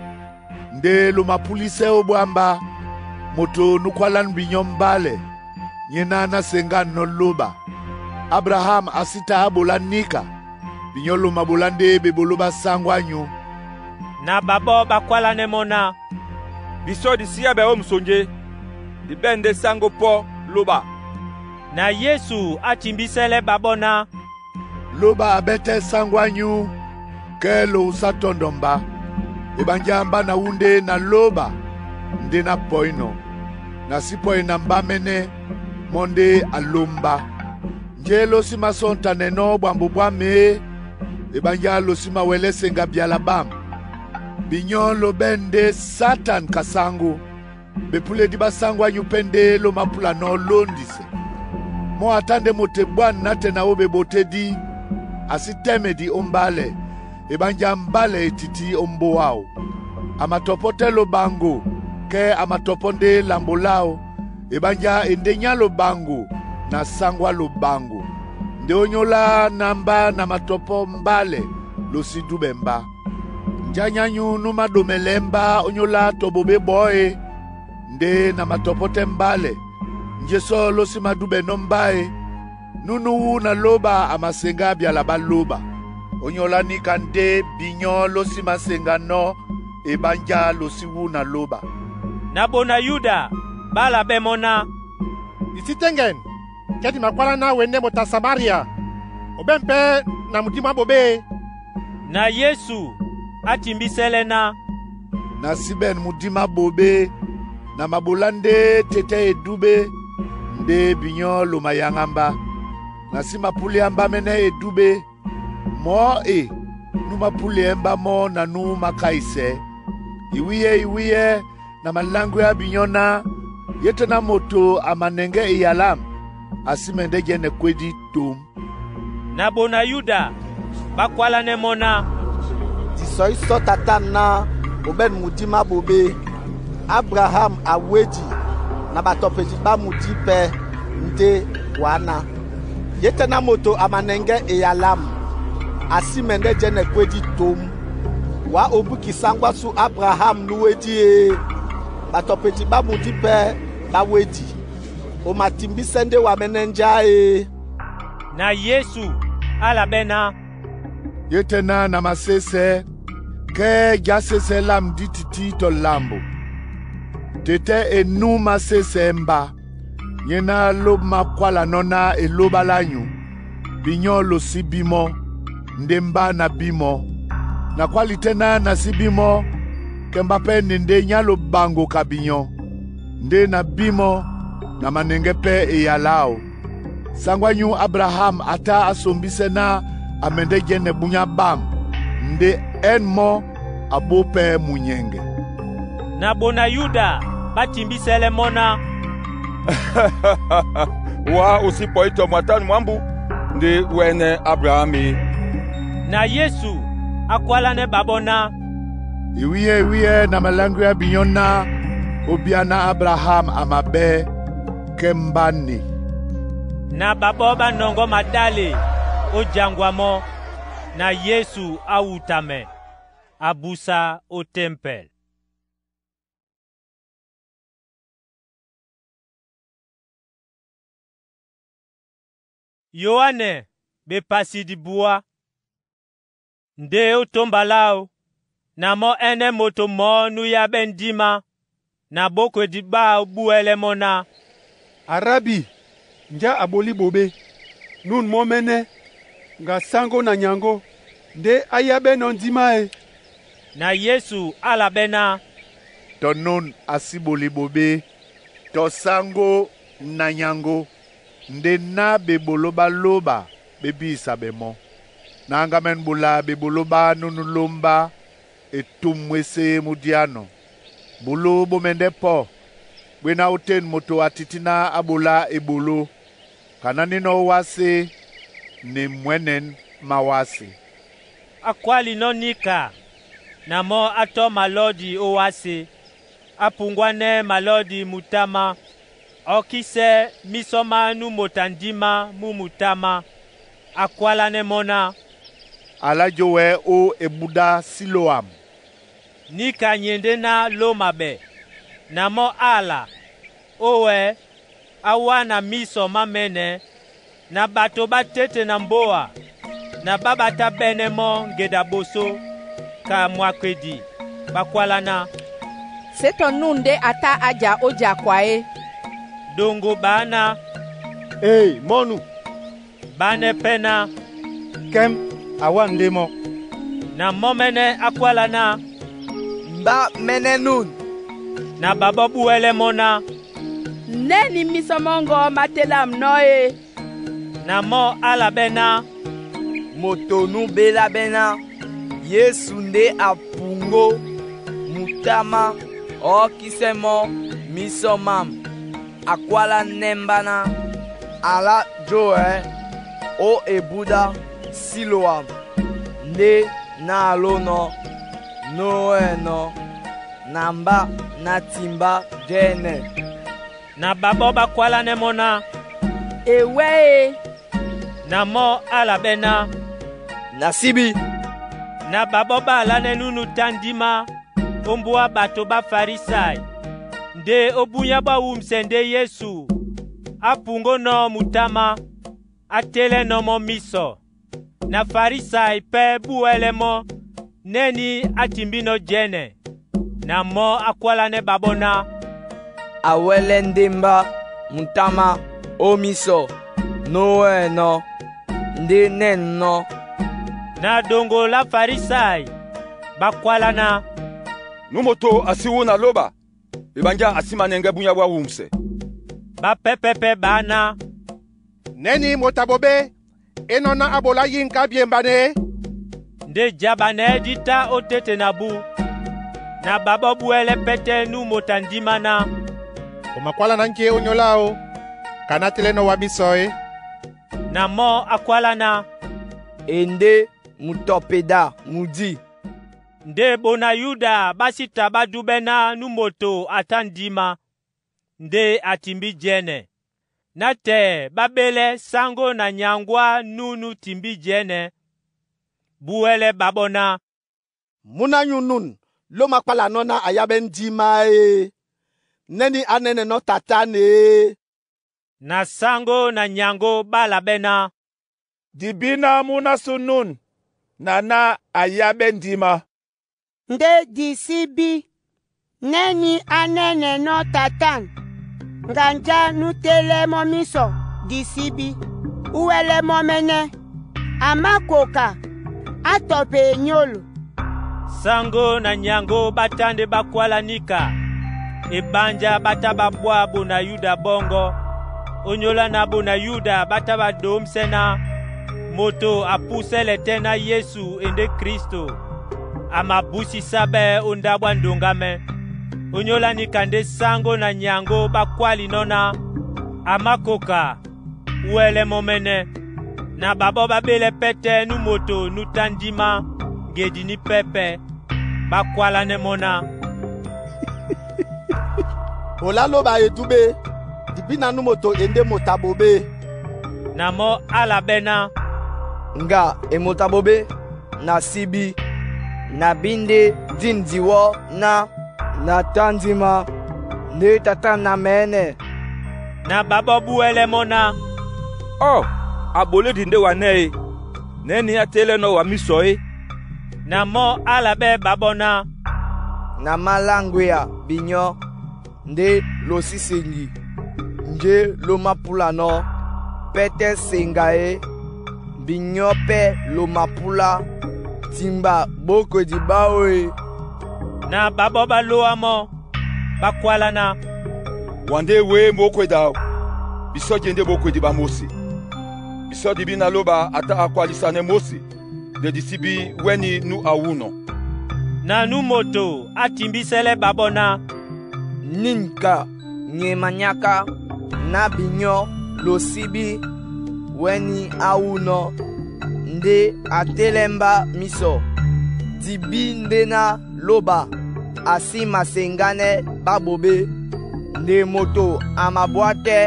Ndé lo mapúlísɛ́ ó bwámbá, moto nú kwálánú binyɔ́ mbálɛ, nyéná ná seŋgánɔ́ lóba. Abraham a sí ta á ɓolá níka, binyɔ́ lo maɓolá ndé ɓeɓoló ɓá sáŋgó ányू.” Na ɓaɓɔ́ ɓá kwálánɛ́ mɔ́ ná: “Bisɔ́ di síábɛ ó musonje, di ɓɛ̂n ndé sáŋgó pɔ́ lóba.” Na Yesu á timbísɛ́lɛ́ ɓaɓɔ́ ná: “Lóba a ɓɛ́ tɛ́ sáŋgó ányú kɛ́ lo wusá tɔ́ndɔ mbá. Ebanjá mbá na wú ndé na lóba ndé ná pɔínɔ̄. Na sí pɔi na mbá mɛ́nɛ́ mɔ́ ndé a ló mbá. Njé ló sí másɔ́ŋtanɛnɔ́ ɓwambo bwámě? Ebanjá lo sí mawɛlɛ́ seŋga byala ɓám. Binyɔ́ lo ɓɛ̂n ndé Satan ka sáŋgó. Bepúledi ɓá sáŋgó ányू pɛ́ ndé ló mápúlanɔ́ lóndisɛ. Mɔ́ a tá ndé moto e bwân nátɛna ó ɓebotédí, a sí tɛ́mɛdi ó mbálɛ, ebanjá mbálɛ e tití ó mbóa áō. A matɔpɔ́ tɛ́ lobaŋgo kɛ́ a matɔpɔ́ ndé lambo láō, ebanjá e ndé nyá lobaŋgo na sáŋgó á lobaŋgo. Ndé ónyólá na mbá na matɔpɔ́ mbálɛ ló sí dúɓɛ mbá. Njá nyányú nú máɗomɛlɛɛ́ mbá ónyólá tɔ ɓoɓé ɓɔ̌ e, ndé na matɔpɔ́ tɛ́ mbálɛ, njé sɔ́ ló sí madúɓɛnɔ́ mbá e? Núnú wú na lóba a maseŋgá byala ɓá lóba. Ónyólá níka ndé binyɔ́ ló sí máseŋganɔ́ ebanjá lo sí wú na lóba.” Na ɓona Yuda ɓá la ɓɛ́ mɔ́ ná: “Di sí tɛ́ŋgɛn kɛ́ di makwálá ná wendɛ́ moto a Samaria. O ɓɛ̂n pɛ́ na mudí mwá ɓoɓé.” Na Yesu á timbísɛ́lɛ́ ná: “Na sí ɓɛ̂n mudí mwá ɓoɓé, na maɓolá ndé tetɛ́ edúɓé ndé binyɔ́ lo mayaŋá mbá. Na sí mapúliá mbá mɛ́nɛ́ edúɓé, mɔ̌ e nú mápúliɛ́ mbá mɔ́ na nú mákáisɛɛ́. Iwíyɛ́ iwíyɛ́ na maláŋgwea binyɔ́ náh yétɛ ná moto a manɛŋgɛ́ eyalámu, a sí mɛndɛ́ jɛ́nɛ kwédí tǒm.” Na ɓona Yuda ɓá kwálánɛ́ mɔ́ ná: Di sɔí sɔ́ tatánu ná o ɓɛ̂n mudí mwá ɓoɓé. Abraham a wédi na ɓatɔpedi ɓá mudí pɛ́ ndé wǎ ná. Yétɛ ná moto a manɛŋgɛ́ eyalámu, a sí mɛndɛ́ jɛ́nɛ kwédí tǒm. Wǎ o búki sáŋgó ásû Abraham nú wédí e? Ɓatɔpedi ɓá mudí pɛ́ ɓá wédi. O matimbísɛ́ ndé wa mɛ́nɛ́ njá e? Na Yesu á la ɓɛ́ ná: “Yétɛ ná na masésɛɛ́ kɛ́ já sésɛɛ́ lâmu dí tití tɔ lambo. Tetɛ́ e nú másésɛɛ́ mbá, nyéná ló makwálanɔ́ ná e lóba lányu, binyɔ́ lo sí bí mɔ́, ndé mbá na bí mɔ́. Na kwáli tɛ́ ná na sí bí mɔ́, kɛ mbá pɛ́ ne ndé nyá lobaŋgo ka binyɔ́. Ndé na bí mɔ́, na manɛŋgɛ́ pɛ́ eyala áō. Sáŋgó ányú Abraham a tá á sombísɛ́ ná a mɛndɛ́ jɛ́nɛ búnyá ɓâm, ndé ɛ̂n mɔ́ a ɓó pɛ́ munyɛŋgɛ.” Na ɓona Yuda ɓá timbísɛ́lɛ́ mɔ́ ná: “Wǎ o sí pɔí tɔ mwatânu mwámbu ndé wɛ́nɛ́ Abraham e?” Na Yesu á kwálánɛ́ ɓaɓɔ́ ná: “Iwíyɛ́ iwíyɛ́ na maláŋgwea binyɔ́ náh óbíá ná Abraham a maɓɛ́ kɛ́ mbá nne.” Na ɓaɓɔ́ ɓá nɔŋgɔ́ maɗále ó jaŋgwa mɔ́. Na Yesu á wutamɛ, a busa ó tempɛl. Yoane bepasi dibuá. Ndé ó tómba láō, Na mɔ́ ɛ́nɛ́ moto mɔɔ́ núyábɛ́ ndímá, na bokwedi ɓáō búwɛ́lɛ́ mɔ́ ná: “Arabi, njá a ɓolí ɓoɓé? Nun mɔ́ mɛ́nɛ́, ŋga sáŋgó na nyaŋgó, ndé á yábɛ́nɔ̄ ndímá e?” Na Yesu a la ɓɛ́ ná: “Tɔ nun a sí ɓoli ɓoɓé, tɔ sáŋgó na nyaŋgó, ndé ná ɓeɓoló ɓá lóba ɓé bísa ɓɛ mɔ́. Náŋgamɛn ɓola ɓeɓoló ɓá núnú lómbá e tum mwésé mú diánɔ. Bulú bó mɛndɛ́ pɔ́, bwé ná ótên moto a tití ná a ɓolá eɓoló, ka ná nínɔ̄ ó wásē, ne mwɛ̌nɛ̌n má wásē.” A kwálinɔ́ níka, na mɔ́ á tɔ́ malɔ́di ó wásē. A puŋgwánɛ́ malɔ́di mutámá, ɔ́kísɛ́ mísɔ má nú moto a ndímá mú mutámá. A kwálánɛ́ mɔ́ ná: “A lá jówɛ ó ebuda Siloam.” Níka nyɛ ndé ná lóma ɓɛ. Na mɔ́ a la, ówɛ, á wá na mísɔ má mɛ́nɛ́, na ɓato ɓá tete na mbóa, na ɓá ɓá tá ɓɛ́nɛ́ mɔ́ ŋgeda ɓosó ka mwakpedi, ɓá kwálá ná: “Se tɔ nun ndé a tá a ja ó jakwa é?” Ɗoŋgo ɓá ná: “Ee, mɔ́ nu.” Ɓánɛ́ pɛ́ ná: “Kɛ́m, a wá ndé mɔ́.” Na mɔ́ mɛ́nɛ́ á kwála ná: “Mba mɛ́nɛ́ nun.” Na ɓaɓɔ́ ɓúwɛ́lɛ́ mɔ́ ná: Nɛ́nī mísɔ mɔ́ŋgɔ̄ má telam nɔ́ e? Na mɔ́ á la ɓɛ́ ná: “Moto nú ɓélá ɓɛ́ ná Yesu ndé a puŋgó mutámá ɔ́kísɛ́ mɔ́ mísɔ mám, a kwálánɛ́ mbá ná, a lá jówɛ ó ebúdá Siloam ndé ná a lónɔ̄ nówɛ́nɔ̄ na mbá ná timbá jɛ́nɛ́.” Na ɓaɓɔ́ ɓá kwálánɛ́ mɔ́ ná: “E wɛ́ e!” Na mɔ́ á la ɓɛ́ ná: “Na síbi.” Na ɓaɓɔ́ ɓá alánɛ́ núnú tá ndímá ó mbóa ɓato ɓá Farisai, ndé ó búnyá ɓwá wumsɛ ndé Yesu á puŋgónɔ̄ mutámá, á télɛ́nɔ̄ mɔ́ mísɔ. Na Farisai pɛ́ búwɛ́lɛ́ mɔ́ nɛ́nī á timbínɔ́ jɛ́nɛ. Na mɔ́ á kwálánɛ́ ɓaɓɔ́ ná: “A wɛ́lɛ́ ndé mbá mutámá ó mísɔ nówɛ́nɔ̄ ndé nɛ̂nɔ́?” Na ɗoŋgo lá Farisai ɓá kwálá ná: “Nú moto a sí wú na lóba, eɓanjá a sí manɛŋgɛ́ búnyá bwá wumsɛ.” Ɓápɛ́pɛ́ pɛ́ ɓá ná: “Nɛ́nī moto a ɓoɓé é nɔ́ ná a ɓolá yîŋka byembanɛ e?” Ndé jaɓanɛɛ́ dí tá ó tete na bú. Na ɓaɓɔ́ ɓúwɛ́lɛ́ pɛ́tɛ́ nú moto a ndímá ná: “O makwála ná njé ónyólá áō ka ná télɛ́nɔ̄ wa mísɔ é?” Na mɔ́ á kwálá ná: “E ndé mutɔpeda mú dí.” Ndé ɓona Yuda ɓá sí ta ɓá dúɓɛ́ ná nú moto a tá ndímá, ndé a timbí jɛ́nɛ. Nátɛɛ ɓá ɓélɛ́ sáŋgó na nyaŋgó á núnú timbí jɛ́nɛ, búwɛ́lɛ́ ɓaɓɔ́ ná: “Múna nyǔ nun ló makpálanɔ́ ná a yábɛ́ ndímá e? Nɛ́nī á nɛ́nɛnɔ́ tatán e?” Na sáŋgó na nyaŋgó ɓá la ɓɛ́ ná: Di bí ná mú ná sú nun na ná a yábɛ́ ndímá. Ndé di sí bí, nɛ́nī á nɛ́nɛnɔ́ tatân. Ŋgandjá nú télɛ́ mɔ́ mísɔ di sí bí, úwɛ́lɛ́ mɔ́ mɛ́nɛ́. A mákoka á tɔpe e nyólo.” Sáŋgó na nyaŋgó ɓá tá ndé ɓá kwála níka, eɓánjá ɓá tá ɓá ɓwá ɓona Yuda ɓɔ́ŋgɔ́. Ónyólá na ɓona Yuda ɓá tá ɓá ɗomsɛ́ ná moto a púsɛ́lɛ tɛ́ ná Yesu e ndé Kristo, a mabúsisá ɓɛ́ ó ndáɓo á ndoŋga mɛ́. Ónyólá níka ndé sáŋgó na nyaŋgó ɓá kwálinɔ́ ná a mákoka, úwɛ́lɛ́ mɔ́ mɛ́nɛ́. Na ɓaɓɔ́ ɓá ɓélɛ́ pɛ́tɛ́ nú moto nú tá ndímá ŋgedi ní pɛ́pɛ̄. Ɓá kwálánɛ́ mɔ́ ná: “Bola lóba e dúɓé, dibi na nú moto e ndé moto a ɓoɓé.” Na mɔ́ á la ɓɛ́ ná: “Ŋga e moto a ɓoɓé, na síbi, na bí ndé dîn diwɔ́ ná na tá ndímá, ndé tatân na mɛ̌nɛ́.” Na ɓaɓɔ́ ɓúwɛ́lɛ́ mɔ́ ná: “Ɔ́, a ɓolédi ndé wa nɛ́ e? Nɛ́nī á télɛ́nɔ̄ wa mísɔ é?” Na mɔ́ á la ɓɛ́ ɓaɓɔ́ ná, “Na máláŋgwea binyɔ́ ndé lo sí sengi, njé lo mápúlanɔ́ pɛ́ tɛ́ seŋga e, binyɔ́ pɛ́ lo mapúlá timba ɓókwedi ɓáō e.” Na ɓaɓɔ́ ɓá lóá mɔ́, ɓá kwálá ná, “Wa ndé e wee mǒkweda awo, bisɔ́ di e ndé ɓókwedi ɓá Móse. Bisɔ́ di bí na lóba a tá a kwalisanɛ́ Móse, nde di sí bí wɛ́ni nú a wúnɔ.” Na nú moto á timbísɛ́lɛ́ ɓaɓɔ́ ná, “Nînka nye manyáká ná binyɔ́ lo sí bí wɛ́ni á wúnɔ́ ndé a télɛ́ mbá mísɔ. Di bí ndé ná lóba a sí maseŋgánɛ́ ɓá ɓoɓé. Nde moto a mabwá tɛ́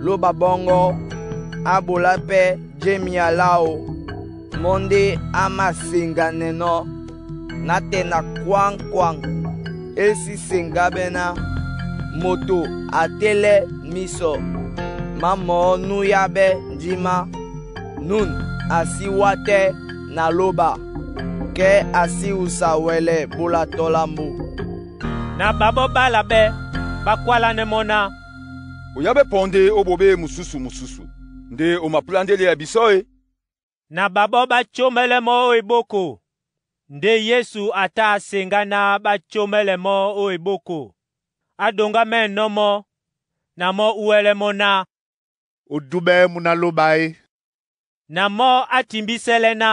lóba bɔ́ŋgɔ́, á ɓolá pɛ́ jêmia láō mɔ́ ndé á maseŋganɛnɔ́ nátɛna kwáŋ-kwáŋ é sí seŋgáɓɛ́ ná moto a télɛ́ mísɔ má mɔɔ́ núyábɛ́ ndímá. Nún a sí wá tɛ́ na lóba, kɛ́ a sí wusa wɛlɛ ɓola tɔ lambo.” Na ɓaɓɔ́ ɓá la ɓɛ́, ɓá kwálánɛ́ mɔ́ ná, “Oyábɛ́ pɔndé ó ɓoɓé mususu mususu, nde o mapúlá ndé léa bisɔ́ e?” Na ɓaɓɔ́ ɓá tsyómɛ́lɛ́ mɔ́ ó ebóko, ndé Yesu a tá a seŋgá ná ɓá tsyómɛ́lɛ mɔ́ ó ebóko, á doŋgámɛ́nɔ́ mɔ́, na mɔ́ úwɛ́lɛ́ mɔ́ ná, Odúɓɛ́ mú ná lóba e. Na mɔ́ á timbísɛ́lɛ́ ná,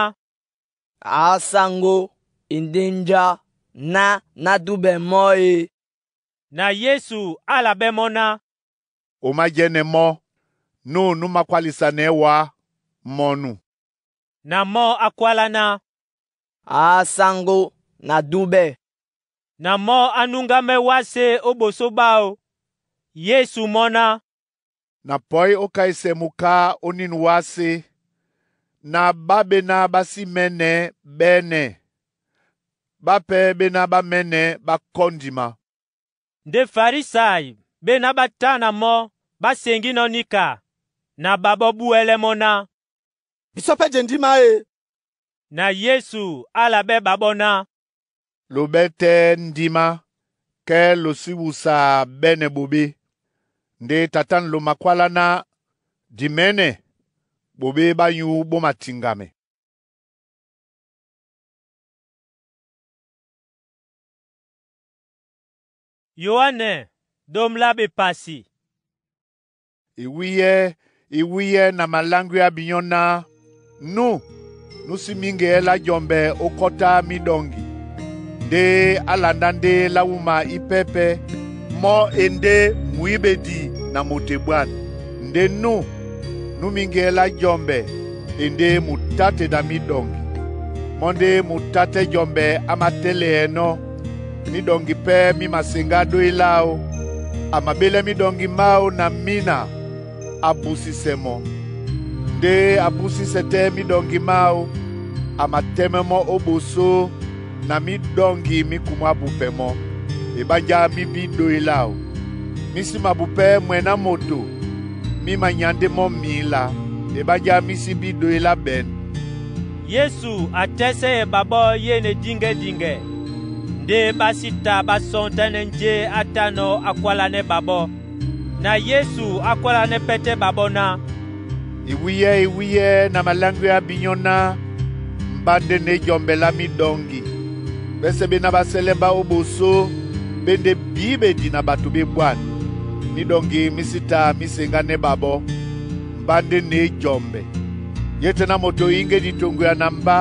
“Asáŋgó e ndé njá ná ná dúbɛ mɔ́ e?” Na Yesu á la ɓɛ́ mɔ́ ná, O májɛ́nɛ mɔ́, nú nú makwálisanɛɛ́ wá mɔ́ nú. Na mɔ́ á kwálá ná, “Asáŋgó na dúbɛ́.” Na mɔ́ á núŋgámɛ́ wásē ó ɓosó ɓáō. Yesu mɔ́ ná, Na pɔ́í ókaísɛ muká ó nínú wásé, na ɓá ɓená ɓá sí mɛ́nɛ́ ɓɛ́nɛ́, ɓápɛ́ ɓéná ɓá mɛ́nɛ́ ɓá kɔ́ndima. Ndé Farisai ɓéná ɓá tá na mɔ́ ɓá seŋgínɔ́ níka, na ɓaɓɔ́ ɓúwɛ́lɛ́ mɔ́ ná, “Bisɔ́ pɛ́ je ndímá e!” Na Yesu á la ɓɛ́ ɓaɓɔ́ ná, Lobɛ́ tɛ́ ndímá kɛ́ lo sí wusa ɓɛ́nɛ ɓoɓé. Nde Tatan lo makwálá ná di mɛ̌nɛ́, ɓoɓé ɓá nyú ɓó matiŋgamɛ. Yoane ɗóm lá ɓepasi. Iwíyɛ́ iwíyɛ́ na maláŋgwea binyɔ́ náh: Nú nú sí míŋgeyɛ́ lá jɔmbɛ ó kɔ́tá míɗɔŋgi, ndé á landá ndé lá wúma ípɛ́pɛ́ mɔ́ e ndé mwǐɓedi na moto ebwân. Ndé nú nú míŋgeyɛ́ lá jɔmbɛ e ndé mutáte da míɗɔŋgi. Mɔ́ ndé mutátɛ́ jɔmbɛ á matɛ́lɛɛnɔ́, míɗɔŋgi pɛ́ mí maseŋgá dói láō. A mabélɛ́ míɗɔŋgi máō na mína, a busisɛ mɔ́. Ndé a búsísɛ tɛ́ míɗɔŋgi máō, a matɛ́mɛ́ mɔ́ ó ɓosó na míɗɔŋgi mí kumwá bupɛ mɔ́, eɓánjá mí bí dói láō. Mí sí mabupɛ́ mwɛ ná moto, mí manyá ndé mɔ́ mǐlá, eɓánjá mí sí bí dói lá ɓɛ̌n. Yesu a tɛ́sɛ́yɛ ɓaɓɔ́ yéne díŋgɛ-díŋgɛ, ndé ɓá sí ta ɓá sɔŋtɛ́nɛ́ njé á tánɔ́ á kwálánɛ́ ɓaɓɔ́. Na Yesu á kwálánɛ́ pɛ́tɛ́ ɓaɓɔ́ ná, Iwíyɛ́ iwíyɛ́ na maláŋgwea binyɔ́ náh: Mba ndé ne jɔmbɛ lá míɗɔŋgi. Ɓɛ́sɛ̄ ɓéná ɓá sɛ́lɛ́ mbá ó ɓosó ɓé ndé bǐɓedi na ɓato ɓá ebwân. Míɗɔŋgi mí sí ta mí seŋgánɛ́ ɓaɓɔ́. Mba ndé ne jɔmbɛ. Yé tɛ́ ná moto íŋgédi toŋgoya na mbá,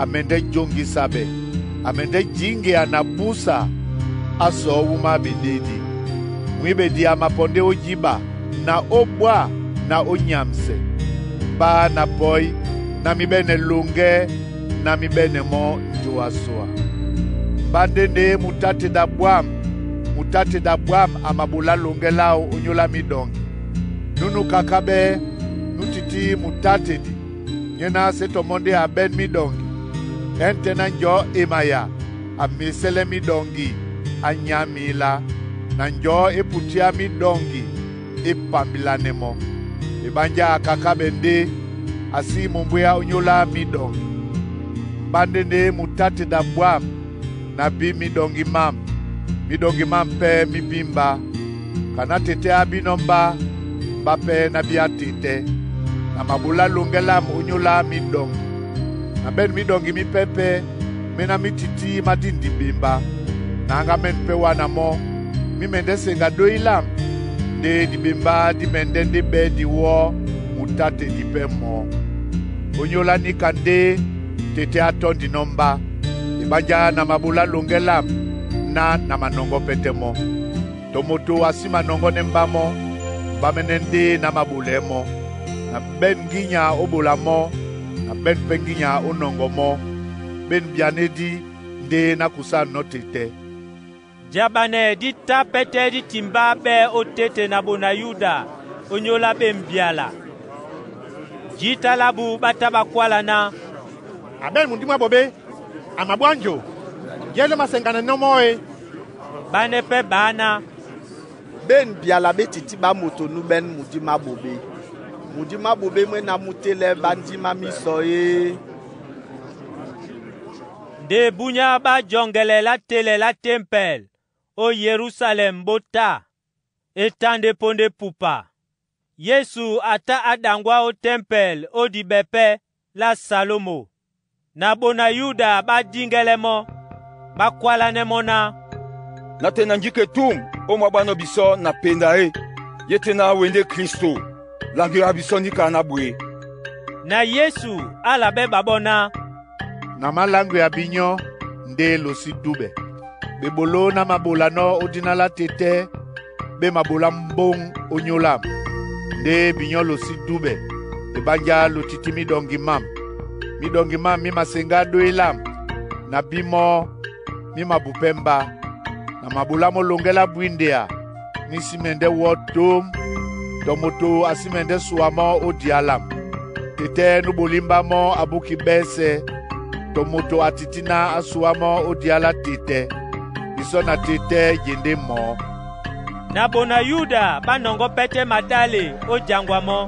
a mɛndɛ́ joŋgisa ɓɛ, a mɛndɛ́ jiŋgea na búsa á sɔɔ́ wúma ɓeɗédi. Mwǐɓedi a mapɔndɛ́ ó jǐɓa na ó ɓwá na ó nyamsɛ. Mbá na pɔ́í ná mí ɓɛ́nɛ loŋgɛ́ ná mí ɓɛ́nɛ mɔ́ njoasoa. Mba ndé ne mutáte da bwâm, mutáte da bwâm a maɓolá loŋgɛ́ láō ónyólá míɗɔŋgi. Núnúkakáɓɛ́ nútítí mutátedi, nyéná sé tɔ mɔ́ ndé a ɓɛ́n míɗɔŋgi. Ɛ́ntɛ́ ná njɔ̌ e maya, a mesɛ́lɛ́ míɗɔŋgi, á nyá mǐlá, na njɔ̌ é putíá míɗɔŋgi, é pambilanɛ mɔ́. Eɓánjá a kakáɓɛ ndé a sí mombwéá ónyólá míɗɔŋgi. Mbande ndé mu táteda bwâm na bí míɗɔŋgi mám, míɗɔŋgi mám pɛ́ mí bí mbá. Ka ná tetɛ́ á bínɔ́ mbá, mbá pɛ́ ná bí á tetɛ́. Na mabolá longɛ lâm ónyólá míɗɔŋgi. Na ɓɛ̂n míɗɔŋgi mípɛ́pɛ̄ méná mí tití má díni diɓemba. Na áŋga mɛ́n pɛ́ wána mɔ́, mí mɛndɛ́ seŋga dói lâm, ndé diɓembá dí mɛndɛ́ ndé ɓɛ́ diwɔ́ mu táte dipɛ́ mɔɔ́. Ónyólá níka ndé tetɛ́ á tɔ́ndinɔ́ mbá, e ɓánjá na mabolá longɛ lâm ná na manɔŋgɔ́ pɛ́tɛ́ mɔ́. Tɔ moto a sí manɔŋgɔ́nɛ́ mbá mɔ́, mbá mɛ́nɛ́ ndé ná mabolɛɛ́ mɔ́. Na ɓɛ̂n ŋgínya ó ɓola mɔ́, na ɓɛ̂n pɛ́ ŋgínya ó nɔŋgɔ mɔ́. Ɓên byanédí ndé nákusánɔ tetɛ́. Jabanɛ di ta pɛ́tɛ́ di timbá ɓɛ́ ó tete na bona Yuda ónyólá ɓên byala. Jǐta lábu ɓá tá ɓá kwála ná, “A ɓɛ̂n mudí mwá ɓoɓé, a mabwá njo, jɛ́ ló maseŋganɛnɔ́ mɔ́ e!” Ɓánɛ́ pɛ́ ɓa ná, “Ɓên byala ɓé tití ɓá moto nú ɓɛ́n mudí má ɓoɓé. Mudí má ɓoɓé mwé ná mú télɛ́ ɓá ndímá mísɔ é?” Ndé búnyá ɓá jɔŋgɛlɛ látélɛ lá tempɛl ó Yerusalɛm ɓó tá, e tándé pondé pupa. Yesu a tá a ɗaŋgwá ó tempɛl ó dibɛ pɛ́ lá Salomon. Na bona Yuda ɓá díŋgɛ́lɛ́ mɔ́, ɓá kwálánɛ́ mɔ́ ná, “Na tena njǐke tum ó mwá ɓwánɔ́ bisɔ́ na penda e! Yé tena we ndé Kristo, langela bisɔ́ níka ná bwě.” Na Yesu a labɛ́ ɓaɓɔ́ ná, “Na máláŋgwea binyɔ́ ndé lo sí dúɓɛ. Ɓeɓoló ná mabolanɔ́ ó dina lá tetɛ́, ɓé mabolá mbóŋ ónyólám. Ndé binyɔ́ lo sí dúɓɛ, e ɓánjá lo tití míɗɔŋgi mám. Míɗɔŋgi mám mí maseŋgá dói lâm, na bí mɔ́ mí mabu pɛ́ mbá. Na mabolá mɔ́ longɛ lá bwíndea mí sí mɛndɛ́ wɔ́ tóm, tɔ moto a sí mɛndɛ́ sua mɔ́ ó día lâm. Tetɛ́ nú ɓolí mbá mɔ́ a búki ɓɛ́sɛ̄, tɔ moto a tití ná á suá mɔ́ ó día lá tetɛ́. Bisɔ́ na tetɛ́ jendé mɔɔ́.” Na bona Yuda ɓá nɔŋgɔ́ pɛ́tɛ́ maɗále ó jaŋgwa mɔ́.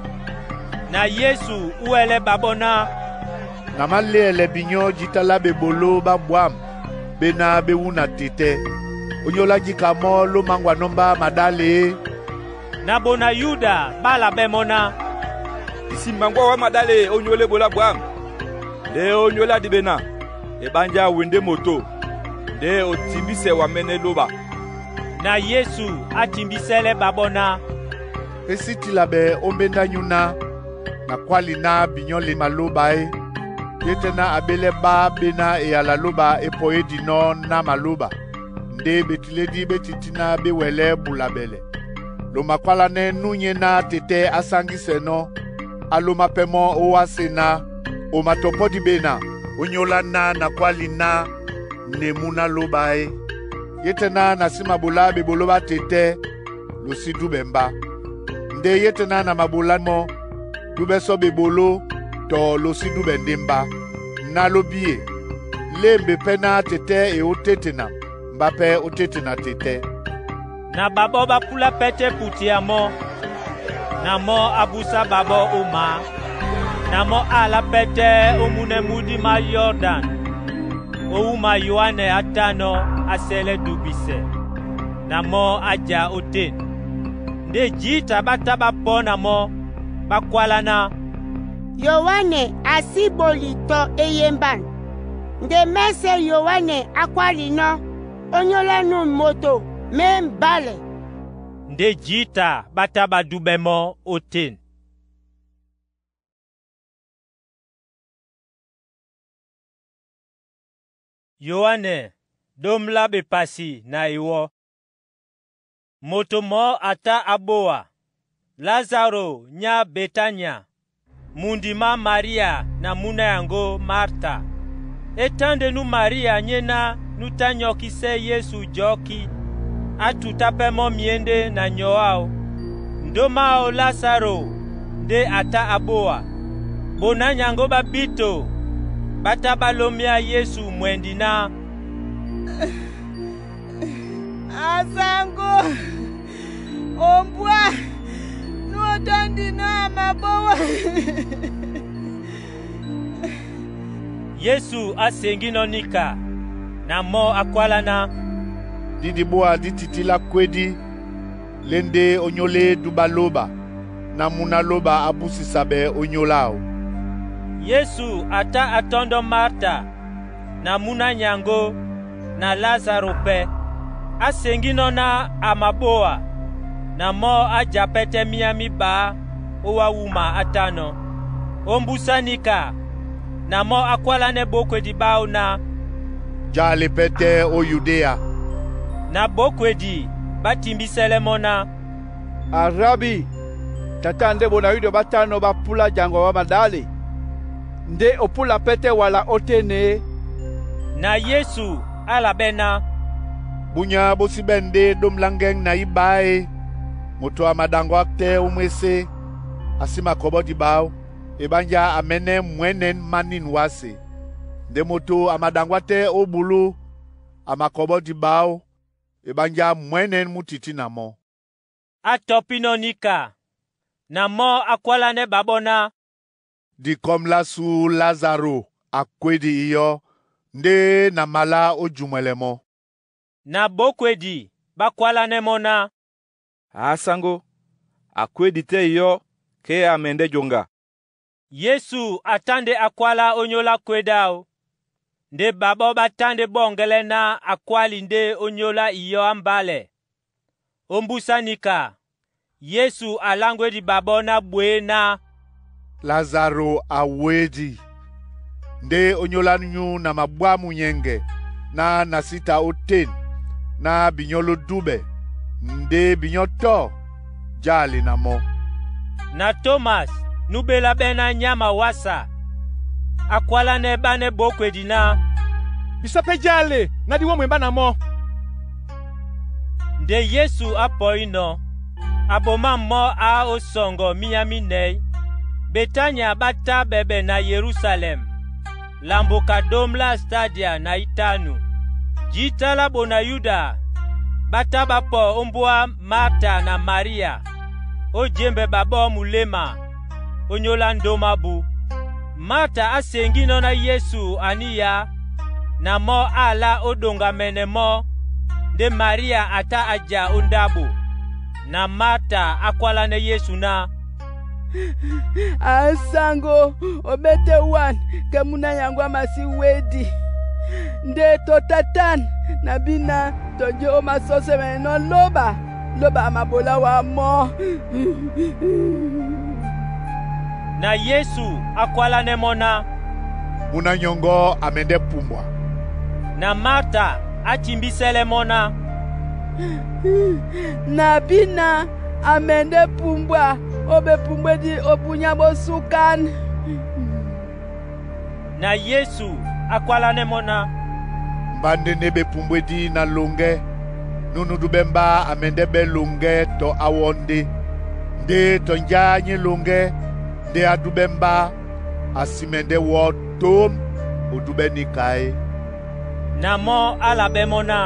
Na Yesu úwɛlɛ́ ɓaɓɔ́ ná, “Na máléɛlɛ binyɔ́ jǐta lá ɓeɓoló ɓá ɓwǎm̀ ɓé ná ɓé wúna tetɛ́. Ónyólá jǐka mɔ́ ló máŋgwanɔ́ mbá maɗále é?” Na bona Yuda ɓá labɛ́ mɔ́ ná, “Di sí maŋgwa wá maɗále ónyólá eɓoló á bwǎm̀, ndé ónyólá diɓena, e ɓánjá we ndé moto, ndé otimbísɛ wa mɛ́nɛ́ lóɓa.” Na Yesu a timbísɛ́lɛ́ ɓaɓɔ́ ná, “É sí tila ɓɛ ó mbéndá nyú ná, na kwáli ná binyɔ́ le malóɓa é, yé tɛ́ ná a ɓélɛ́ ɓá ɓé ná eyala lóɓa e pɔédinɔ́ ná malóɓa, ndé ɓetilédí ɓé tití ná ɓé wɛlɛ́ bula-ɓɛlɛ. Lo makwálánɛ́ nú nyéná tetɛ́ á sáŋgísɛnɔ́, á lómá pɛ́ mɔ́ ó wásē ná, ‘O matɔpɔ́ diɓena ónyólá ná na kwáli ná ne mú ná lóɓa é?’ Yé tɛ́ ná na sí mabolá ɓeɓoló ɓá tetɛ́, lo sí dúɓɛ mbá. Ndé yé tɛ́ ná na mabolá mɔ́, dúɓɛ́ sɔ́ ɓeɓoló tɔ lo sí dúɓɛ ndé mbá. Ná lóbíe, lémbe pɛ́ ná tetɛ́ e ótétena, mbá pɛ́ ótétena tetɛ́.» Na ɓaɓɔ́ ɓá púlá pɛ́tɛ́ putia mɔ́, na mɔ́ á búsá ɓaɓɔ́ ó mǎ. Na mɔ́ á alá pɛ́tɛ́ ó múnɛ́ múdí má Yɔrdan, ó wúma Yoanɛ á tánɔ́ á sɛ́lɛ́ dubisɛ, na mɔ́ á ja ótên. Ndé jǐta ɓá tá ɓá pɔ́ na mɔ́, ɓá kwálá ná, “Yoane a sí ɓoli tɔ eyemban. Nde mɛ́sɛ̄ Yoane á kwálinɔ́ ónyólá nú moto mé mbálɛ?” Ndé jǐta ɓá tá ɓá dúɓɛ́ mɔ́ ótên. Yoane ɗóm lá ɓepasi na ewɔ́. Moto mɔɔ́ a tá á ɓówa, Lazaro nyá Betania, mundi má Maria na múna yaŋgó Marta. E tánde nú Maria nyéná nú tá nyɔkísɛ́ Yesu jɔ̌kí, á tutá pɛ́ mɔ́ myéndé na nyɔ áō. Ndómá áō Lásaro ndé a tá a ɓówa. Ɓoná nyaŋgó ɓá bíto ɓá tá ɓá lómíá Yesu mwɛndi ná, “Asaŋgó, ombwá, nú o tɔ́ndinɔ́ a maɓówa.” Yesu a seŋgínɔ́ níka, na mɔ́ a kwala ná, Dí dibúwa dí tití lá kwédí lé ndé ónyólá e dúɓá lóba, ná múna lóba á búsisa ɓɛɛ́ ónyólá áō. Yesu a tá a tɔ́ndɔ́ Marta na múna nyaŋgó na Lázaro pɛ́. A seŋgínɔ́ ná a mabóa, na mɔ́ a ja pɛ́tɛ́ míá mí ɓá ó wá wúma átánɔ́. Ómbúsá níka, na mɔ́ á kwálánɛ́ ɓókwedi ɓáō ná, Jale pɛ́tɛ́ ó Yudéa. Na ɓókwedi ɓá timbísɛ́lɛ́ mɔ́ ná, “A Rabi, tata ndé ɓona Yuda ɓátánɔ́ ɓá púlá jaŋgwa wá maɗále. Ndé o púla pɛ́tɛ́ wala ótên é?” Na Yesu á la ɓɛ́ ná, Búnyá bó sí ɓɛ̂n ndé ɗómláŋgɛ́ŋ na íɓá e, moto a maɗaŋgwá tɛ́ ómwésé, a sí makɔɓɔ́ diɓáw, eɓánjá a mɛ́nɛ́ mwɛ̌nɛ́n mánín wásē. Nde moto a maɗaŋgwá tɛ́ ó bulú, a makɔɓɔ́ diɓáw, eɓánjá mwɛ̌nɛ́n mú tití na mɔ́. Á tɔpínɔ́ níka, na mɔ́ á kwálánɛ́ ɓaɓɔ́ ná, Di kɔ́m lá sú Lázaro a kwédi iyɔ́, ndé na malá ó jumwɛlɛ mɔ́. Na ɓókwedi ɓá kwálánɛ́ mɔ́ ná, Aa sáŋgó, a kwédi tɛ́ iyɔ́ ké a mɛndɛ́ joŋga. Yesu a tá ndé a kwálá ónyólá kwédáw, ndé ɓaɓɔ́ ɓá tá ndé ɓɔ̂ŋgɛlɛ́ ná a kwáli ndé ónyólá iyɔ́ á mbálɛ. Ómbúsá níka, Yesu a láŋgwedi ɓaɓɔ́ ná bwě ná, Lázaro a wédi. Ndé ónyólá nyú na mabwá munyɛŋgɛ ná na sí ta ótên ná binyɔ́ló dúɓɛ, ndé binyɔ́ tɔ́ jâle na mɔ́. Na Tomas nú ɓélá ɓɛ́ ná nyáma wásā, a kwálánɛ́ ɓánɛ́ ɓókwedi ná, Bisɔ́ pɛ́ jâle ná dí wó mwembá na mɔ́. Nde Yesu á pɔínɔ̄, a ɓomâ mɔ́ á ó sɔŋgɔ míá mínɛ̌. Betania ɓá tá ɓɛɓɛ na Yerusalɛm, lambo ka dóm lá stadia na ítanu. Jǐta lá ɓona Yuda ɓá tá ɓá pɔ ómbóá Marta na Maria ó jembɛ ɓaɓɔ́ muléma ónyólá ndóm ábū. Marta á seŋgínɔ́ ná Yesu a ní yǎ, na mɔ́ á lá ó ɗoŋgamɛnɛ mɔ́ ndé Maria a tá a ja ó ndáɓo. Na Marta á kwálánɛ́ Yesu ná, A sáŋgó, o ɓétɛ́ wan ke múna nyaŋgó a masí wédi. Nde to tatan na bí ná tɔ́ jé ó masɔ́sɛmɛnɛnɔ́ lóba, lóba a maɓolá wá mɔ́. Na Yesu á kwálánɛ́ mɔ́ ná, Múna nyɔŋgɔ a mɛndɛ́ pumbwa. Na Marta á timbísɛ́lɛ́ mɔ́ ná, Na bí ná a mɛndɛ́ pumbwa ó ɓepumbwédi ó búnyá ɓó súkán. Na Yesu á kwálánɛ́ mɔ́ ná, Mbá ndé né ɓepumbwédi na loŋgɛ́, núnúdúɓɛ́ mbá a mɛndɛ́ ɓɛ́ loŋgɛ́ tɔ áwɔ́ ndé. Ndé tɔ njá nyé loŋgɛ́ ndé á dúɓɛ́ mbá, a sí mɛndɛ́ wɔ́ tóm ó dúɓɛ́ níka é. Na mɔ́ á la ɓɛ́ mɔ́ ná,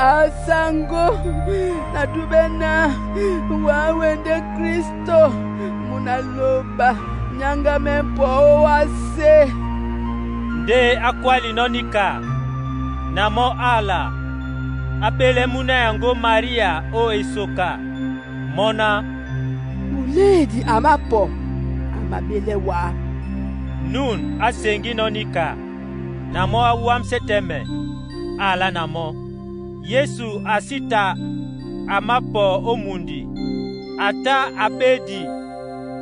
A sáŋgó, na dúɓɛ́ ná wǎ wendé Kristo, muna lóba, nyáŋga mɛ́ pɔ ó wásē. Ndé á kwálinɔ́ níka, na mɔ́ á la, á ɓélɛ́ múna yaŋgó Maria ó esoka, mɔ́ ná, Muléedi a mápɔ, a maɓélɛ́ wá. Nun á seŋgínɔ́ níka, na mɔ́ á wámsɛ́ tɛ́mɛ, á lá na mɔ́. Yesu a sí ta a mápɔ ó mundi, a tá a ɓédi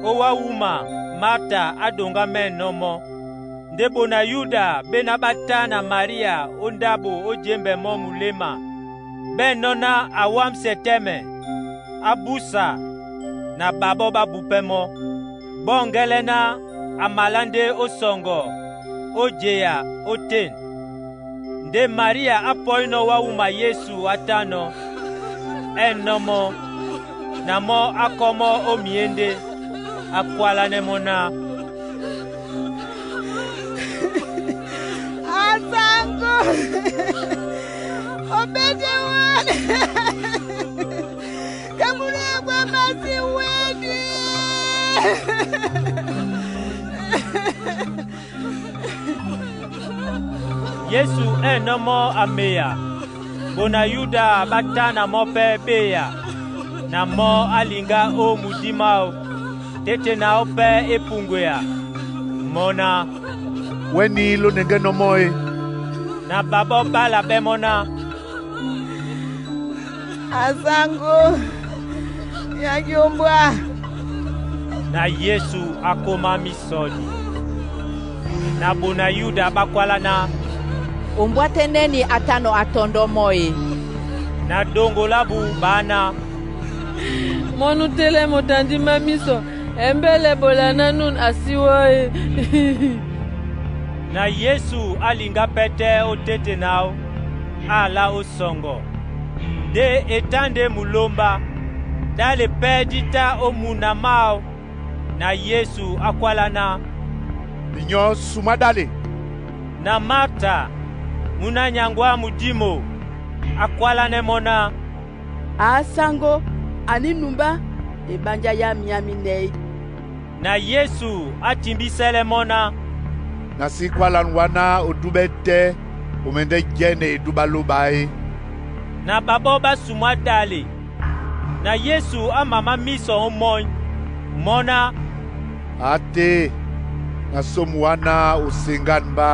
ó wá wúma Marta á ɗoŋgámɛ́nɔ́ mɔ́. Ndé ɓona Yuda ɓéná ɓá tá na Maria ó ndáɓo ó jembɛ mɔ́ muléma, ɓɛ́nɔ́ ná a wámsɛ tɛ́mɛ, á búsa na ɓaɓɔ́ ɓá bupɛ́ mɔ́. Ɓɔ̂ŋgɛ́lɛ́ ná a malá ndé ó sɔŋgɔ ó jeya ótên. Ndé Maria á pɔ́inɔ́ wá wúma Yesu átánɔ́, ɛ́nɔ́ mɔ́, na mɔ́ á kɔ́ mɔ́ ó myéndé, á kwálánɛ́ mɔ́ ná, A sáŋgó, o ɓétɛ́ wan ke múna nyaŋgó a masí wédi. Yesu ɛ́nɔ́ mɔ́ a meya, bona Yuda ɓá tá na mɔ́ pɛ́ ɓéya, na mɔ́ á liŋgá ó mudí máō tete na ó pɛ́ e puŋgwea. Mɔ́ ná, “Wɛ́nǐ lonɛngɛ́ nɔ mɔ́ e?” Na ɓaɓɔ́ ɓá labɛ́ mɔ́ ná, “Asaŋgó, yangi ombwa!” Na Yesu akómá mísɔdi. Na bona Yuda ɓá kwala ná, “Ombwa tɛ́ nɛ́nī a tánɔ a tɔndɔ mɔ́ e?” Na ɗoŋgo lábu ɓá ná, “Mɔ́ nú télɛ́ moto a ndímá mísɔ, ɛmbɛ́lɛ ɓola ná nún a sí wɔ́ e.” Na Yesu á liŋgá pɛ́tɛ́ ó tete náō, á lá ó sɔŋgɔ. Ndé e tá ndé mulómbá. Ɗále pɛ́ dí tá ó muna máō. Na Yesu á kwála ná, “Binyɔ́ sumwá ɗále.” Na Marta, múná nyaŋgɔ á mudímo, á kwálánɛ́ mɔ́ ná, “Asáŋgó, a ní numbá, eɓánjá yámí á mínɛ́ é.” Na Yesu á timbísɛ́lɛ́ mɔ́ ná, “Na sí kwálan wá ná o dúɓɛ́ tɛ́ o mɛndɛ́ jɛ́nɛ edúbɛ́ á lóba é.” Na ɓaɓɔ́ ɓá sumwá ɗále. Na Yesu á mamá mísɔ ómɔ́ny, mɔ́ ná, “Até, na somu wá ná o seŋgán mbá,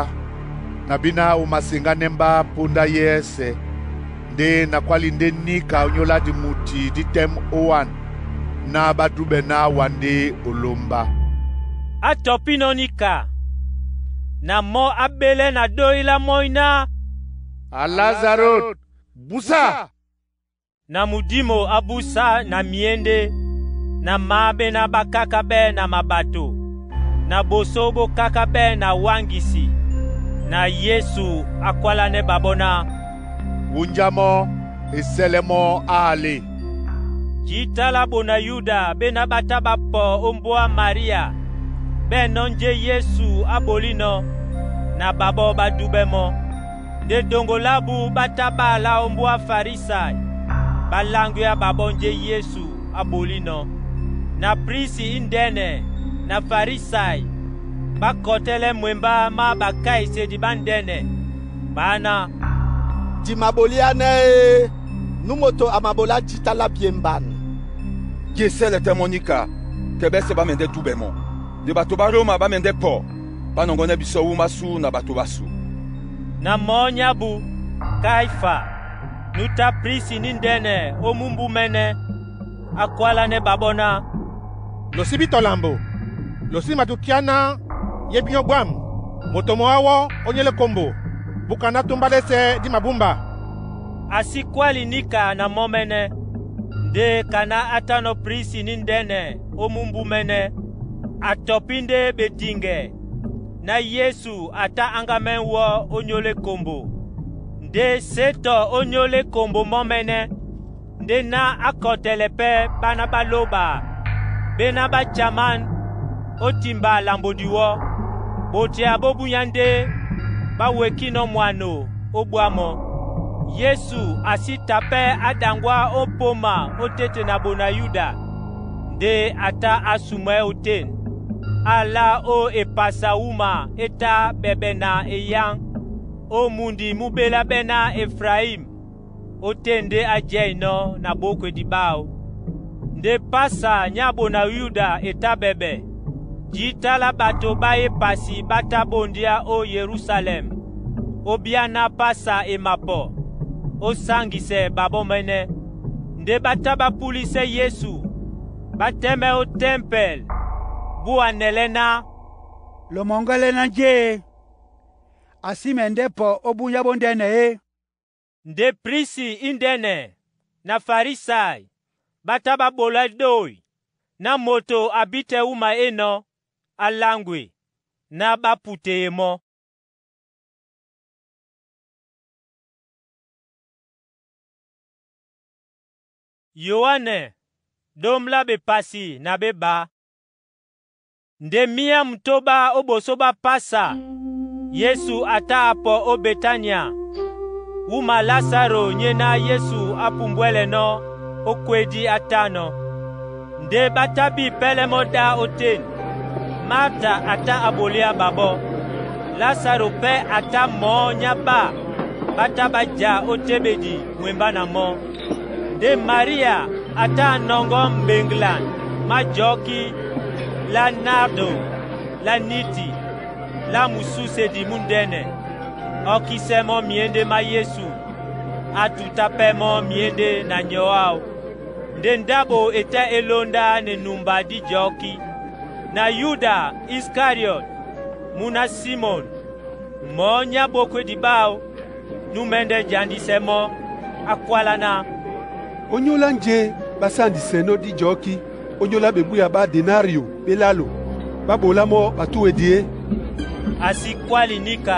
na bíná o maseŋgánɛ́ mbá póndá yɛ́sɛ̄, ndé na kwáli ndé níka ónyólá dimuti dí tɛ́m ówan ná ɓá dúɓɛ ná wá ndé o lómbá.” Á tɔpínɔ́ níka, na mɔ́ á ɓélɛ́ na dói lá mɔ́ny ná, “A Lázaro, búsá!” Na mudímo á búsá na myéndé, na maáɓená ɓá kákáɓɛ́ na maɓato, na bosó ɓó kákáɓɛ́ na wáŋgisi. Na Yesu á kwálánɛ́ ɓaɓɔ́ ná, “Wúnja mɔ́ e sɛ́lɛ́ mɔ́ áale.” Jǐta lá bona Yuda ɓéná ɓá tá ɓá pɔ ó mbóa Maria, ɓɛ̂nɔ́ njé Yesu á ɓolínɔ̄, na ɓaɓɔ́ ɓá dúɓɛ́ mɔ́. Nde ɗoŋgo lábu ɓá tá ɓá lá ó mbóa Farisai, ɓá laŋgwea ɓaɓɔ́ njé Yesu á ɓolínɔ̄. Na prisi índɛ́nɛ na Farisai ɓá kɔtɛ́lɛ́ mwembá má bakaisedi ɓá ndɛ́nɛ, ɓá ná, Di maɓolíánɛ́ e, nú moto a maɓolá jǐta lá byemban. Di e sɛ́lɛ tɛ́ mɔ́ níka kɛ ɓɛ́sɛ̄ ɓá mɛndɛ́ dúɓɛ mɔ́. Nde bato ɓá Roma ɓá mɛndɛ́ pɔ ɓá nɔŋgɔnɛ́ bisɔ́ wúma sú na bato ɓásu.” Na mɔ́ nyábu, Kaifa, nú tá prisi níndɛ́nɛ ó múmbú mɛ́nɛ́, á kwálánɛ́ ɓaɓɔ́ ná, “Lo sí bí tɔ lambo, lo sí matukiá ná ye bínyɔ́ bwâm, moto mɔ́ áwɔ́ ó nyéle kombo, búka ná túmbá lɛ́sɛ dí mabúmba.” A sí kwáli níka na mɔ́ mɛ́nɛ́. Ndé kaná á tánɔ́ prisi níndɛ́nɛ ó múmbú mɛ́nɛ́, a tɔpí ndé ɓediŋgɛ ná Yesu a tá áŋgámɛ́ wɔ́ ó nyólé kombo. Ndé sé tɔ ó nyólé kombo mɔ́ mɛ́nɛ́, ndé ná á kɔtɛlɛ pɛ́ ɓána ɓá lóba, ɓéná ɓá chamán ó timba lambo diwɔ́. Ɓotea ɓó búnyá ndé ɓá wekínɔ́ mwano ó ɓwá mɔ́. Yesu a sí ta pɛ́ á ɗaŋgwá ó pôma ó tete na bona Yuda, ndé a tá á sumwɛ́ ótên. A lá ó epasa wúma é tá ɓɛɓɛ na eyáŋ, ó mundi mú ɓéláɓɛ́ ná Efrayim, ótên ndé á jɛ́inɔ́ na ɓókwedi ɓáō. Ndé pasa nyá bona Yuda e tá ɓɛɓɛ. Jǐta lá ɓato ɓá é pasi ɓá tá ɓondíá ó Yerusalɛm ó bíá ná pasa e mapɔ, ó sáŋgisɛ ɓaɓɔ́ mɛ́nɛ́. Ndé ɓá tá ɓá púlisɛ́ Yesu, ɓá tɛ́mɛ́ ó tɛ́mpɛl búanɛlɛ́ ná, “Lo mɔŋgɛlɛ ná njé e? A sí mɛndɛ́ pɔ ó búnyá bóndɛ́nɛ é?” Ndé prisi índɛ́nɛ na Farisai ɓá tá ɓá ɓolɛ́ ɗôy ná moto a bí tɛ́ wúma énɔ́, á láŋgwe, ná ɓá puteye mɔ́. Yoane ɗóm lá bepasi na ɓé ɓá. Nde míá mutóbá ó ɓosó ɓá pasa, Yesu a tá a pɔ ó Betania, wúma Lásaro nyéná Yesu á pumbwɛlɛnɔ́ ó kwédí á tánɔ̄. Ndé ɓá tá bí pɛ́lɛ́ mɔ́ ɗá ótên. Marta a tá a ɓolíá ɓaɓɔ́. Lasaro pɛ́ a tá mɔ̌ nyá ɓá ɓá tá ɓá ja ó téɓedi mwembá na mɔ́. Ndé Maria a tá a nɔŋgɔ́ mbeŋglan má jɔ̌kí lá nardo lá níti lá musúsedi múndɛ́nɛ, ɔ́kísɛ́ mɔ́ myéndé má Yesu, á tutá pɛ́ mɔ́ myéndé na nyɔ áō. Ndé ndáɓo e tɛ́ e lóndá na enumba dí jɔ́kí. Na Yuda Iskariɔt, mú ná Simɔn, mɔ̌ nyá ɓokwédi ɓáō, nú mɛ́ndɛ́ jandisɛ mɔ́, á kwálá ná, “Ónyólá njé ɓá sándisɛnɔ́ díjɔ̌kí ónyólá ɓebúya ɓá denário ɓé lálo, ɓá ɓolá mɔ́ ɓatúedi é?” A sí kwáli níka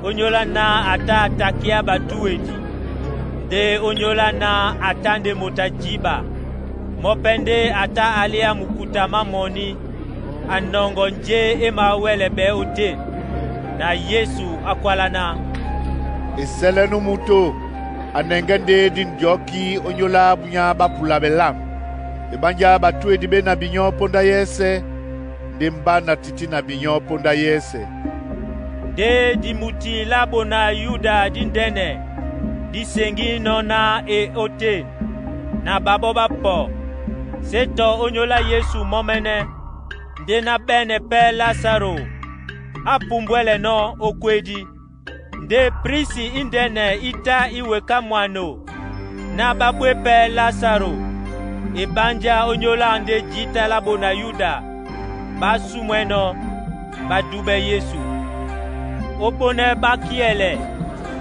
ónyólá ná a tá a takíá ɓatúedi, ndé ónyólá ná a tá ndé moto a jiba. Mɔ́ pɛ́ ndé a tá a léá mukuta má mɔní, a nɔŋgɔ njé e mawɛ́lɛ ɓɛ̌ ótên. Na Yesu a kwálá ná, “Esɛlɛ nú moto a nɛŋgɛ́ ndé dîn jɔ̌kí ónyólá búnyá ɓá pula ɓɛ lâm. Eɓánjá ɓatúedi ɓé na binyɔ́ póndá yɛ́sɛ̄, ndé mbá na tití na binyɔ́ póndá yɛ́sɛ̄.” Ndé dimuti lá ɓona Yuda díndɛ́nɛ dí seŋgínɔ́ ná e ótên, na ɓaɓɔ́ ɓá pɔ. Sé tɔ ónyólá Yesu mɔ́mɛ́nɛ́, ndé ná ɓɛ́nɛ pɛ́ Lasaro á pumbwɛ́lɛnɔ́ ó kwédí. Ndé prisi índɛ́nɛ í tá í weká mwano ná ɓá ɓwé pɛ́ Lasaro eɓánjá ónyólá ndé jǐta lá ɓona Yuda ɓá súmwɛ́nɔ́, ɓá dúɓɛ́ Yesu. Ó ɓónɛ́ ɓá kíɛlɛ,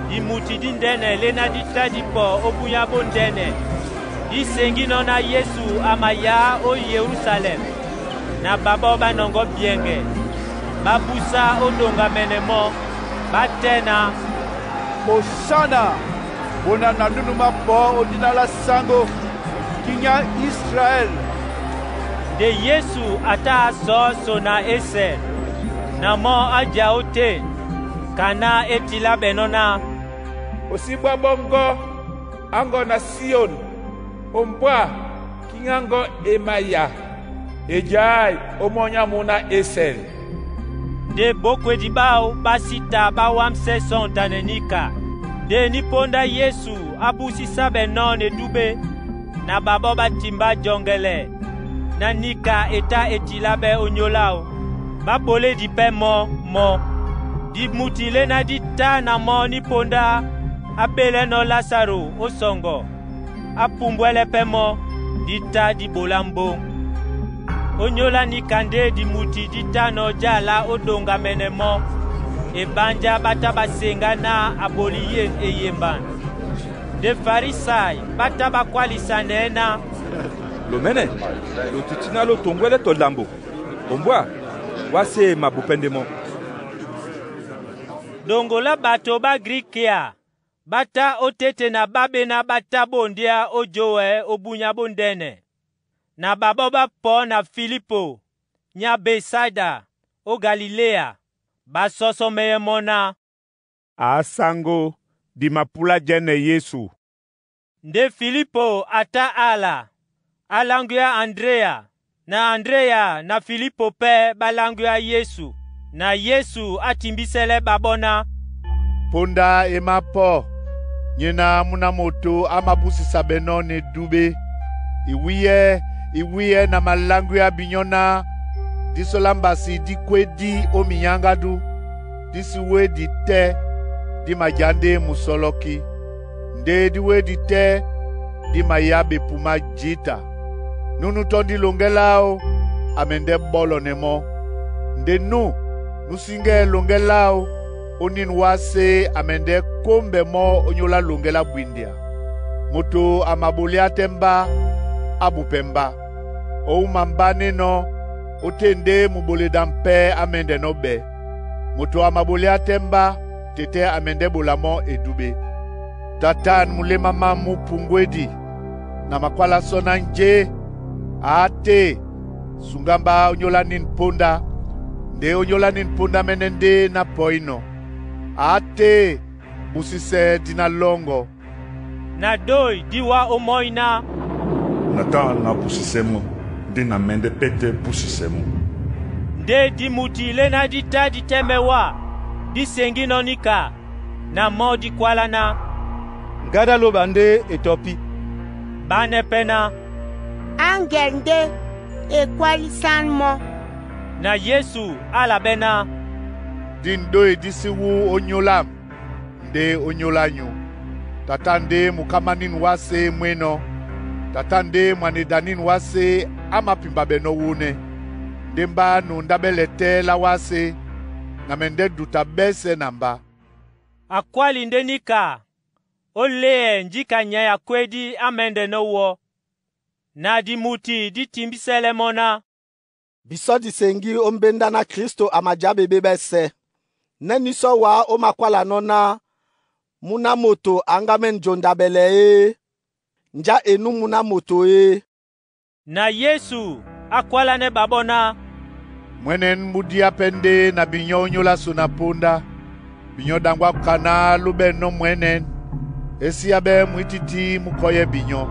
dimuti díndɛ́nɛ léná dí tá dí pɔ ó búnyá bóndɛ́nɛ, dí seŋgínɔ́ ná Yesu a mayǎ ó Yerusalɛm. Na ɓaɓɔ́ ɓá nɔŋgɔ́ byɛŋgɛ, ɓá búsá ó ɗoŋgamɛnɛ mɔ́, ɓá tɛ́ ná, “Osana! Ɓona na nunu mapɔ̌ ó dina lá sáŋgó, Kiŋ á Israɛl!” Nde Yesu a tá a sɔ̌ so na Esɛl, na mɔ́ á ja ótên, ka ná é tilá ɓɛnɔ́ ná, “O sí ɓwá ɓɔ́ŋgɔ́, á ŋgɔ́ na Síon, Ombwâ, Kiŋ á ŋgɔ́ e maya, E jaai ómɔ́ nyá mú ná Esɛl.” Nde ɓókwedi ɓáō ɓá sí ta ɓá wámsɛ́ sɔ̂ŋtanɛ níka. Nde nípóndá Yesu á búsí sáɓɛnɔ́ na edúɓé, na ɓaɓɔ́ ɓá timbá jɔŋgɛlɛ ná níka e tá e tilá ɓɛ́ ónyólá áō, ɓá ɓolédi pɛ́ mɔ́ mɔ́. Dimuti léná dí tá na mɔ́ nípóndá á ɓélɛ́nɔ́ Lasaro ó sɔŋgɔ, á pumbwɛ́lɛ́ pɛ́ mɔ́, dí tá dí ɓolá mbóŋ. Ónyólá níka ndé dimuti dí tánɔ̄ jâlá ó ɗoŋgamɛnɛ mɔ́, eɓánjá ɓá tá ɓá seŋgá ná a ɓolí yen eyemban. Ndé Farisai ɓá tá ɓá kwálisanɛɛ́ ná, “Lomɛ́nɛ́, lo tití ná lo toŋgwɛ́lɛ́ tɔ lambo, Ombwâ, wásē e mabu pɛ́ ndé mɔ́.” Ɗoŋgo lá ɓato ɓá Grikia ɓá tá ó téte na ɓá ɓéná ɓá tá ɓondíá ó jówɛ ó búnyá bóndɛ́nɛ. Na ɓaɓɔ́ ɓá pɔ na Filipo nyá Besaida ó Galiléa, ɓá sɔ́sɔ́ mɛ́yɛ́ mɔ́ ná, “A sáŋgó, di mapúlá jɛ́nɛ Yesu.” Ndé Filipo a tá ala, á láŋgwíá Andréa, na Andréa na Filipo pɛ́ ɓá láŋgwíá Yesu. Na Yesu á timbísɛ́lɛ́ ɓaɓɔ́ ná, “Póndá e mápɔ, nyéná múna moto á mabúsisa ɓɛnɔ́ na edúɓé. Iwíyɛ́ iwíyɛ́ na maláŋgwíá binyɔ́ ná dí sɔ́ lá mbasi dí kwédí ó minyáŋgádú, dí sí wédi tɛ́ dí majǎ ndé musɔlɔkí. Ndé dí wédi tɛ́ dí mayá ɓepumá jǐta. Núnú tɔ́ndi loŋgɛ́ láō a mɛndɛ́ ɓɔ́lɔnɛ mɔ́. Nde nú nú síŋgɛ́ loŋgɛ́ láō, ónîn wásé a mɛndɛ́ kómbɛ mɔ́ ónyólá loŋgɛ́ lá bwindea. Moto a maɓoliá tɛ́ mbá, á bupɛ mbá. Ó wúma mbá nénɔ́, ótên ndé muɓoleda mpɛ́ á mɛ́ndɛnɔ́ ɓɛ̌. Moto a maɓoliá tɛ́ mbá, tetɛ́ a mɛndɛ́ ɓola mɔ́ edúɓé. Tatan muléma mám mú puŋgwédi, na makwálá sɔ́ ná njé? A te, sungá mbá ónyólá nîn póndá, ndé ónyólá nîn póndá mɛ́nɛ́ ndé ná pɔínɔ̄. A te, busisɛ dí ná lɔ́ŋgɔ̄. Na doi dí wá ómɔ́ny ná, Na tá na busisɛ mɔ́, ndé na mɛndɛ́ pɛ́tɛ́ búsisɛ mɔ́. Ndé dimuti léná dí tá dí tɛ́mɛ wá. Di seŋgí nɔ́ níka na mɔ́ di kwala ná. Ngáda lóba ndé e tɔpí. Ɓánɛ́ pɛ́ ná, «Aŋgɛl ndé e kwálisan mɔ́.» Na Yesu a labɛ́ ná, Di ndói dí sí wu ónyólám ndé ónyólá nyǔ. Tata ndé mukámánîn wásē é mwénɔ́. Tata ndé mwanedanîn wásē á māpimbabɛnɔ́ wónɛ́. Ndé mbá nundáɓɛ́ lɛ tɛ́ lá wásē, na mɛndɛ́ duta ɓɛ́sɛ̄ na mbá.» Akwáli ndé níka ó léɛ njíka nyay a kwédí á mɛ́ndɛnɔ́ wɔ́. Na dimuti dí timbísɛ́lɛ́ mɔ́ ná, Bisɔ́ diseŋgí ó mbéndá ná Kristo a majá ɓeɓé ɓɛ́sɛ̄. Nɛ́ nísɔ́ wá ó makwálanɔ́ ná mú ná moto a ŋgámɛ́n njondabɛlɛ é, njá e nú mú ná moto é. Na Yesu a kwálánɛ́ ɓaɓɔ́ ná, Mwɛ́nɛ́n mú díá pɛ́ ndé na binyɔ́ ónyólá so na póndá. Binyɔ́ ɗaŋgwa kana lúɓɛ́nɔ́ mwɛ́nɛ́n. E síáɓɛ́ mwítítí mú kɔ́yɛ́ binyɔ́.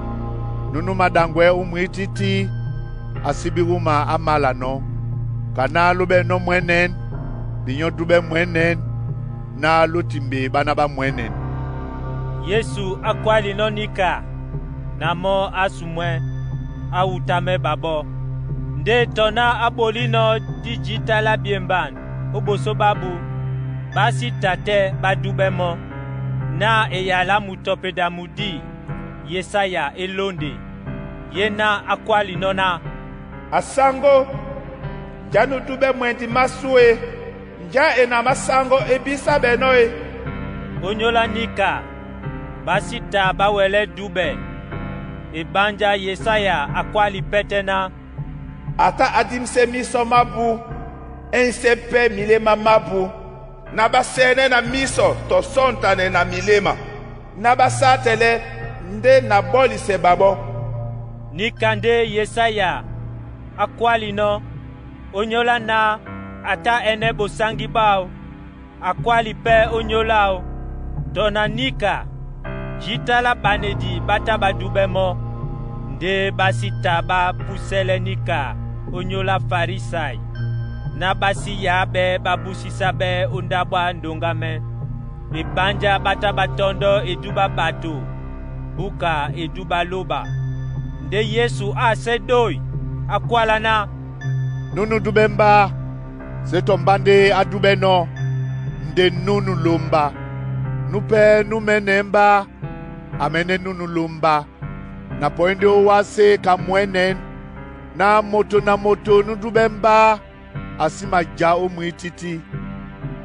Núnú maɗaŋgwɛ̌ ó mwítítí, a sí bí wúma á málanɔ́. Kaná lúɓɛ́nɔ́ mwɛ́nɛ́n, binyɔ́ dúɓɛ́ mwɛ́nɛ́n, ná lótimbe ɓáná ɓá mwɛ́nɛ́n. Yesu a kwálinɔ́ níka na mɔ́ á sumwɛ́, á wutamɛ́ ɓaɓɔ́. Ndé tɔ ná á ɓolínɔ̄ dí jǐta lá byemban ó ɓosó ɓábū, ɓá sí ta tɛ́ ɓá dúɓɛ́ mɔ́, ná eyala mutɔpeda mudí Yesaya é lónde, ye ná á kwálinɔ́ ná: Asáŋgó, njá nú dúɓɛ́ mwɛndi másû e? Njá e na másáŋgó é bísáɓɛnɔ́ e? Ónyólá níka ɓá sí ta ɓá wɛlɛ́ dúɓɛ. Eɓánjá Yesaya a kwáli pɛ́tɛ́ ná: A tá á dímisɛ́ mísɔ mábū, ɛ́ŋsɛ́ pɛ́ miléma mábū, na ɓá sɛ́nɛ́ na mísɔ tɔ sɔ́ŋtanɛ na miléma, ná ɓá sátɛlɛ́ ndé na ɓɔ́lisɛ ɓaɓɔ́. Níka ndé Yesaya á kwálinɔ́, ónyólá ná a tá ɛ́nɛ́ ɓosáŋgí ɓáō, a kwáli pɛ́ ónyóláō. Tɔ na níka, jǐta lá ɓanedi ɓá tá ɓá dúɓɛ́ mɔ́. Ndé ɓá sí ta ɓá púsɛ́lɛ́ níka ónyólá Farisai, ná ɓá sí yǎ ɓɛ́ ɓá búsisáɓɛ́ ó ndáɓo á ndoŋgámɛ́. Eɓánjá ɓá tá ɓá tɔ́ndɔ́ edú ɓá ɓato búka edú ɓá lóba. Ndé Yesu á asɛ́ ɗói, á kwála ná, Núnú dúɓɛ́ mbá, sé tɔ mbá ndé á dúɓɛ́nɔ́, nde núnú lómbá. Nú pɛ́ nú mɛ́nɛ́ mbá, a mɛ́nɛ́ núnú lómbá. Na pɔí ndé ó wásē ka mwɛ́nɛ́n ná moto na moto nú dúɓɛ́ mbá a sí maja ó mwítítí.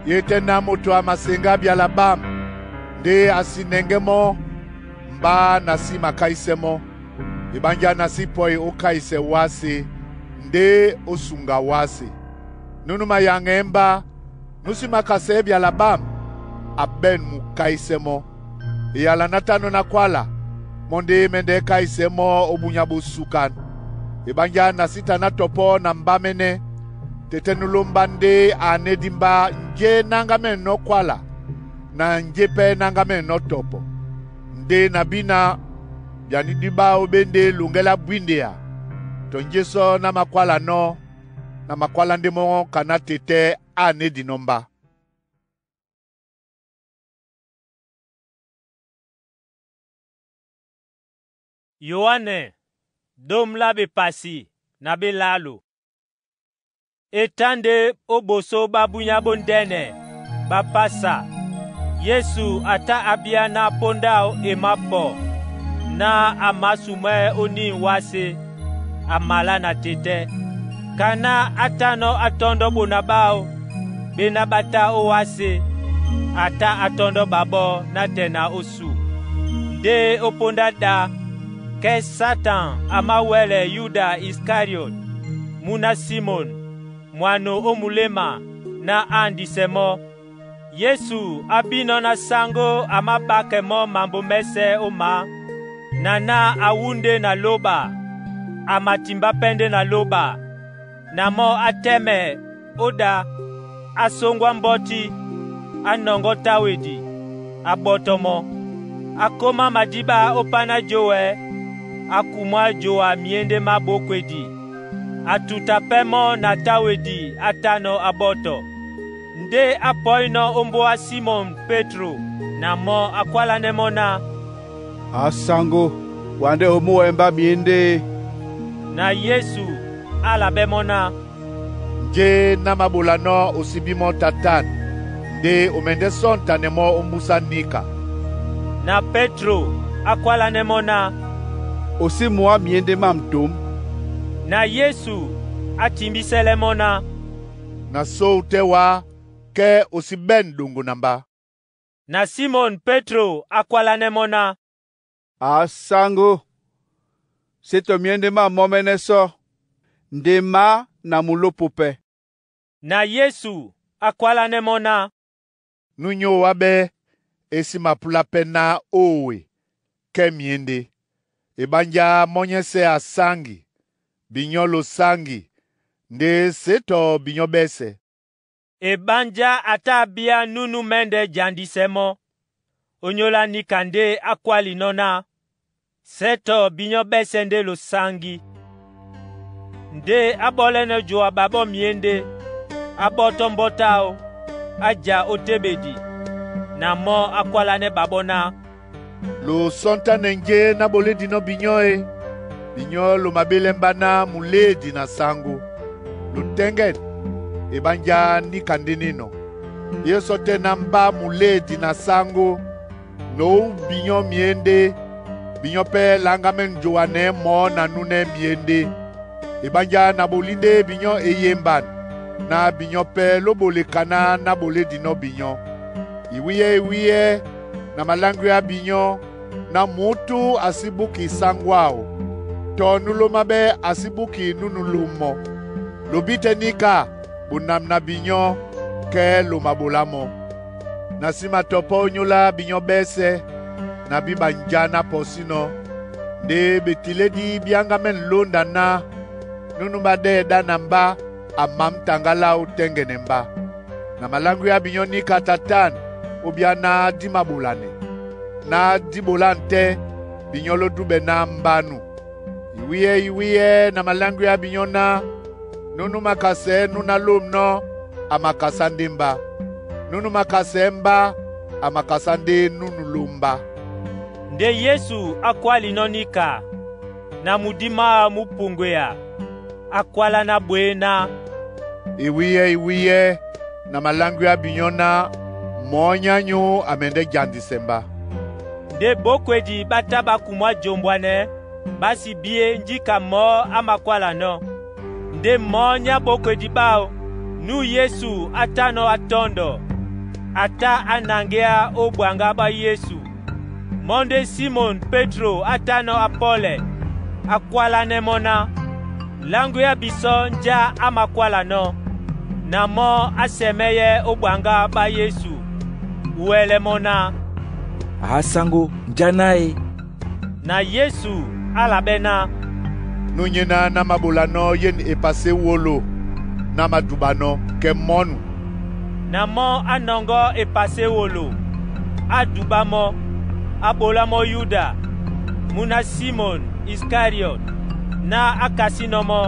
Ye tɛ́ ná moto a maseŋgá byala ɓám, ndé a sí nɛŋgɛ́ mɔ́, mbá na sí makáisɛ́ mɔ́. Eɓánjá na sí pɔi ó káisɛ wásē ndé ó suŋga wásē. Núnú mayaŋɛ́ mbá, nú sí makasɛɛ́ byala ɓám, a ɓɛ̂n mukáisɛ́ mɔ́. Eyala ná tánɔ́ ná kwála, mɔ́ ndé mɛ́ndɛ́ káisɛ́ mɔ́ ó búnyá bó súkán. Eɓánjá na sí ta ná tɔpɔ́ na mbá mɛ́nɛ́, tetɛ́ nú lómbá ndé a anédi mbá njé ná ŋgámɛ́nɔ́ kwála na njé pɛ́ ná ŋgámɛ́nɔ́ tɔpɔ. Ndé na bína byanídi ɓáō ɓé ndé loŋgɛ́ lá bwíndea, tɔ njé sɔ́ ná makwálanɔ́, na makwálá ndé mɔ́ kaná tetɛ́ á anédinɔ́ mbá. Yoane dôm lá bepasi na bélalo. E tá ndé ó ɓosó ɓá búnyá bóndɛ́nɛ ɓá Pasa, Yesu a tá a bíá ná póndá áō e mápɔ ná a mǎsumwɛ́ ónín wásē, a malá na tetɛ́. Kaná á tánɔ́ á tɔ́ndɔ́ ɓona ɓáō ɓéná ɓá tá ó wásē, a tá á tɔ́ndɔ́ ɓaɓɔ́ nátɛɛ na ó sú. Ndé ó póndá ɗá, kɛ́ Satan a máwɛ́lɛ Yuda Iskariot, mú ná Simon, mwano ó muléma ná á andisɛ mɔ́. Yesu á bínɔ́ ná sáŋgó a máɓákɛ mɔ́ mambo mɛ́sɛ̄ ó mǎ, na ná a wú ndé na lóɓa, a matimbá pɛ́ ndé na lóɓa, na mɔ́ á tɛ́mɛ ó ɗá, á sóŋgwá mbɔ́tí, á nɔŋgɔ́ táwedi, á ɓɔ́tɔ́ mɔ́. Á kómá madíɓá ó páná jówɛ, á kumwá joa myéndé má ɓókwedi. A tuta pɛ́ mɔ́ na táwedi á tánɔ́ á ɓɔ́tɔ. Ndé a pɔínɔ̄ ó mbóa Simɔn Petro na mɔ́ a kwálánɛ́ mɔ́ ná, “A saŋgó, wa ndé o mú wɛ mba myéndé e?” Na Yesu a labɛ́ mɔ́ ná, “Njé ná maɓolanɔ́ osibí mɔ́ tatan, nde o mɛndɛ́ sɔ́ntanɛ mɔ́ ó mbúsá níka.” Na Petro a kwálánɛ́ mɔ́ ná, “O sí mwǎ myéndé mám dǒm.” Na Yesu a timbísɛ́lɛ́ mɔ́ ná, “Na só wútɛ́ wá kɛ́ o sí ɓɛ̂n ɗoŋgo na mbá.” Na Simɔn Petro a kwálánɛ́ mɔ́ ná, “A sáŋgó, sé tɔ myéndé mám mɔ́mɛ́nɛ́ sɔ́, nde m'á na mulópo pɛ́.” Na Yesu a kwálánɛ́ mɔ́ ná, “Nú nyóo wá ɓɛ́ e sí mapúlá pɛ́ ná ó we kɛ́ myéndé. E ɓánjá mɔ́nyɛ́sɛ̄ a sáŋgi, binyɔ́ lo sáŋgi, nde se tɔ binyɔ́ ɓɛ́sɛ̄.” E ɓánjá a tá a bíá núnú mɛ́ndɛ̄ jandisɛ mɔ́. Ónyólá níka ndé á kwálinɔ́ ná, sɛ̌ tɔ binyɔ́ ɓɛ́sɛ̄ ndé lo sáŋgí. Ndé á ɓɔ́lɛ́nɛ́ joa ɓaɓɔ́ myéndé, á ɓɔ́tɔ́ mbɔ́ táō, á ja ó téɓedi. Na mɔ́ á kwálánɛ́ ɓaɓɔ́ ná, “Lo sɔ́ntánɛ njé ná bolédinɔ́ binyɔ́ e, binyɔ́ lo maɓélɛ́ mbá ná mulédi na sáŋgó. Lo tɛ́ŋgɛn, e ɓánjá níka ndé nínɔ̄. Yé sɔ́tɛ́ ná mbá mulédi na sáŋgó, na ó wú binyɔ́ myéndé, binyɔ́ pɛ́ laŋgámɛ́ njoanɛ́ mɔ̌ na núnɛ́ myéndé. E ɓánjá na bolí ndé binyɔ́ e yemban na binyɔ́ pɛ́ ló bolekaná ná bolédinɔ́ binyɔ́. Iwíyɛ́-iwíyɛ́ na maláŋgwea binyɔ́ ná mǔtú a sí búki sáŋgó áō, tɔ nú lómá ɓɛ́ a sí búki núnú lómɔ́. Lo bí tɛ́ níka bonam na binyɔ́ kɛ́ lo maɓolá mɔ́. Na sí matɔpɔ́ ónyólá binyɔ́ ɓɛ́sɛ̄ na bí ɓanjá ná pɔsínɔ̄, ndé betilédi bí áŋgámɛ́n lónda ná núnú ɓá ɗɛ́ ɗá na mbá a mǎm taŋgá láō tɛ́ŋgɛnɛ mbá. Na maláŋgwea binyɔ́ níka tatan ó byá ná dí maɓolanɛ, ná dí ɓolána tɛ́ binyɔ́ ló dúɓɛ ná mbánú. Iwíyɛ́-iwíyɛ́ na maláŋgwea binyɔ́ ná núnú makasɛɛ́ núná lômnɔ́ a makasá ndé mbá, núnú makasɛɛ́ mbá a makasá ndé núnú lómbá.” Ndé Yesu a kwálinɔ́ níka, na mudí máō mú puŋgwea. A kwálá ná bwě ná, “Iwíyɛ́-iwíyɛ́ na maláŋgwea binyɔ́ ná mɔ̌ nyányú a mɛndɛ́ jandisɛ mbá.” Ndé bókwedi ɓá tá ɓá kumwá jombwanɛ, ɓá sí bíé njíka mɔ̌ á makwálanɔ́. Ndé mɔ̌ nyá ɓókwedi ɓáō, nú Yesu á tánɔ́ á tɔ́ndɔ, a tá á naŋgéá ó ɓwaŋgá ɓá Yesu. Mɔ́ ndé Simɔn Petro á tánɔ́ á pɔ́lɛ, á kwálánɛ́ mɔ́ ná, “Láŋgwea bisɔ́ njá á makwálanɔ́.” Na mɔ́ á sɛmɛ́yɛ́ ó ɓwaŋgá ɓá Yesu, wɛlɛ mɔ́ ná, “A sáŋgó, njá ná e!” Na Yesu a labɛ́ ná, “Nú nyéná ná maɓolanɔ́ yén epasé wolo ná madubanɔ́ kɛ́ mɔ́ nu.” Na mɔ́ á nɔŋgɔ́ epasé wolo, á dubá mɔ́, á ɓolá mɔ́ Yuda, mú ná Simɔn Iskariɔt, ná á kasínɔ́ mɔ́,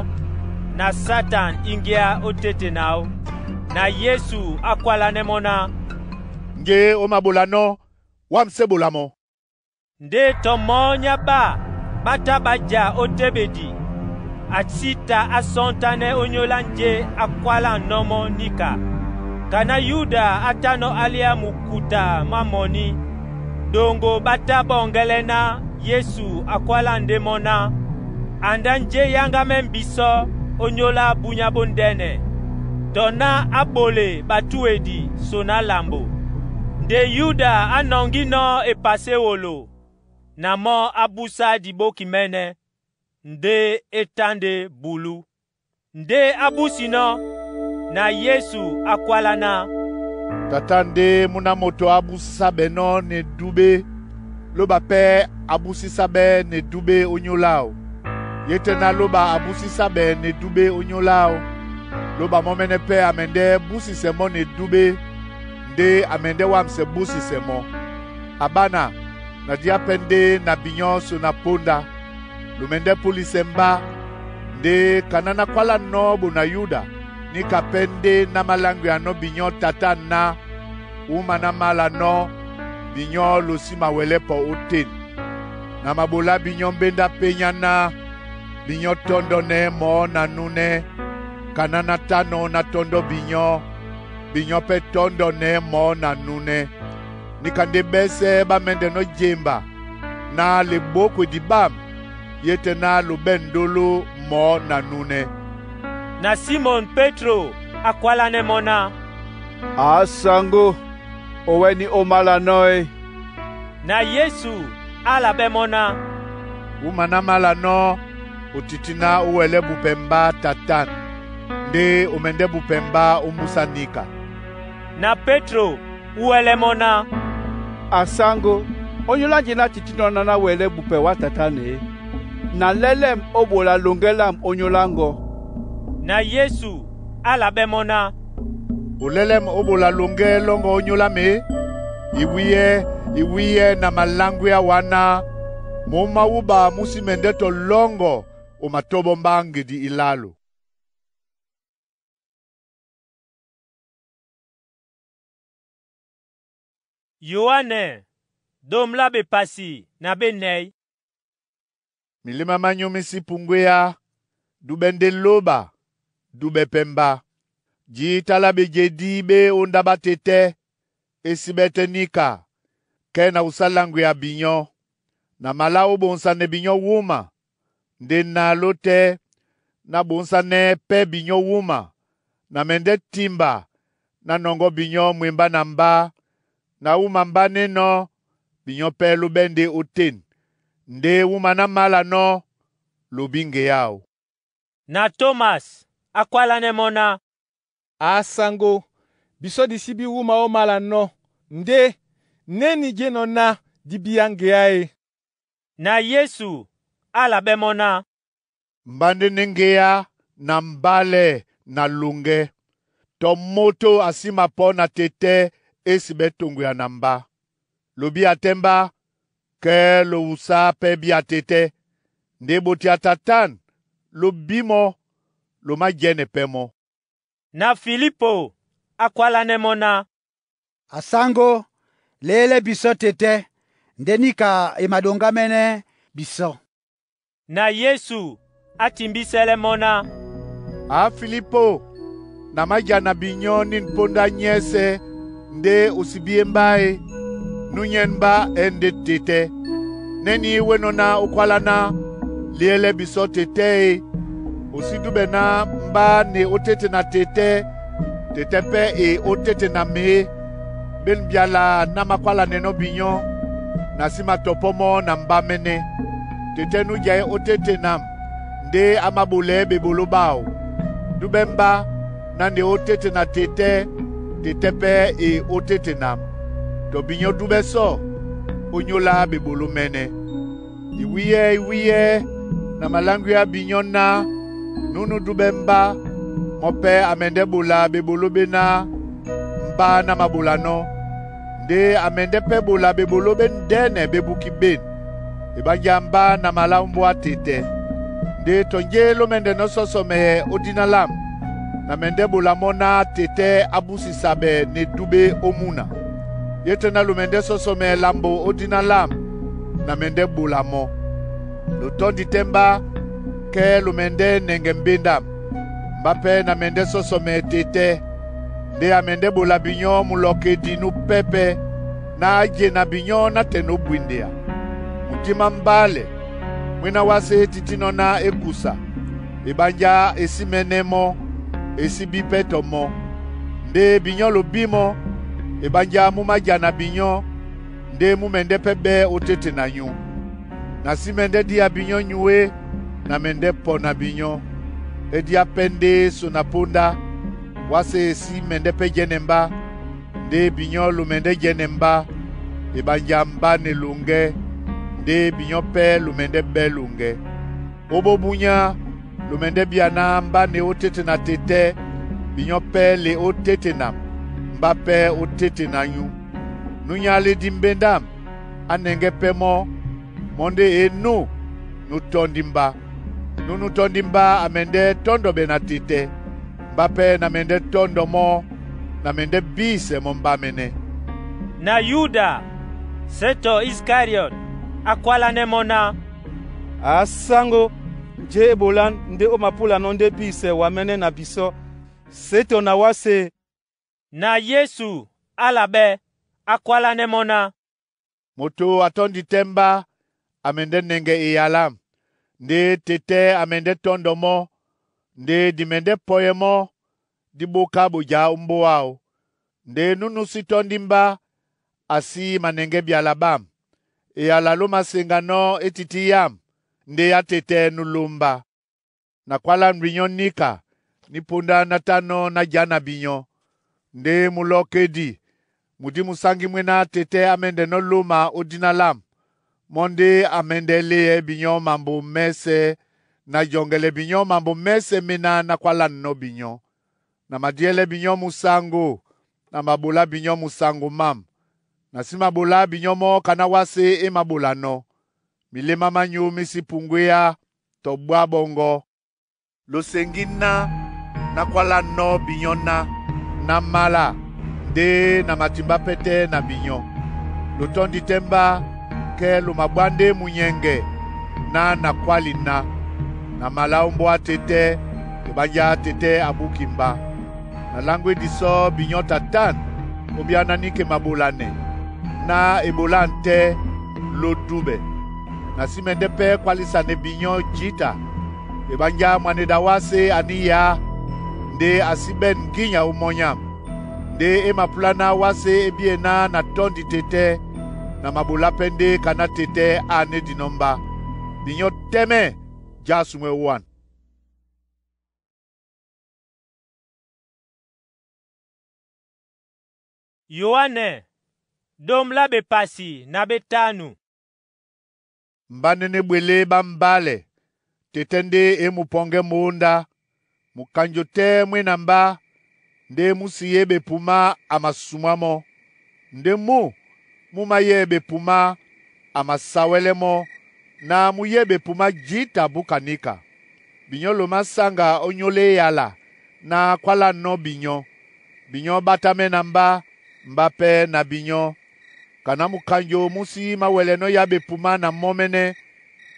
na Satan íŋgyá ótéte náwó. Na Yesu a kwálánɛ́ mɔ́ ná, “Njé ó maɓolanɔ́, wám sé ɓola mɔ́.” Ndé tɔ mɔ̌ nyá ɓá ɓá tá ɓá ja ó téɓedi, a sí ta á sɔ́ntánɛ́ ónyólá njé á kwálanɔ́ mɔ́ níka. Ka ná Yuda á tánɔ́ álíá mukuta má mɔní. Ɗoŋgo ɓá tá ɓɔŋgɛlɛ́ ná Yesu a kwála ndé mɔ́ ná, “Andá njé yáŋgámɛ́ mbisɔ́ ónyólá búnyá bóndɛ́nɛ.” Tɔ ná á ɓole ɓatúedi sona lambo. Nde Yuda á nɔŋgínɔ́ epasé wolo, na mɔ́ á búsá diɓóki mɛ́nɛ́, ndé é tá ndé bulú. Ndé á búsinɔ́, na Yesu á kwálá ná, “Tata ndé mú ná moto á búsísá ɓɛnɔ́ na edúɓé, lóba pɛ́ a búsísá ɓɛ́ na edúɓé ónyólá áō. Yé tɛ́ ná lóba a búsísá ɓɛ̀ na edúɓé ónyólá áō, lóba mɔ́mɛ́nɛ́ pɛ́ a mɛndɛ́ búsisɛ mɔ́ na edúɓé, ndé a mɛndɛ́ wámsɛ búsisɛ mɔ́. A ɓána, na díá pɛ́ ndé na binyɔ́ so na póndá. Lo mɛndɛ́ púlisɛ mbá, ndé kaná ná kwálanɔ́ bo na Yuda Níka pɛ́ ndé ná málangwianɔ́ binyɔ́ tata ná wúma ná málanɔ́, binyɔ́ lo sí mawɛlɛ́ pɔ ótên. Na mabolá binyɔ́ mbéndá pényá ná binyɔ́ tɔ́ndɔnɛ́ mɔɔ́ na núnɛ́, ka ná ná tánɔ̄ ná tɔ́ndɔ́ binyɔ́, binyɔ́ pɛ́ tɔ́ndɔnɛ́ mɔɔ́ na núnɛ́. Níka ndé ɓɛ́sɛ̄ ɓá mɛ́ndɛnɔ́ jemba ná le ɓókwedi ɓâm yétɛ ná lo ɓɛ̂n ndóló mɔɔ́ na núnɛ́. Na Simɔn Petro a kwalanɛ mɔ na, “Asaŋgó, o wɛni o malanɔ́ e?” Na Yesu a labɛ́ mɔ́ ná, “Wúma ná málanɔ́, o titi ná ó wɛlɛ́ bupɛ mbá tatan, ndé o mɛndɛ́ bupɛ mbá ómbúsá níka.” Na Petro úwɛlɛ́ mɔ́ ná, “Asáŋgó, ónyólá nje ná titinɔ́ ná ná wɛlɛ́ bupɛ wá tatan e? Na lɛ́lɛ́m ó ɓola loŋgɛ́ lâm ónyóláŋgɔ.” Na Yesu a labɛ́ mɔ́ ná, “O lɛ́lɛ́m ó ɓola loŋgɛ́ lɔ́ŋgɔ́ ónyólá mé? Iwíyɛ́ iwíyɛ́ na maláŋgwíá wá ná mǒm má wúɓa mú sí mɛndɛ́ tɔ lɔ́ŋgɔ o matɔ́bɔ́ mbá ŋgedi ilálo.” Yoane dôme lá bepasi na benɛy. Milema má nyu mi sí pungwéá, dúɓɛ́ ndé lóba, dúɓɛ́ pɛ́ mbá. Jǐta lá bejedí ɓé ó ndá ɓá tetɛ́, e síɓɛ́ tɛ́ níka kɛ́ na wusalangwea binyɔ́. Na malá ó ɓonsanɛ binyɔ́ wúma, ndé na lótɛ́ ná ɓonsanɛ́ pɛ́ binyɔ́ wúma, na mɛndɛ́ timba ná nɔŋgɔ́ binyɔ́ mwembá na mbá, na wúma mbánɛ́nɔ̄, binyɔ́ pɛ́ ló ɓɛ́ ndé ótên, ndé wúma ná málanɔ́, lo bí ŋgeáō. Na Tomas a kwalanɛ mɔ́ ná, “Asaŋgó, bisɔ́ di sí bí wúma ó málanɔ́, ndé nɛ́nī jénɔ̄ ná dí bíá ŋgeá e.” Na Yesu a labɛ́ mɔ́ ná, Mbá ndé nɛ́ ŋgeá na mbálɛ na loŋgɛ́. Tɔ moto a sí mapɔ̌ na tetɛ́ e síɓɛ́ toŋgoya na mbá. Lo bí a tɛ́ mbá, kɛ́ lo wusá pɛ́ bí a tetɛ́. Ndé ɓotí a tatan ló bí mɔ́, lo májɛ́nɛ pɛ́ mɔ́.” Na Filipo a kwalanɛ mɔ́ ná, “Asáŋgó, lělɛ́ bisɔ́ tetɛ́, ndé níka e maɗoŋgámɛ́nɛ́ bisɔ́.” Na Yesu a timbísɛ́lɛ́ mɔ́ ná, “Á Filipo, na májana binyɔ́ nín póndá nyɛ́sɛ̄ ndé o sí bíé mbá e? Núnyɛ́n mbá ɛ́ ndé tetɛ́. Nɛ́nī wénɔ̄ ná ó kwálá ná, ‘Liɛ́lɛ́ bisɔ́ tetɛ́ e,’ o sí dúɓɛ ná mbá ne ótéte na tetɛ́, tetɛ́ pɛ́ e ótéte na mě. Ɓên byala ná makwálanɛnɔ́ binyɔ́, na sí matɔpɔ́ mɔ́ na mbá mɛ́nɛ́. Tetɛ́ nújɛ̌ ótéte nam ndé á māɓolɛɛ́ ɓeboló ɓáō. Dúɓɛ́ mbá ná nde ótéte na tetɛ́, tetɛ́ pɛ́ e ótéte nam. Tɔ binyɔ́ dúɓɛ́ sɔ́, ónyólá ɓeboló mɛ́nɛ́. Iwíyɛ́ iwíyɛ́ na maláŋgwíá binyɔ́ ná núnú dúɓɛ́ mbá, mɔ́ pɛ́ a mɛndɛ́ ɓola ɓeboló ɓé ná mbá ná maɓolanɔ́, ndé a mɛndɛ́ pɛ́ ɓola ɓeboló ɓé ndɛ́nɛ ɓé búkí ɓên. Eɓánjá mbá na malá ómbóá tetɛ. Ndé tɔnjé ló mɛ́ndɛnɔ́ sɔsɔmɛhɛ ó dina lâm, na mɛndɛ́ ɓola mɔ́ ná tetɛ́ á búsi sabɛ na edúɓɛ́ ó múna. Yétɛ ná lo mɛndɛ́ sɔsɔmɛhɛ lambo ó dina lâm, na mɛndɛ́ ɓola mɔ́. Lo tɔ́ndi tɛ́ mbá kɛ́ lo mɛndɛ́ nɛŋgɛ mbéndam. Mbá pɛ́ na mɛndɛ́ sɔsɔmɛhɛ tetɛ́, ndé a mɛndɛ́ ɓola binyɔ́ mulɔkedi nú pɛ́pɛ́ ná á jena binyɔ́ nátɛn ó bwindea. Mudima mbálɛ, mwíná wásé e titínɔ́ ná e kusa, eɓánjá e sí mɛ́nɛ́ mɔ́, e sí bí pɛ́ tɔ mɔ́. Ndé binyɔ́ lo bí mɔ́, eɓánjá mú májana binyɔ́, ndé mú mɛndɛ́ pɛ́ ɓɛ́ ótéte na nyú. Na sí mɛndɛ́ día binyɔ́ nyú é, na mɛndɛ́ pɔ na binyɔ́. E día pɛ́ ndé so na póndá, wásé e sí mɛndɛ́ pɛ́ jɛ́nɛ mbá, ndé binyɔ́ lo mɛndɛ́ jɛ́nɛ mbá. Eɓánjá mbá ne loŋgɛ́, ndé binyɔ́ pɛ́ lo mɛndɛ́ ɓɛ́ loŋgɛ́. Ó bóbúnyá, lo mɛndɛ́ bía ná mbá ne ótéte na tetɛ́, binyɔ́ pɛ́ le ótéte nam, mbá pɛ́ ótéte na nyú. Núnyá lé dí mbéndam, á nɛŋgɛ́ pɛ́ mɔ́, mɔ́ ndé e nú nú tɔ́ndi mbá. Nú nú tɔ́ndi mbá a mɛndɛ́ tɔ́ndɔɓɛ na tetɛ́. Mba pɛ́ na mɛndɛ́ tɔ́ndɔ mɔ́ na mɛndɛ́ bísɛ mɔ́ mbá mɛ́nɛ́. Na Yuda, se tɔ Iskariɔt, akwalanɛ mɔ́ ná, «Asáŋgó, njé e ɓolán ndé ó mapúlanɔ́ ndé bísɛ wa mɛ́nɛ́ na bisɔ́, sé tɔ na wásē.» Na Yesu ála ɓɛ́, a kwalanɛ mɔ́ ná, Moto a tɔ́ndi tɛ́ mbá a mɛndɛ́ nɛŋgɛ e yalám, ndé tetɛ́ a mɛndɛ́ tɔ́ndɔ mɔ́, ndé di mɛndɛ́ pɔyɛ mɔ́, dí ɓóká ɓojá ó mbóa áō. Ndé nú nú sí tɔ́ndi mbá, a sí manɛŋgɛ́ byala ɓâm. Eyala ló maseŋganɔ́ é tití yâm ndé á tetɛ́ nú lómbá. Na kwálánɔ binyɔ́ níka ní póndá nátánɔ́ nájá na binyɔ́. Ndé mulɔ́kédi, mu dí musáŋgí mwé ná tetɛ́ á mɛ́ndɛnɔ́ lóma ó dina lâm, mɔ́ ndé a mɛ́ndɛ́ léɛ binyɔ́ mambo mɛ́sɛ̄ na jɔŋgɛlɛ binyɔ́ mambo mɛ́sɛ̄ méná nákwálánɔ́ binyɔ́. Na madiɛlɛ binyɔ́ musaŋgo na mabolá binyɔ́ musaŋgo mám. Na sí mabolá binyɔ́ mɔ́ kaná wásē é māɓolanɔ́. Miléma mányū mí sí puŋgwéá tɔ ɓwá ɓɔŋgɔ. Loseŋgí ná nákwálánɔ́ binyɔ́ ná, ná málá ndé na matimbá pɛ́ tɛ́ na binyɔ́. Lo tɔ́ndi tɛ́ mbá kɛ́ lo mabwá ndé munyɛŋgɛ ná na kwáli ná. Na malá ó mbóa tetɛ́, eɓánjá tetɛ́ a búki mbá. Na láŋgwedisɔ́ binyɔ́ tatan ó mbíá ná níke maɓolanɛ ná e ɓoláŋ tɛ́ ló dúɓɛ. Na sí mɛndɛ́ pɛ́ kwálisanɛ binyɔ́ jǐta. Eɓánjá mwaneda wásē a ní yǎ ndé a sí ɓɛ̂n ŋgínya ó mɔ́ nyám. Ndé e mapúláná wásē é bíe ná na tɔ́ndi tetɛ́ na maɓolá pɛ́ ndé kaná tetɛ́ á anédinɔ́ mbá. Binyɔ́ tɛ́mɛ́ já sumwɛ́ ówan. Yoane, ɗôm lá ɓepasi na ɓetanu. Mbánɛ́nɛ́ ɓwelé ɓá mbálɛ, tetɛ́ ndé e mupɔŋgɛ́ móndá. Mukanjo tɛ́ mwé na mbá ndé mú sí yé ɓepumá a masumwá mɔ́. Ndé mú mú máyɛ́ ɓepumá a masawɛlɛ́ mɔ́ na mú yɛ́ ɓepumá jǐta búka níka. Binyɔ́ lo másáŋga ónyólá eyala ná kwálánɔ́ binyɔ́. Binyɔ́ ɓátámɛ́ na mbá, mbá pɛ́ na binyɔ́. Kaná mukanjo mú sí máwɛlɛnɔ́ yá ɓepumá na mɔ́ mɛ́nɛ́,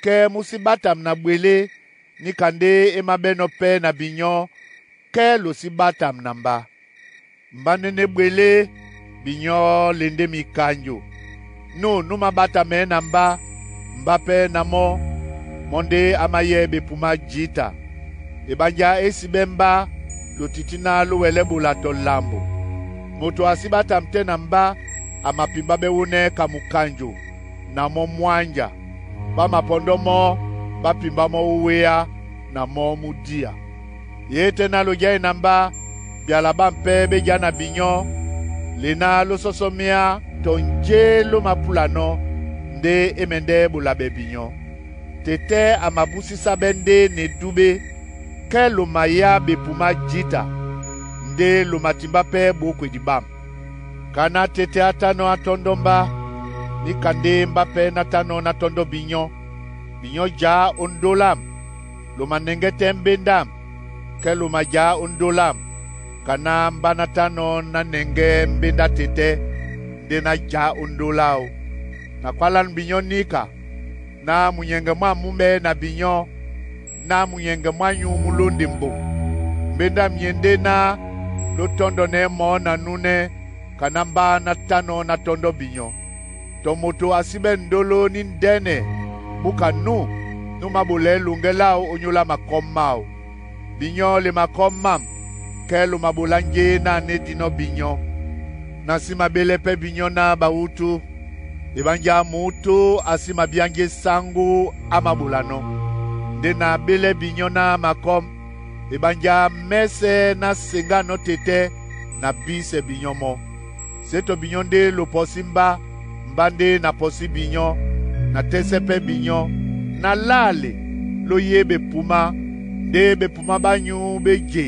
kɛ́ mú sí ɓátam na ɓwelé, níka ndé é máɓɛ́nɔ̄ pɛ́ na binyɔ́ kɛ́ lo sí ɓátam na mbá. Mbánɛ́nɛ́ ɓwelé, binyɔ́ le ndé mikanjo. Nú nú máɓátamɛɛ́ na mbá, mbá pɛ́ na mɔ́, mɔ́ ndé á máyɛ́ ɓepumá jǐta. Eɓánjá é síɓɛ́ mbá lo tití ná ló wɛlɛ́ ɓola tɔ lambo. Moto a sí ɓátam tɛ́ na mbá a mapimbábɛ́ wónɛ́ ka mukanjo na mɔ́ mwánja. Ɓá mapɔndɔ́ mɔ́, ɓá pimbá mɔ́ ó wéá na mɔ́ mú día. Yé tɛ́ ná lo jɛ́ e na mbá, byala ɓâm pɛ́ ɓé já na binyɔ́, le ná ló sɔ́sɔ́ méá tɔ njé ló mapúlanɔ́ ndé é mɛndɛ́ ɓola ɓɛ binyɔ́. Tetɛ́ a mabúsísábɛ́ ndé na edúɓé, kɛ́ lo mayá ɓepumá jǐta, ndé lo matimbá pɛ́ ɓókwedi ɓâm. Kaná tetɛ́ á tánɔ́ á tɔ́ndɔ́ mbá, níka ndé mbá pɛ́ ná tánɔ́ ná tɔ́ndɔ́ binyɔ́. Binyɔ́ já ó ndó lâm, lo manɛŋgɛ́ tɛ́ mbéndam, kɛ́ lo majá ó ndó lâm, kaná mbá ná tánɔ́ ná nɛŋgɛ́ mbéndá tetɛ́ ndé ná já ó ndó láō. Na kwálánɔ binyɔ́ níka, ná munyɛŋgɛ mwâm mú ɓɛ́ na binyɔ́, ná munyɛŋgɛ mwányū mú lónde mboŋ. Mbéndam nyé ndé ná ló tɔ́ndɔnɛ́ mɔ́ na núnɛ́ kaná mbá ná tánɔ́ ná tɔ́ndɔ́ binyɔ́. Tɔ moto a síɓɛ́ ndóló ní ndɛ́nɛ búka nú nú māɓolɛɛ́ loŋgɛ́ láō ónyólá makɔ́ máō. Binyɔ́ le makɔ́ mám, kɛ́ lo maɓolá njé ná anédinɔ́ binyɔ́. Na sí maɓélɛ́ pɛ́ binyɔ́ ná bawútú. Eɓánjá mǔtú a sí mabíá njé sáŋgó á māɓolanɔ́. Ndé na ɓélɛ́ binyɔ́ ná makɔ́m, eɓánjá mɛ́sɛ́ ná seŋgánɔ́ tetɛ́ na bísɛ binyɔ́ mɔ́. Sé tɔ binyɔ́ ndé lo pɔsí mbá, mbá ndé na pɔsí binyɔ́, na tɛ́sɛ́ pɛ́ binyɔ́, na láale ló yé ɓepumá, ndé ɓepumá ɓányū ɓé je,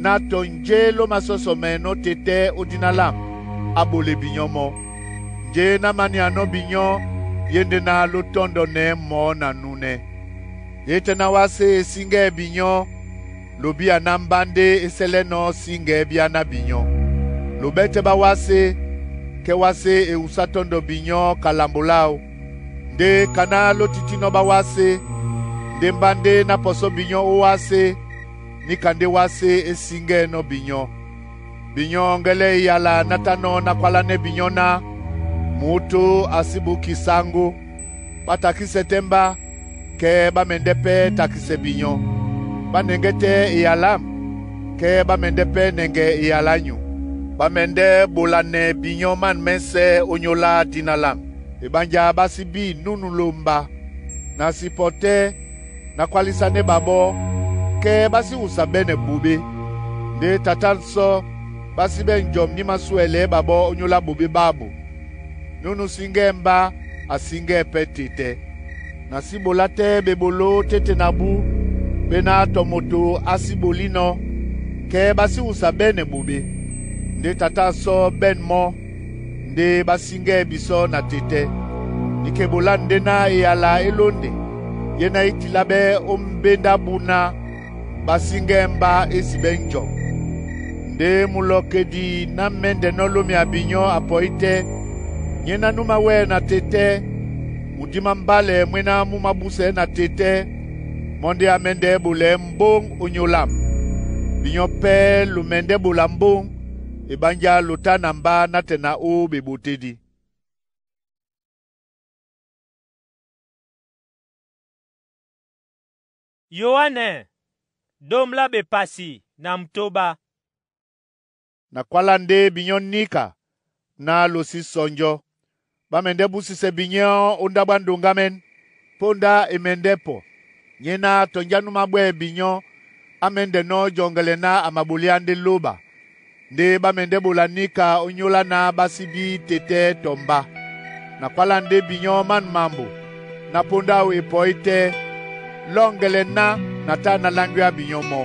ná tɔ njé ló masɔ́sɔmɛnɔ́ tetɛ́ ó dina lâm, á ɓole binyɔ́ mɔ́. Njé ná manianɔ́ binyɔ́, yé ndé ná ló tɔ́ndɔnɛ́ mɔ́ na núnɛ́. Yé tɛ́ ná wásē e síŋgɛ́ binyɔ́, Lo biya na mba nde e sɛlɛnɔ singɛ bia na binyɔ. Lo bɛtɛ ɓá wásé kɛ wásé e wusa tɔndɔ binyɔ ka lambo láō. Nde kana lótitinɔ ɓá wásé, nde mba nde na pɔsɔ binyɔ ó wásé, níka ndé wásé e síŋgɛ́nɔ́ binyɔ. Binyɔ ngɛlɛ e yala na tánɔ́ na kwálánɛ́ binyɔ ná, muto a sí buki sango. Ɓá takísɛ tɛ́ mba, kɛ́ ɓá mɛndɛ́ pɛ́ takisɛ binyɔ. Ɓá nɛŋgɛ́ tɛ́ e yalam, kɛ́ ɓá mɛndɛ́ pɛ́ nɛŋgɛ e yala nyu. Ɓá mɛndɛ́ bolanɛ binyɔ man mɛ́sɛ̄ ónyólá dina lam. Eɓánjá ɓá sí bí nunu lomba. Na si pɔ tɛ́ na kwálísánɛ́ ɓaɓɔ́, kɛ́ ɓá sí wusa ɓɛ́nɛ ɓoɓé. Ndé tatan sɔ ɓá sí ɓɛ́ njɔm ní masúɛlɛɛ́ ɓaɓɔ́ ónyólá ɓoɓé ɓáɓu. Nunu síŋgɛ́ mba a síŋgɛ́ pɛ́ tetɛ́. Na sí ɓolá tɛ́ ɓeɓoló tete na bú ɓé ná tɔ moto á sí ɓolínɔ̄, kɛ́ ɓá sí wusa ɓɛ́nɛ ɓoɓé. Ndé tata sɔ ɓɛ̂n mɔ́ ndé ɓá síŋgɛ́ bisɔ́ na tetɛ́. Nike ɓolá ndé ná e yala é lónde, yé ná í tilá ɓɛ́ ó mbéndá búná ɓá síŋgɛ́ mba é si ɓɛ́ njɔm. Ndé mulɔkedi ná mɛ́ndɛnɔ́ lómia binyɔ́ a pɔí tɛ́, nyéná nú mawɛ́ na tetɛ́, mudima mbálɛ mwéná mú mabúsɛɛ́ na tetɛ́, mɔ́ ndé á mɛ́ndɛ́ ɓolɛɛ́ mbóŋ ónyólám. Binyɔ́ pɛ́ lo mɛndɛ́ ɓola mbóŋ, eɓánjá lo tá na mba nátɛna na ó ɓeɓotédí. Yoane dom la bepasi na mutoba. Na kwala nde binyɔ nika na lo sí sɔnjɔ́. Ɓá mɛndɛ́ búsisɛ binyɔ́ ó ndáɓ á ndoŋga mɛ́n, póndá e mɛndɛ́ pɔ. Nyéná tɔnjá nú mabwɛ́ɛ binyɔ́ á mɛ́ndɛnɔ́ jɔŋgɛlɛ ná a maɓoliá ndé lóba. Ndé ɓá mɛndɛ́ ɓola níka ónyólá ná ɓá sí bí tetɛ́ tɔ mbá. Na kwála ndé binyɔ́ man mambo, ná póndá áō e pɔí tɛ́, lɔ́ŋgɛlɛ ná na tá na láŋgwea binyɔ́ mɔ́.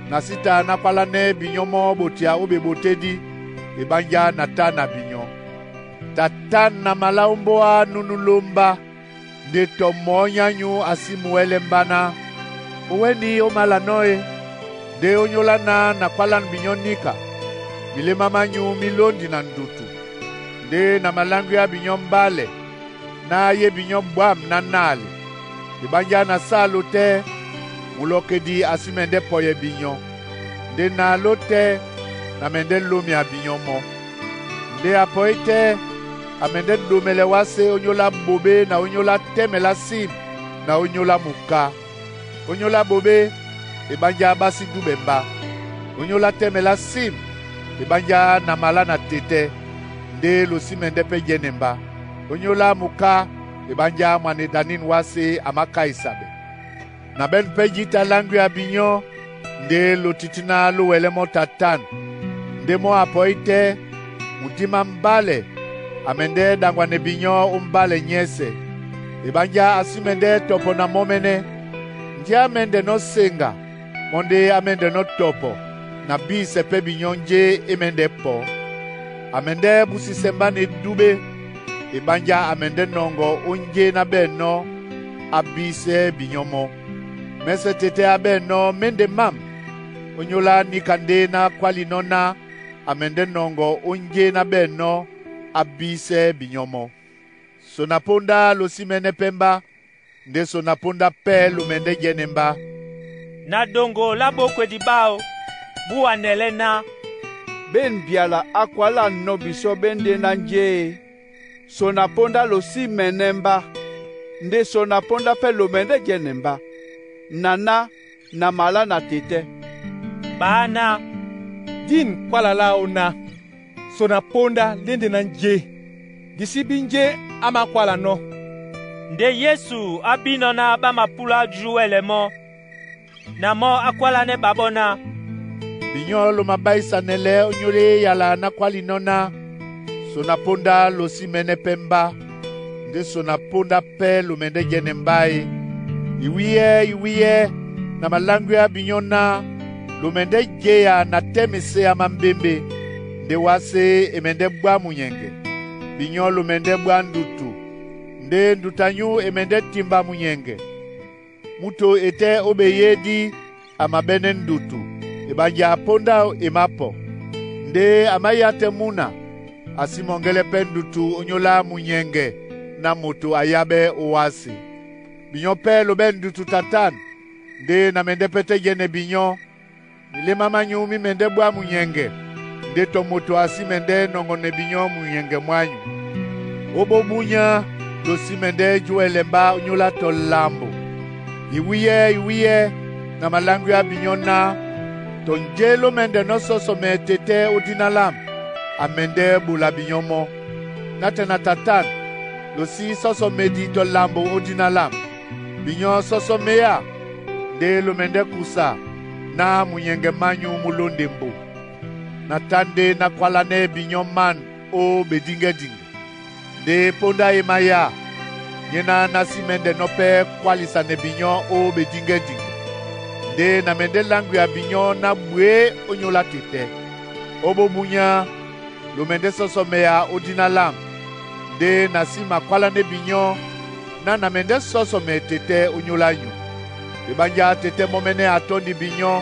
Na sí ta ná kwálánɛ́ binyɔ́ mɔ́ ɓotea ó ɓeɓotédí, eɓánjá na tá na binyɔ́. Tata na malá ómbóá nunu lómbá, nde tɔ mɔɔ́ nyányu a sí muwɛ́lɛ́ mba ná. Ówɛ́ni ó mālanɔ́ e, nde ónyólá ná na kwálánɛ binyɔ́ níka, milémá mányu mí lóndi na ndutu. Ndé na maláŋgwea binyɔ́ mbálɛ, ná yé binyɔ́ bwâm ná nâle. Eɓánjá na sálo tɛ́, mulɔkedi a sí mɛndɛ́ pɔyɛ binyɔ. Nde na ló tɛ́, na mɛndɛ́ lómia binyɔ mɔ́. Nde a pɔí tɛ́, a mɛndɛ́ ɗomɛlɛ wásé ónyólá ɓoɓé na ónyólá tɛ́mɛ lá sim na ónyólá muká. Ónyólá ɓoɓé, eɓánjá ɓá sí dúɓɛ mba. Ónyólá tɛ́mɛ lá sim, eɓánjá na malá na tetɛ́, ndé lo sí mɛndɛ́ pɛ́ jɛ́nɛ mba. Ónyólá muká, eɓánjá mwane danîn wásé a mákáisa ɓɛ́. Na ɓɛ̂n pɛ́ jǐta láŋgwea binyɔ́, nde lo titina ló wɛlɛ́ mɔ́ tatan. Ndé mɔ́ a pɔí tɛ́, mudima mbálɛ a mɛndɛ́ ɗaŋgwanɛ binyɔ́ ó mbálɛ nyɛ́sɛ̄. Eɓánjá a sí mɛndɛ́ tɔpɔ na mɔ́ mɛ́nɛ́. Ndé á mɛ́ndɛnɔ́ seŋga, mɔ́ ndé á mɛ́ndɛnɔ́ tɔpɔ na bísɛ pɛ́ binyɔ́ njé é mɛ́ndɛ́ pɔ. A mɛndɛ́ búsisɛ mba na edúɓé, eɓánjá a mɛndɛ́ nɔŋgɔ ó njé ná ɓɛ̂nɔ́ á bísɛ́ binyɔ́ mɔ́. Mɛ́sɛ́ tetɛ́ á ɓɛ̂nɔ́ mɛ́ nde mám, ónyólá níka ndé ná kwálinɔ́ ná a mɛndɛ́ nɔŋgɔ ó njé ná ɓɛ̂nɔ́ á bísɛ́ binyɔ́ mɔ́. So na póndá lo sí mɛ́nɛ́ pɛ́ mbá, ndé so na póndá pɛ́ lo mɛndɛ́ jɛ́nɛ mbá. Na doŋgo lá ɓókwedi ɓáō bú wanɛlɛ́ ná, Ɓên byala á kwálanɔ̄ bisɔ́ ɓé ndé ná njé e? So na póndá lo sí mɛ́nɛ́ mbá, ndé so na póndá pɛ́ lo mɛndɛ́ jɛ́nɛ mbá. Naná na malá na tetɛ́. Ɓá ná, Dîn kwála láō ná, So na póndá ndé nde na njé? Di sí bí njé á mākwálanɔ́. Ndé Yesu á bínɔ̄ ná ɓá mapúlá juwɛlɛ mɔ́, na mɔ́ á kwálánɛ́ ɓaɓɔ́ ná, Binyɔ́ lo mabáísanɛlɛ́ ónyólá e yala ná kwálinɔ́ ná, so na póndá lo sí mɛ́nɛ́ pɛ́ mbá, ndé so na póndá pɛ́ lo mɛndɛ́ jɛ́nɛ mbá e. Iwíyɛ́ iwíyɛ́ na maláŋgwea binyɔ́ ná lo mɛndɛ́ jéya na tɛ́mɛ séya mámbémbé, nde wásé e mɛndɛ́ ɓwá munyɛŋgɛ. Binyɔ́ lo mɛndɛ́ ɓwá ndutu, ndé ndutu anyú e mɛndɛ́ timba munyɛŋgɛ. Múto e tɛ́ ó ɓeyédí, a mabɛ́nɛ́ ndutu, ebanja ponda e mapɔ. Nde a máyá tɛ́ muna, a sí mɔŋgɛlɛ pɛ́ ndutu ónyólá munyɛŋgɛ ná moto a yábɛ́ ówásē. Binyɔ́ pɛ́ lobɛ́ ndutu tatan, nde na mɛndɛ́ pɛ́tɛ́ jɛ́nɛ binyɔ́. Miléma mányu mí mɛndɛ́ bwá munyɛŋgɛ, nde tɔ moto a sí mɛndɛ́ nɔŋɔnɛ binyɔ́ munyɛŋgɛ mwányu. Ó bóbunyá lo sí mɛndɛ́ juwɛlɛ mbá ónyólá tɔ lambo. Iwíyɛ́ iwíyɛ́ na malangwia binyɔ́ ná tɔnjé ló mɛndɛ́nɔ́ sɔsɔmɛ tetɛ́ ó dina lâmu, a mɛndɛ́ ɓola binyɔ́ mɔ́. Nátɛɛ na tatan, lo sí sɔsɔmedi tɔ lambo ó dina lâmu. Binyɔ́ sɔsɔmeya, nde lo mɛndɛ́ kusa ná munyɛŋgɛ mányu mú lónde mbu. Na tá ndé ná kwalanɛ́ binyɔ́ man ó ɓedíŋgɛdiŋgɛ. Nde póndá e mayá, nyéná ná sí mɛ́ndɛnɔ́ pɛ́ kwálisanɛ binyɔ́ ó ɓedíŋgɛdiŋgɛ. Nde na mɛndɛ́ láŋgwea binyɔ́ ná bwě ónyólá tetɛ́. Ó bóbunyá, lo mɛndɛ́ sɔsɔmeya ó dina lâmu, nde na sí makwálanɛ́ binyɔ́ ná na mɛndɛ́ sɔsɔmɛ tetɛ́ ónyólá nyu. Eɓánjá tetɛ́ mɔ́mɛ́nɛ́ a tɔ́ndi binyɔ́,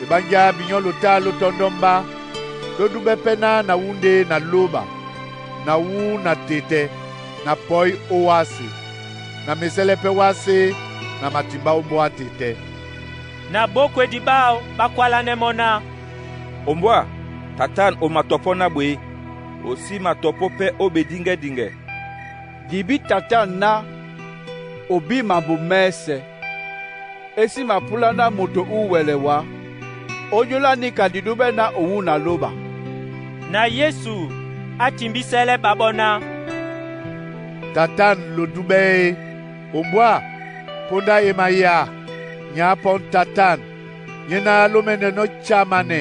eɓánjá binyɔ́ lotâ ló tɔ́ndɔ́ mbá, ló dúbɛ́ pɛ́ ná na wú ndé na lóba, na wú na tetɛ́, na pɔí ó wásē, na mesɛ́lɛ́ pɛ́ wásē na matimbá ó mbóa tetɛ́. Na bókwedi ɓáō ɓá kwálánɛ́ mɔ́ ná, “Ombwâ, tatan o matɔpɔ́ ná ɓwě, o sí matɔpɔ́ pɛ́ ó ɓedíŋgɛdiŋgɛ.” Di bí tatan ná o bí mambo mɛ́sɛ̄, e sí mapúlá ná moto úwɛlɛ wá. Ónyólá níka di dúbɛ́ ná o wú na lóba. Na Yesu á timbísɛ́lɛ́ ɓaɓɔ́ ná, “Tatan lo dúbɛ́ e, ombwâ, póndá e maya, nyǎ pɔ́ tatan, nyéná ló mɛ́ndɛnɔ́ chamanɛ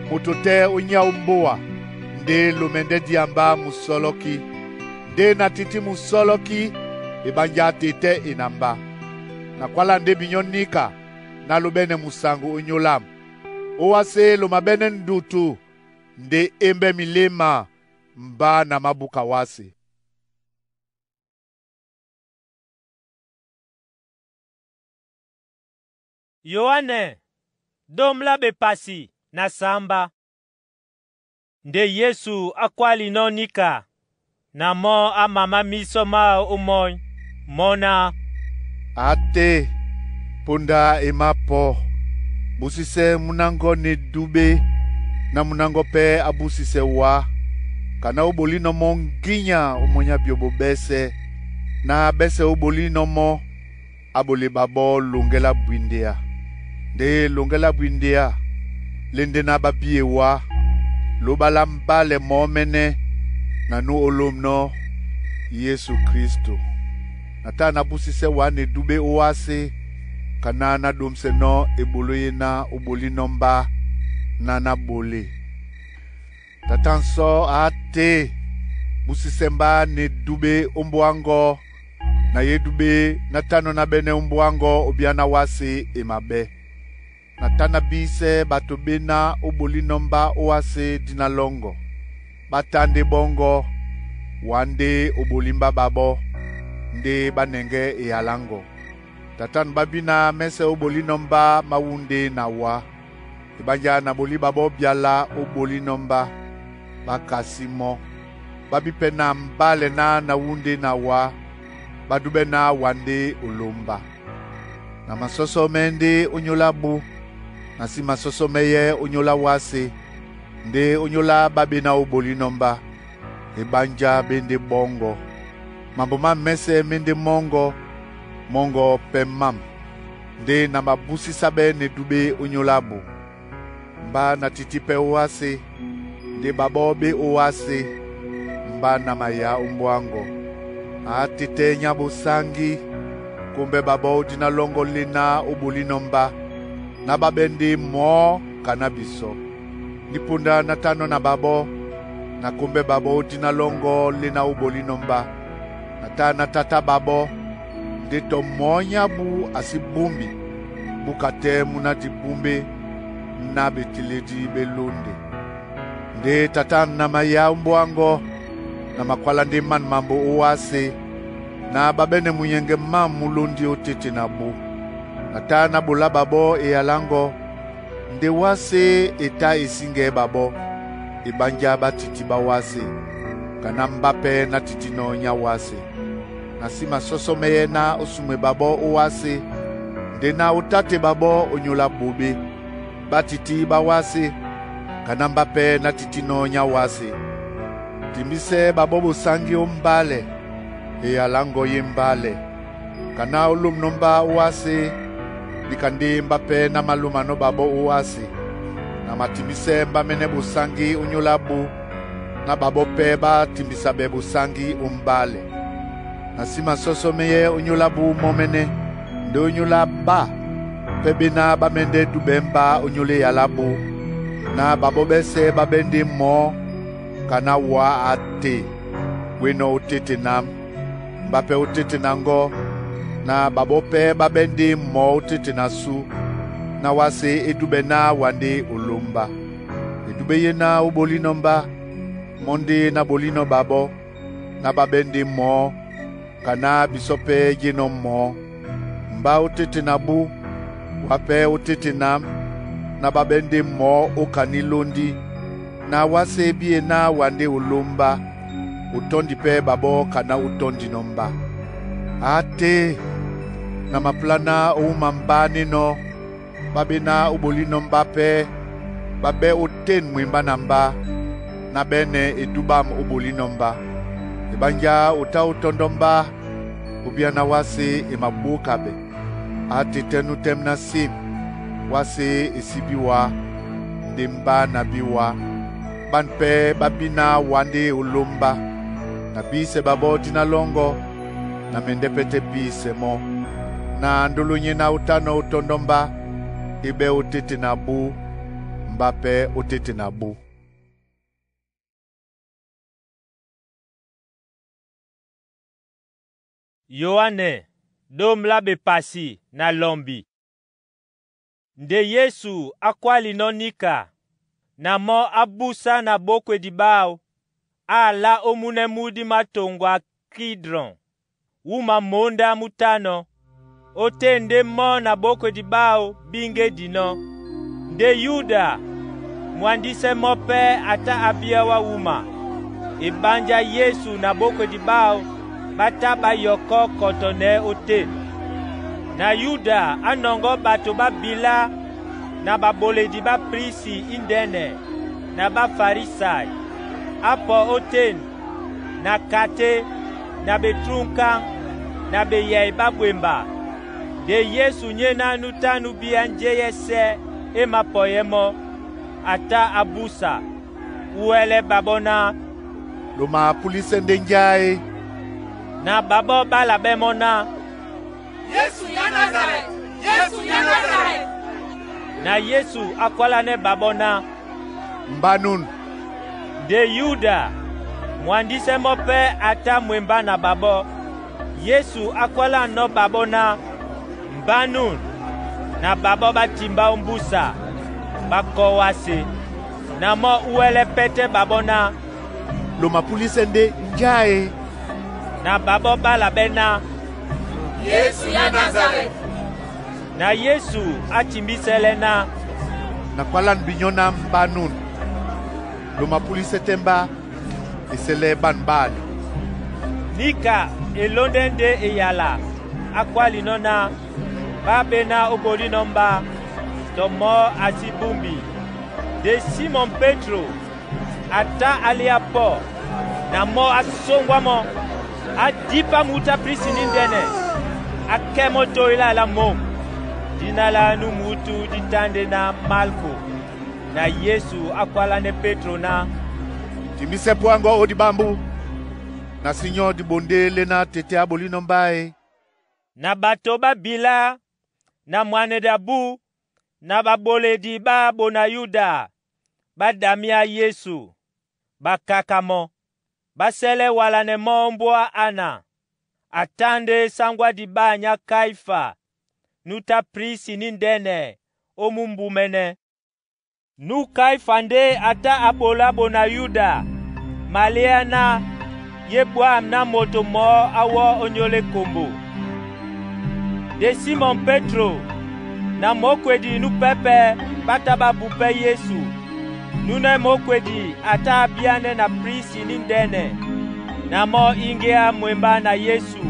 moto tɛ́ ónyá ó mbóa, nde lo mɛndɛ́ dia mbá musɔlɔ́kí. Ndé na tití musɔlɔ́kí, eɓánjá tetɛ́ e na mbá. Na kwála ndé binyɔ́ níka ná ló ɓɛ́nɛ musaŋgo ónyólámu. Ówásē lo mabɛ́nɛ́ ndutu nde e mbɛ́ miléma mbá na mábúka wásē.” Yoane dôme lá bepasi na samba. Nde Yesu akwálinɔ́ níka na mɔ́ á mamá mísɔ máō ómɔ́ny, mɔ́ ná, “Até, póndá e mápɔ, busisɛ munáŋgɔ ne dúɓé, ná munáŋgɔ pɛ́ á busisɛ wá, ka ná ó bolínɔ̄ mɔ́ ŋgínya ó mɔ́ nyábio ɓɔ́ ɓɛ́sɛ̄, ná ɓɛ́sɛ̄ ó bolínɔ̄ mɔ́, á ɓole ɓaɓɔ́ loŋgɛ lá bwindea. Ndé loŋgɛ lá bwindea lé ndé ná ɓá bíe wá, lóɓa lá mbálɛ mɔ́mɛ́nɛ́ na nú ólômnɔ́ Yesu Klísto. Na tá na búsisɛ́ wá ne dúɓé ówásē, ka ná ná ɗomsɛnɔ́ eboló é ná ó bolínɔ́ mbá ná ná ɓolê. Tata nsɔ́ á té, busisɛ mbá ne dúɓé ó mbóa áŋgɔ́, na ye dúɓé ná tánɔ̄ ná ɓɛ́nɛ́ ó mbóa áŋgɔ́ ó byáná wásē e maɓɛ́. Na tá ná bísɛ́ bato ɓé ná ó bolínɔ́ mbá ówásē dina lɔ́ŋgɔ. Ɓá tá ndé ɓɔ́ŋgɔ́, wá ndé ó bolí mbá ɓaɓɔ́, ndé ɓá nɛŋgɛ́ eyaláŋgɔ. Tatan ɓá bí na mɛ́sɛ̄ ó bolínɔ́ mbá má wú ndé na wá. Eɓánjá na bolí ɓaɓɔ́ byala ó bolínɔ́ mbá, ɓá kasí mɔ́. Ɓá bí pɛ́ na mbálɛ ná na wú ndé na wá, ɓá dúɓɛ́ ná wá ndé o lómbá. Na masɔ́sɔ́mɛ́ ndé ónyólá bú, na sí masɔ́sɔ́mɛ́yɛ́ ónyólá wásē, ndé ónyólá ɓá ɓé ná ó bolínɔ́ mbá, eɓánjá ɓé ndé ɓɔ́ŋgɔ̄. Mambo má mɛ́sɛ̄ mé ndé mɔ́ŋgɔ̄, mɔ́ŋgɔ̄ pɛ́ mám, ndé na mabúsísáɓɛ́ ne dúɓé ónyólá bú. Mbá na tití pɛ́ ówásē, ndé ɓaɓɔ́ ɓé ówásē, mbá na mayá ó mbóa áŋgɔ. Á tetɛ́ nyá ɓosáŋgí, kómbɛ́ ɓaɓɔ́ ó dina lɔ́ŋgɔ́ lé ná ó bolínɔ́ mbá, ná ɓá ɓɛ́ ndé mɔ̌ ka ná bisɔ́. Ní póndá ná tánɔ́ na ɓaɓɔ́, na kómbɛ́ ɓaɓɔ́ ó dina lɔ́ŋgɔ́ lé ná ó bolínɔ́ mbá, na tá ná tátá ɓaɓɔ́, ndé tɔ mɔ̌ nyábu a sí búmbi, búka tɛ́ mú ná dibúmbé ná ɓetelédi ɓé lónde. Ndé tata na mayá ó mbóa áŋgɔ́, na makwála ndé man mambo ówásē, na ɓá ɓɛ́nɛ munyɛŋgɛ mám mú lóndi ótéte na bú. Na ta na bola babɔ eyalangɔ, nde wásé e ta e síŋgɛɛ́ babɔ́, e ɓánjá ɓá titi ɓá wásé, ka ná mbá pɛ́ ná titinɔ nyá wásé. Na sí masɔ́sɔmɛyɛ́ ná ó sumwe babɔ́ ó wásé, nde na ó táte babɔ́ ónyólá ɓoɓé. Ɓá tití ɓá wásé, ka ná mbá pɛ́ ná titinɔ nyá wásé. Timbísɛ babɔ́ bosáŋgí ó mbálɛ, eyalâŋgɔ ye mbálɛ, ka ná ó lômnɔ́ mbá ó wásé, nika ndé mbá pɛ́ ná málômanɔ́ babɔ́ ó wásé. Na matimbísɛ mbá mɛ́nɛ́ bosáŋgí ónyólá bú, ná babɔ́ pɛ́ ɓá timbisa ɓɛ bosáŋgí ó mbálɛ. Na sí masɔ́sɔmɛyɛ́ ónyólá bú mɔ́ mɛ́nɛ́, ndé ónyólá ɓá pɛ́ ɓé ná ɓá mɛ́ndɛ́ dúbɛ́ mbá ónyólá eyalá bú, ná babɔ́ ɓɛ́sɛ̄ ɓá ɓɛ́ ndé mɔ̌ ka ná wǎ a te wénɔ̄ ó téte nám. Mbá pɛ́ ó téte na ŋgɔ́, na babɔ́ pɛ́ ɓá ɓɛ́ ndé mɔ̌ ó téte na sú, ná wásé é dúbɛ́ ná wa ndé olómbá. E dúbɛ́ ye ná ó bolínɔ́ mbá, mɔ́ ndé ná bolínɔ́ babɔ́, ná ɓá ɓɛ́ ndé mɔ̌, ka ná bisɔ́ pɛ́ jénɔ́ mɔ̌. Mbá ó téte na bú, wá pɛ́ ó téte nám, ná ɓá ɓɛ́ ndé mɔ̌ ó kaní lóndí, na wásé é bíe ná wa ndé olómbá, o tɔ́ndi pɛ́ babɔ́ ka ná ó tɔ́ndinɔ́ mbá. Á te, na mapulá ná ó wúma mbá nénɔ́, ɓá ɓé ná ó bolínɔ́ mbá pɛ́, ɓá ɓɛ́ ó tên mwembá na mbá, ná ɓɛ́nɛ e dúɓám ó bolínɔ́ mbá. E ɓánjá o tá ó tɔ́ndɔ́ mbá, ó bíá ná wásé e mabóka ɓɛ. Á te tɛ́ nú tɛ́m ná sim, wásé e sí bí wá, ndé mbá na bí wá. Ɓân pɛ́ ɓá bí ná wá ndé olómbá. Na bísɛ babɔ́ dína lɔ́ŋgɔ́, na mɛndɛ́ pɛ́ tɛ́ bísɛ mɔ́. Na ndólo nyéná ó tánɔ́ ó tɔ́ndɔ́ mbá, é ɓɛ́ ó téte na bú, mbá pɛ́ ó téte na bú. Yoane ɗôm lá bepasi na lɔmbi. Nde Yesu akwálinɔ́ níka, na mɔ́ á búsá na bókwedi ɓáō, á lá ó múnɛ́ múdí mátoŋgo a Kidrɔn, wúma mǒndá mú tánɔ̄. Ótên ndé mɔ́ na bókwedi ɓáō bíŋgédinɔ́. Ndé Yuda, mwandísɛ mɔ́ pɛ́ a tá a bíá wá wúma. E ɓánjá Yesu na bókwedi ɓáō ɓá tá ɓá yɔkɔ́ kɔtɔnɛɛ́ ótên. Na Yuda á nɔŋgɔ́ ɓato ɓá bilá na ɓaɓoledi ɓá prisi índɛ́nɛ na ɓá Farisai. Á pɔ ótên na katé na ɓetrúmkáŋ na beyɛy ɓá ɓwemba. Nde Yesu nyéná nú tá nú bíá njéyɛ́sɛ́ e mapɔyɛ́ mɔ́, a tá á búsa. Uwɛlɛ babɔ́ ná, Lo mapúlisɛ ndé njáé? Na babɔ́ ɓá labɛ́ mɔ́ ná, Yesu nya Nazarɛt! Yesu nya Nazarɛt! Na Yesu á kwálánɛ́ babɔ́ ná, Mbá nún? Nde Yuda, mwandísɛ mɔ́ pɛ́ a tá mwembá na babɔ́. Yesu á kwálánɔ́ babɔ́ ná, Mbá nún? Na babɔ́ ɓá timbá ó mbúsa, ɓá kɔ́ wásé. Na mɔ́ úwɛ́lɛ́ pɛ́tɛ́ babɔ́ ná, Lo mapúlisɛ ndé njáé? Na babɔ́ ɓá labɛ́ ná, Yesu nya Nazarɛt! Na Yesu á timbísɛ́lɛ́ ná, Na kwálán binyɔ́ ná mbá nún? Lo mapúlisɛ tɛ́ mbá e sɛlɛ ɓân ɓáani. Níka e lóndɛ́ ndé eyala á kwálinɔ́ ná, ɓá ɓé ná ó bolínɔ́ mbá, tɔ mɔ́ a sí búmbi. Nde Simɔn Pétro a tá a léá pɔ́, na mɔ́ á sóŋgwá mɔ́, á dípá mutá prisi níndɛ́nɛ, á kɛ́ mɔ́ toé lá môm. Díná lá nú mǔtú dí tá ndé ná Malko. Na Yesu á kwálánɛ́ Pétro ná, Timbísɛ pwáŋgɔ ó diɓámbú, na sí nyɔ́ diɓondé lé ná tete á bolínɔ́ mbá e. Na ɓato ɓá bilá na mwaneda-bú na ɓaɓoledi ɓá Bonayuda ɓá damíá Yesu, ɓá káká mɔ́. Ɓá sɛlɛ walanɛ mɔ́ ó mbóa Ana, a tá ndé sáŋgwá diɓâ nyá Kaifa nú tá prisi níndɛ́nɛ ó múmbumɛ́nɛ́. Nú Kaifa ndé a tá a ɓolá Bonayuda maléá ná ye ɓwâm ná moto mɔɔ́ á wɔ́ ónyólá ekombo. Nde Simɔn Pétro Na mokwedi nú pɛ́pɛ́ ɓá tá ɓá bupɛ́ Yesu. Núnɛ́ mókwedi a tá a bíánɛ́ na prisi níndɛ́nɛ, na mɔ́ íŋgéá mwembá na Yesu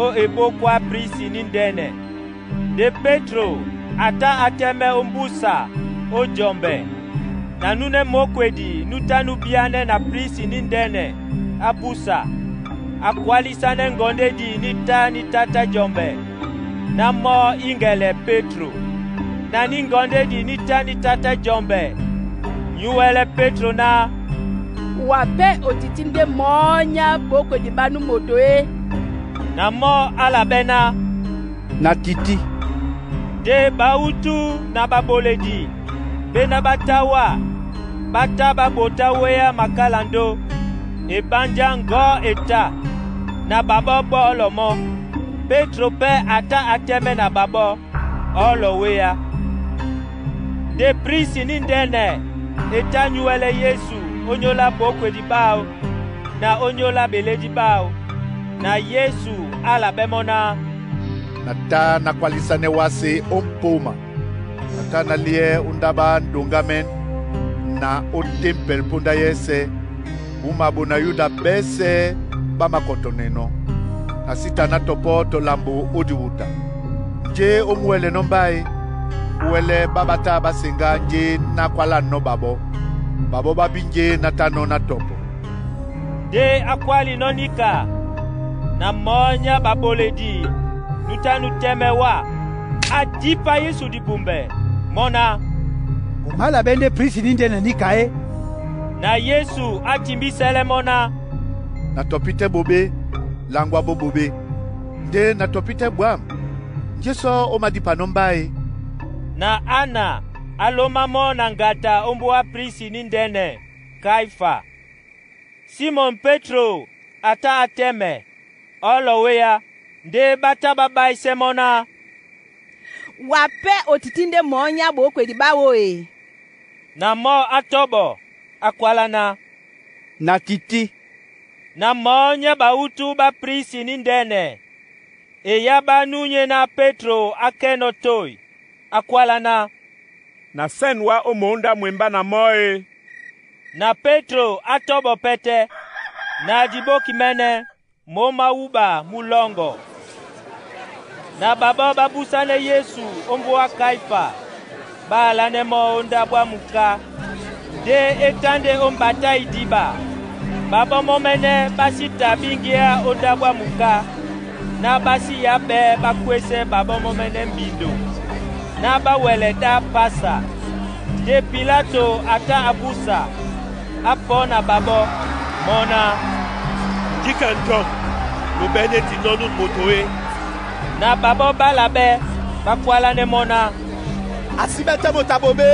ó ebóko á prisi níndɛ́nɛ. Nde Petro a tá a tɛ́mɛ́ ó mbúsa ó jɔmbɛ. Na núnɛ́ mókwedi nú tá nú bíánɛ́ na prisi níndɛ́nɛ á búsa, a kwalísánɛ́ ŋgɔndédi ní tá ní tátɛ́ jɔmbɛ ná mɔ́ íŋgɛlɛ Petro. Na ní ŋgɔndédi ní tá ní tátɛ́ jɔmbɛ, nyúwɛlɛ Petro ná, “Wa pɛ́ o tití ndé mɔ́ nyá ɓókwedi ɓá nú moto é?” Na mɔ́ á labɛ́ ná, “Na tití.” Nde bawútú na ɓaɓoledi ɓéná ɓá tá wá, ɓá tá ɓá ɓotá wéá makálando, e ɓánjá ŋgɔ̌ e tá, na ɓaɓɔ́ ɓɔ́lɔ mɔ́. Pétro pɛ́ a tá a tɛ́mɛ́ na ɓaɓɔ́, ɔ́lɔ wéá. Nde prisi níndɛ́nɛ e tá nyúwɛlɛ Yesu ónyólá ɓókwedi ɓáō na ónyólá ɓelédí ɓáō. Na Yesu á labɛ́ mɔ́ ná, “Na tá na kwalísanɛ́ wásē ó mpóma, na tá na liɛ́ ó ndáɓá ndoŋgámɛ́n na ó têmpɛl póndá yɛ́sɛ̄, wúma bona Yuda ɓɛ̌sɛ̄ ɓá makɔtɔnɛnɔ́. Na sí ta ná tɔpɔ́ tɔ lambo ó diwuta. Njé ó mú wɛlɛnɔ́ mbá e? Wɛlɛ ɓá ɓá tá ɓá seŋgá njé ná kwalánɔ́ ɓaɓɔ́. Ɓaɓɔ́ ɓá bí njé ná tánɔ́ ná tɔpɔ.” Ndé á kwálinɔ́ níka, na mɔ́ nyá ɓaɓoledi nú tá nú tɛ́mɛ́ wá, a dípa Yesu dibumbɛ, mɔ́ ná, “O málaɓɛ́ ndé prisi níndɛ́nɛ níka é?” Na Yesu á timbísɛ́lɛ́ mɔ́ ná, “Na tɔpi tɛ́ ɓoɓé, langwa bó ɓoɓé. Ndé na tɔpi tɛ́ bwâm, njé sɔ́ ó madípanɔ́ mbá e?” Na Ana á lómá mɔ́ na ŋgata ó mbóa prisi níndɛ́nɛ Kaifa. Simɔn Petro a tá a tɛ́mɛ, ɔ́lɔ wéá. Ndé ɓá tá ɓá ɓáísɛ́ mɔ́ ná, “Wa pɛ́ o tití ndé mɔ́ nyá ɓókwedi ɓáō e?” Na mɔ́ á tɔ́ɓɔ, á kwálá ná, “Na tití.” Na mɔ́ nyá ɓawútú ɓá prisi níndɛ́nɛ e yá ɓá nú nyéná Petro á kɛ́nɔ́ toy, á kwálá ná, “Na sɛ̂n wá ó mǒndá mwembá na mɔ́ e?” Na Petro á tɔ́ɓɔ pɛ́tɛ́. Na dibóki mɛ́nɛ́, mǒ má wúɓa mú lɔ́ŋgɔ. Na ɓaɓɔ́ ɓá búsánɛ́ Yesu ó mbóa Kaifa, ɓá alánɛ́ mɔ́ ó ndáɓo á muká, ndé é tá ndé ó mbatá idiɓa. Ɓaɓɔ́ mɔ́mɛ́nɛ́ ɓá sí ta ɓíŋgíá ó ndáɓo á muká, ná ɓá sí yá ɓɛ́ ɓá kwésɛ́ ɓaɓɔ́ mɔ́mɛ́nɛ́ mbindo, ná ɓá wɛlɛ ɗá pasa. Ndé Pilato a tá a búsa, á pɔ́ na ɓaɓɔ́, mɔ́ ná, “Njika njɔm lobɛ́nɛ́ dinɔ́ nú moto é.” Na ɓaɓɔ́ ɓá labɛ́, ɓá kwálánɛ́ mɔ́ ná, “A síɓɛ́ tɛ́ moto a ɓoɓé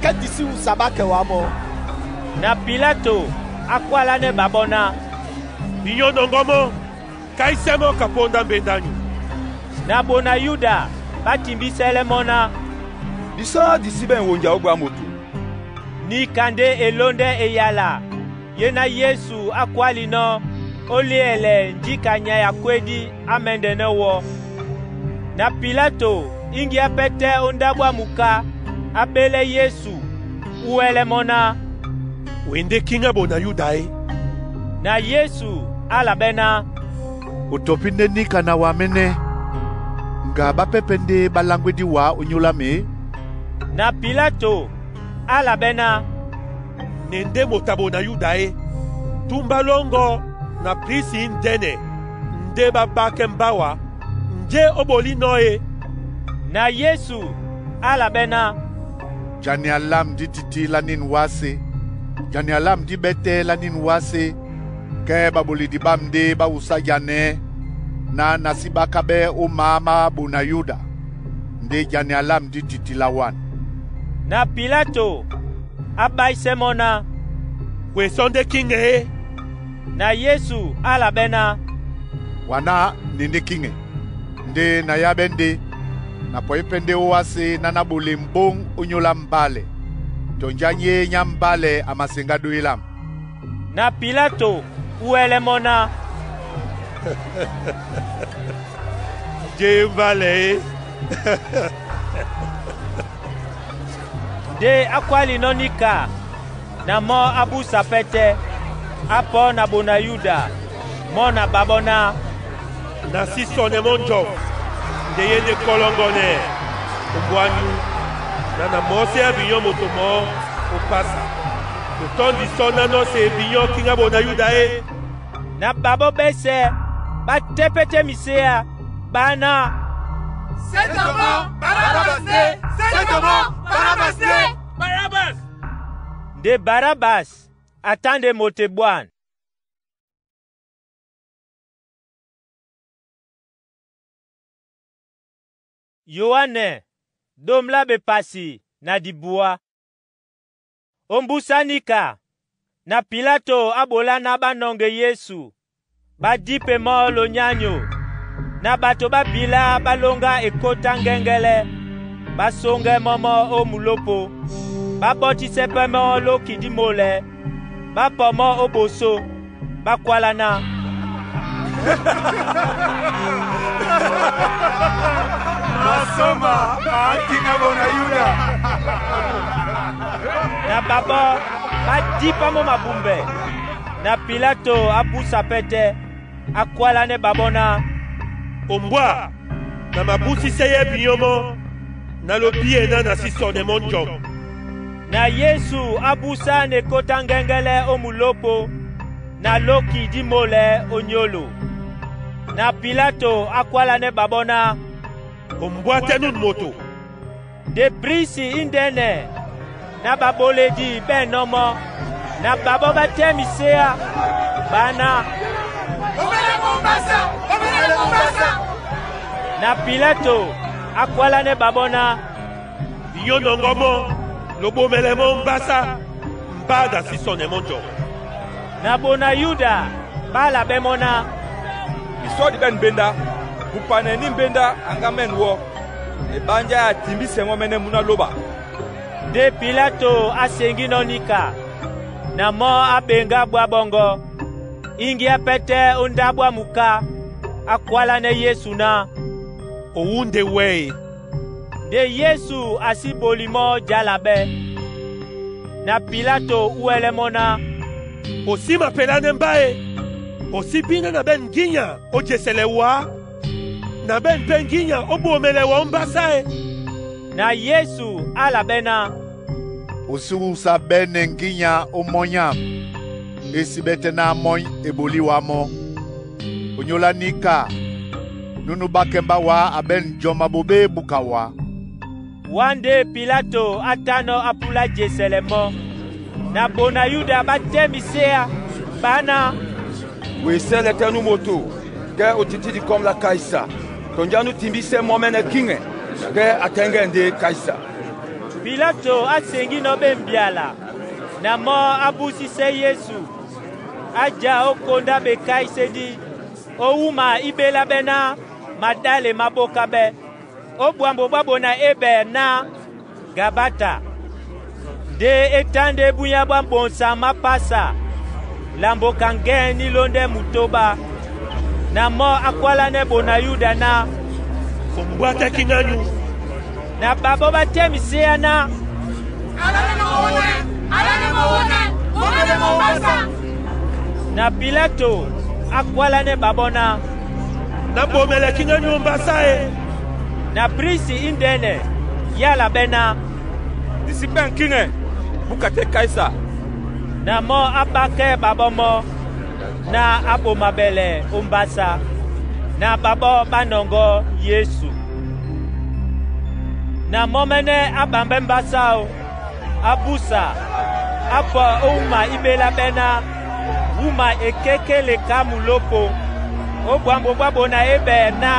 kɛ disi wusa ɓá kɛ wá mɔ́.” Na Pilato á kwálánɛ́ ɓaɓɔ́ ná, “Binyɔ́ nɔŋgɔ́ mɔ́, káísɛ́ mɔ́ ka póndá mbéndányu.” Na bona Yuda ɓá timbísɛ́lɛ́ mɔ́ ná, “Bisɔ́ di síɓɛ̂n wonja ó bwá moto.” Nika ndé elóndɛ́ eyala yé ná Yesu á kwálinɔ́ ó lyɛlɛ njíka nyai a kwédí á mɛ́ndɛnɛ́ wɔ́. Na Pilato íŋgíá pɛ́tɛ́ ó ndáɓo á muká, á ɓélɛ́ Yesu, úwɛ́lɛ́ mɔ́ ná, “We ndé kíŋ á bona Yuda é?” Na Yesu á labɛ́ ná, “O tɔpí ndé níka na wa mɛ́nɛ́, ŋga ɓá pɛ́pɛ́ ndé ɓá láŋgwédí wǎ ónyólá mɛ é?” Na Pilato á labɛ́ ná, “Ne ndé moto a bona Yuda é? Túmbá lɔ́ŋgɔ na prisi índɛ́nɛ ndé ɓá ɓákɛ́ mbá wa. Njé ó ɓolínɔ́ e?” Na Yesu á labɛ́ ná, “Jane a lâm dí tití lá nîn wásē, jane a lâm dí ɓɛ́tɛ́ lá nîn wásē. Kɛ́ ɓaɓoledi ɓám ndé ɓá wusá janɛɛ́ ná na sí ɓá káɓɛ́ ó maá má bona Yuda, ndé jane a lâm dí tití lá wân.” Na Pilato á ɓáísɛ́ mɔ́ ná, “We sɔ́ ndé kíŋɛ é?” Na Yesu á labɛ́ ná, “Wa ná ne ndé kíŋɛ. Ndé na yáɓɛ́ ndé, na pɔí pɛ́ ndé ó wásē ná ná ɓole mbóŋ ónyólá mbálɛ, tɔ njá nyé nyá mbálɛ a maseŋgá dói lâm.” Na Pilato úwɛ́lɛ́ mɔ́ ná, “Njé é mbálɛ é?” Ndé akwálinɔ́ níka na mɔ́ á búsa pɛ́tɛ́, á pɔ́ na ɓona Yuda mɔ́ na ɓaɓɔ́ ná, “Na sí sɔnɛ mɔ́ njɔm nde ye nde kɔlɔŋgɔnɛɛ ombwa nyu na na mɔ̌séá binyɔ́ moto mɔɔ́ ó pasa. Mo tɔ́ndi sɔ nánɔ́ se binyɔ́ kíŋá ɓona Yuda e.” Na ɓaɓɔ́ ɓɛ́sɛ̄ ɓá tɛ́ pɛ́tɛ́ miséá, ɓána, Sɛ́tɔmɔ́ Barabas nde! Sɛ́tɔmɔ́ Barabas nde! Barabas! Nde Barabas a tá nde moto ebwân. Yoane dom lá bepasi na dibúá. Ombusa níka, na Pilato a ɓolá ná ɓá nɔŋge Yesu, ɓá dípe mɔ́ lonyanyo. Na ɓato ɓá bilá ɓá lóŋgá ekótá ŋgɛ́ŋgɛ́lɛ́, ɓá sóŋgɛ́ mɔ́ mɔ́ ó mulópo. Ɓá ɓɔ́tísɛ́ pɛ́ mɔ́ lóki dí molɛ, ɓá pɔ mɔ́ ó ɓosó, ɓá kwálá ná, Masɔma a kíŋá ɓona Yuda. Na ɓaɓɔ́ ɓá dípá mɔ́ mabumbɛ. Na Pilato á búsa pɛ́tɛ́, á kwálánɛ́ ɓaɓɔ́ ná, “Ombwá, na mabúsísɛ yɛ́ binyɔ́ mɔ́, na lobíɛ ná na sí sɔnɛ mɔ́ njɔm.” Na Yesu á búsá na ekótá ŋgɛ́ŋgɛ́lɛ́ ó mulópo na lóki dí molɛ ónyólo. Na Pilato á kwálánɛ́ ɓaɓɔ́ ná, “Ombwá tɛ́ nun moto!” Nde prisi índɛ́nɛ na ɓaɓoledi ɓɛ́nɔ́ mɔ́, na ɓaɓɔ́ ɓá tɛ́ miséá, ɓána, Bomɛlɛ mɔ ombásá! Bomɛlɛ mɔ ombásá! Na Pilato á kwálánɛ́ ɓaɓɔ́ ná, “Binyɔ́ nɔŋgɔ́ mɔ́, lo ɓomɛlɛ mɔ́ ombásá, mbá na sí sɔnɛ mɔ́ njɔm.” Na ɓona Yuda ɓá labɛ́ mɔ́ ná, Bisɔ́ di ɓɛ̂n mbéndá, Bupanɛ ní mbéndá a ŋgá mɛ̂n wɔ́, eɓánjá a timbísɛ mɔ́ mɛ́nɛ́ múná lóɓa. Ndé Pilato á seŋgínɔ́ níka, na mɔ́ á ɓeŋgá bwá ɓɔ́ŋgɔ́. Íŋgíá pɛ́tɛ́ ó ndáɓo á muká, á kwálánɛ́ Yesu ná, “O wúndɛ wɛ e?” Nde Yesu a sí boli mɔ́ jálabɛ́. Na Pilato úwɛlɛ́ mɔ́ ná, “O sí mapelánɛ́ mbá e? O sí bíná na ɓɛ̂n ŋgínya ó jesɛlɛ wǎ, na ɓɛ̂n pɛ́ ŋgínya ó ɓomɛlɛ wá ómbásá e?” Na Yesu á labɛ́ ná, O sí wusa ɓɛ́nɛ ŋgínya ó mɔ́ nyám, e sí ɓɛ́ tɛ́ náh mɔ́ny e ɓolí wá mɔ́. Onyólá níka, núnú ɓákɛ́ mbá wǎ a ɓɛ̂n njɔm a ɓoɓé e buka wǎ.” Wá ndé Pilato á tánɔ́ á púlá jesɛlɛ mɔ́. Na ɓona Yuda ɓá tɛ́ miséá, ɓána, We sɛ́lɛ tɛ́ nú moto kɛ́ otiti dikɔ́m lá Kaisa, tɔ njá nú timbísɛ́ mɔ́ mɛ́nɛ́ kíŋɛ kɛ́ a tɛ́ŋgɛ́ ndé Kaisa.” Pilato á seŋgínɔ́ ɓé mbyala, na mɔ́ á búsísɛ́ Yesu, á ja ó kondá ɓekáísédí, ó wúma íɓélá ɓɛ́ ná maɗále má bóká ɓɛ́, ó ɓwambo ɓwá ɓona Ebɛr ná Gabata. Ndé é tá ndé búnyá ɓwá mɓonsaŋ má Pasa, lambo ka ŋgɛ̂ŋ ní lóndɛ́ mutóɓá. Na mɔ́ á kwálánɛ́ ɓona Yuda ná, “Ombwá tɛ́ kíŋá nyu!” Na ɓaɓɔ́ ɓá tɛ́ miséá ná, Alánɛ mɔ wónɛ! Alánɛ mɔ wónɛ! Bomɛlɛ mɔ ombásá! Na Pilato á kwálánɛ́ ɓaɓɔ́ ná, “Na ɓomɛlɛ kíŋá nyu ombásá e?” Na prisi índɛ́nɛ yála ɓɛ́ ná, Di sí ɓɛ̂n kíŋɛ búka tɛ́ Kaisa.” Na mɔ́ á ɓákɛ́ ɓaɓɔ́ mɔ́ ná á ɓoma ɓɛlɛ ómbásá. Na ɓaɓɔ́ ɓá nɔŋgɔ́ Yesu. Na mɔ́ mɛ́nɛ́ á ɓambɛ́ mbásáwo, á búsa, á pɔ ó wúma íɓélá ɓɛ́ ná wúma e kékéleka mulópo, ó ɓwǎmbo ɓwá ɓona Ebɛr ná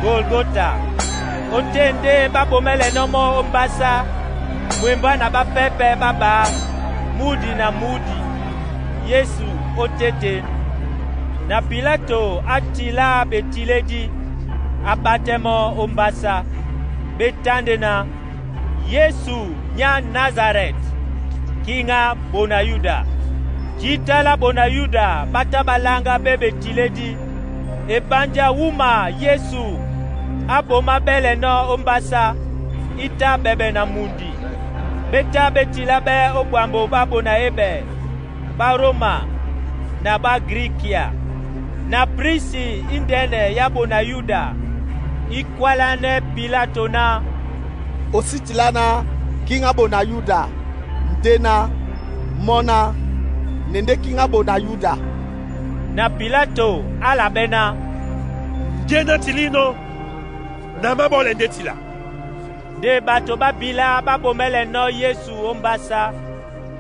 Golgota. Ótên ndé ɓá ɓomɛ́lɛnɔ́ mɔ́ ómbásá, mwembá na ɓápɛ́pɛ̄ ɓá ɓǎ múdi na múdi, Yesu ótéten. Na Pilato á tilá ɓetilédí, á ɓátɛ́ mɔ́ ómbásá. Ɓé tándé ná, “Yesu nyá Nazarɛt, kíŋá ɓona Yuda.” Jǐta lá ɓona Yuda ɓá tá ɓá láŋgá ɓé ɓetilédí e ɓánjá wúma Yesu á ɓomá ɓɛ́lɛnɔ́ ómbásá. í tá ɓɛɓɛ na mundi. Be tá be tilá ɓɛ́ ó ɓwambo ɓá bonayébɛ, ɓá Roma na ɓá Grikia. Na prisi í ndɛ́nɛ yá bonayuda í kwálánɛ́ Pilato ná, “O sí tilá ná, ‘Kíŋá bonayúda,’ ndé ná, mɔ́ ná, ‘Ne ndé kíŋá bonayúda.’” Na Pilato á la ɓɛ́ ná, “Njé ná tilínɔ́, na má ɓɔ́lɛ ndé tila.” Nde bato ɓá bila ɓá ɓomɛ́lɛnɔ́ Yesu ó mbásá,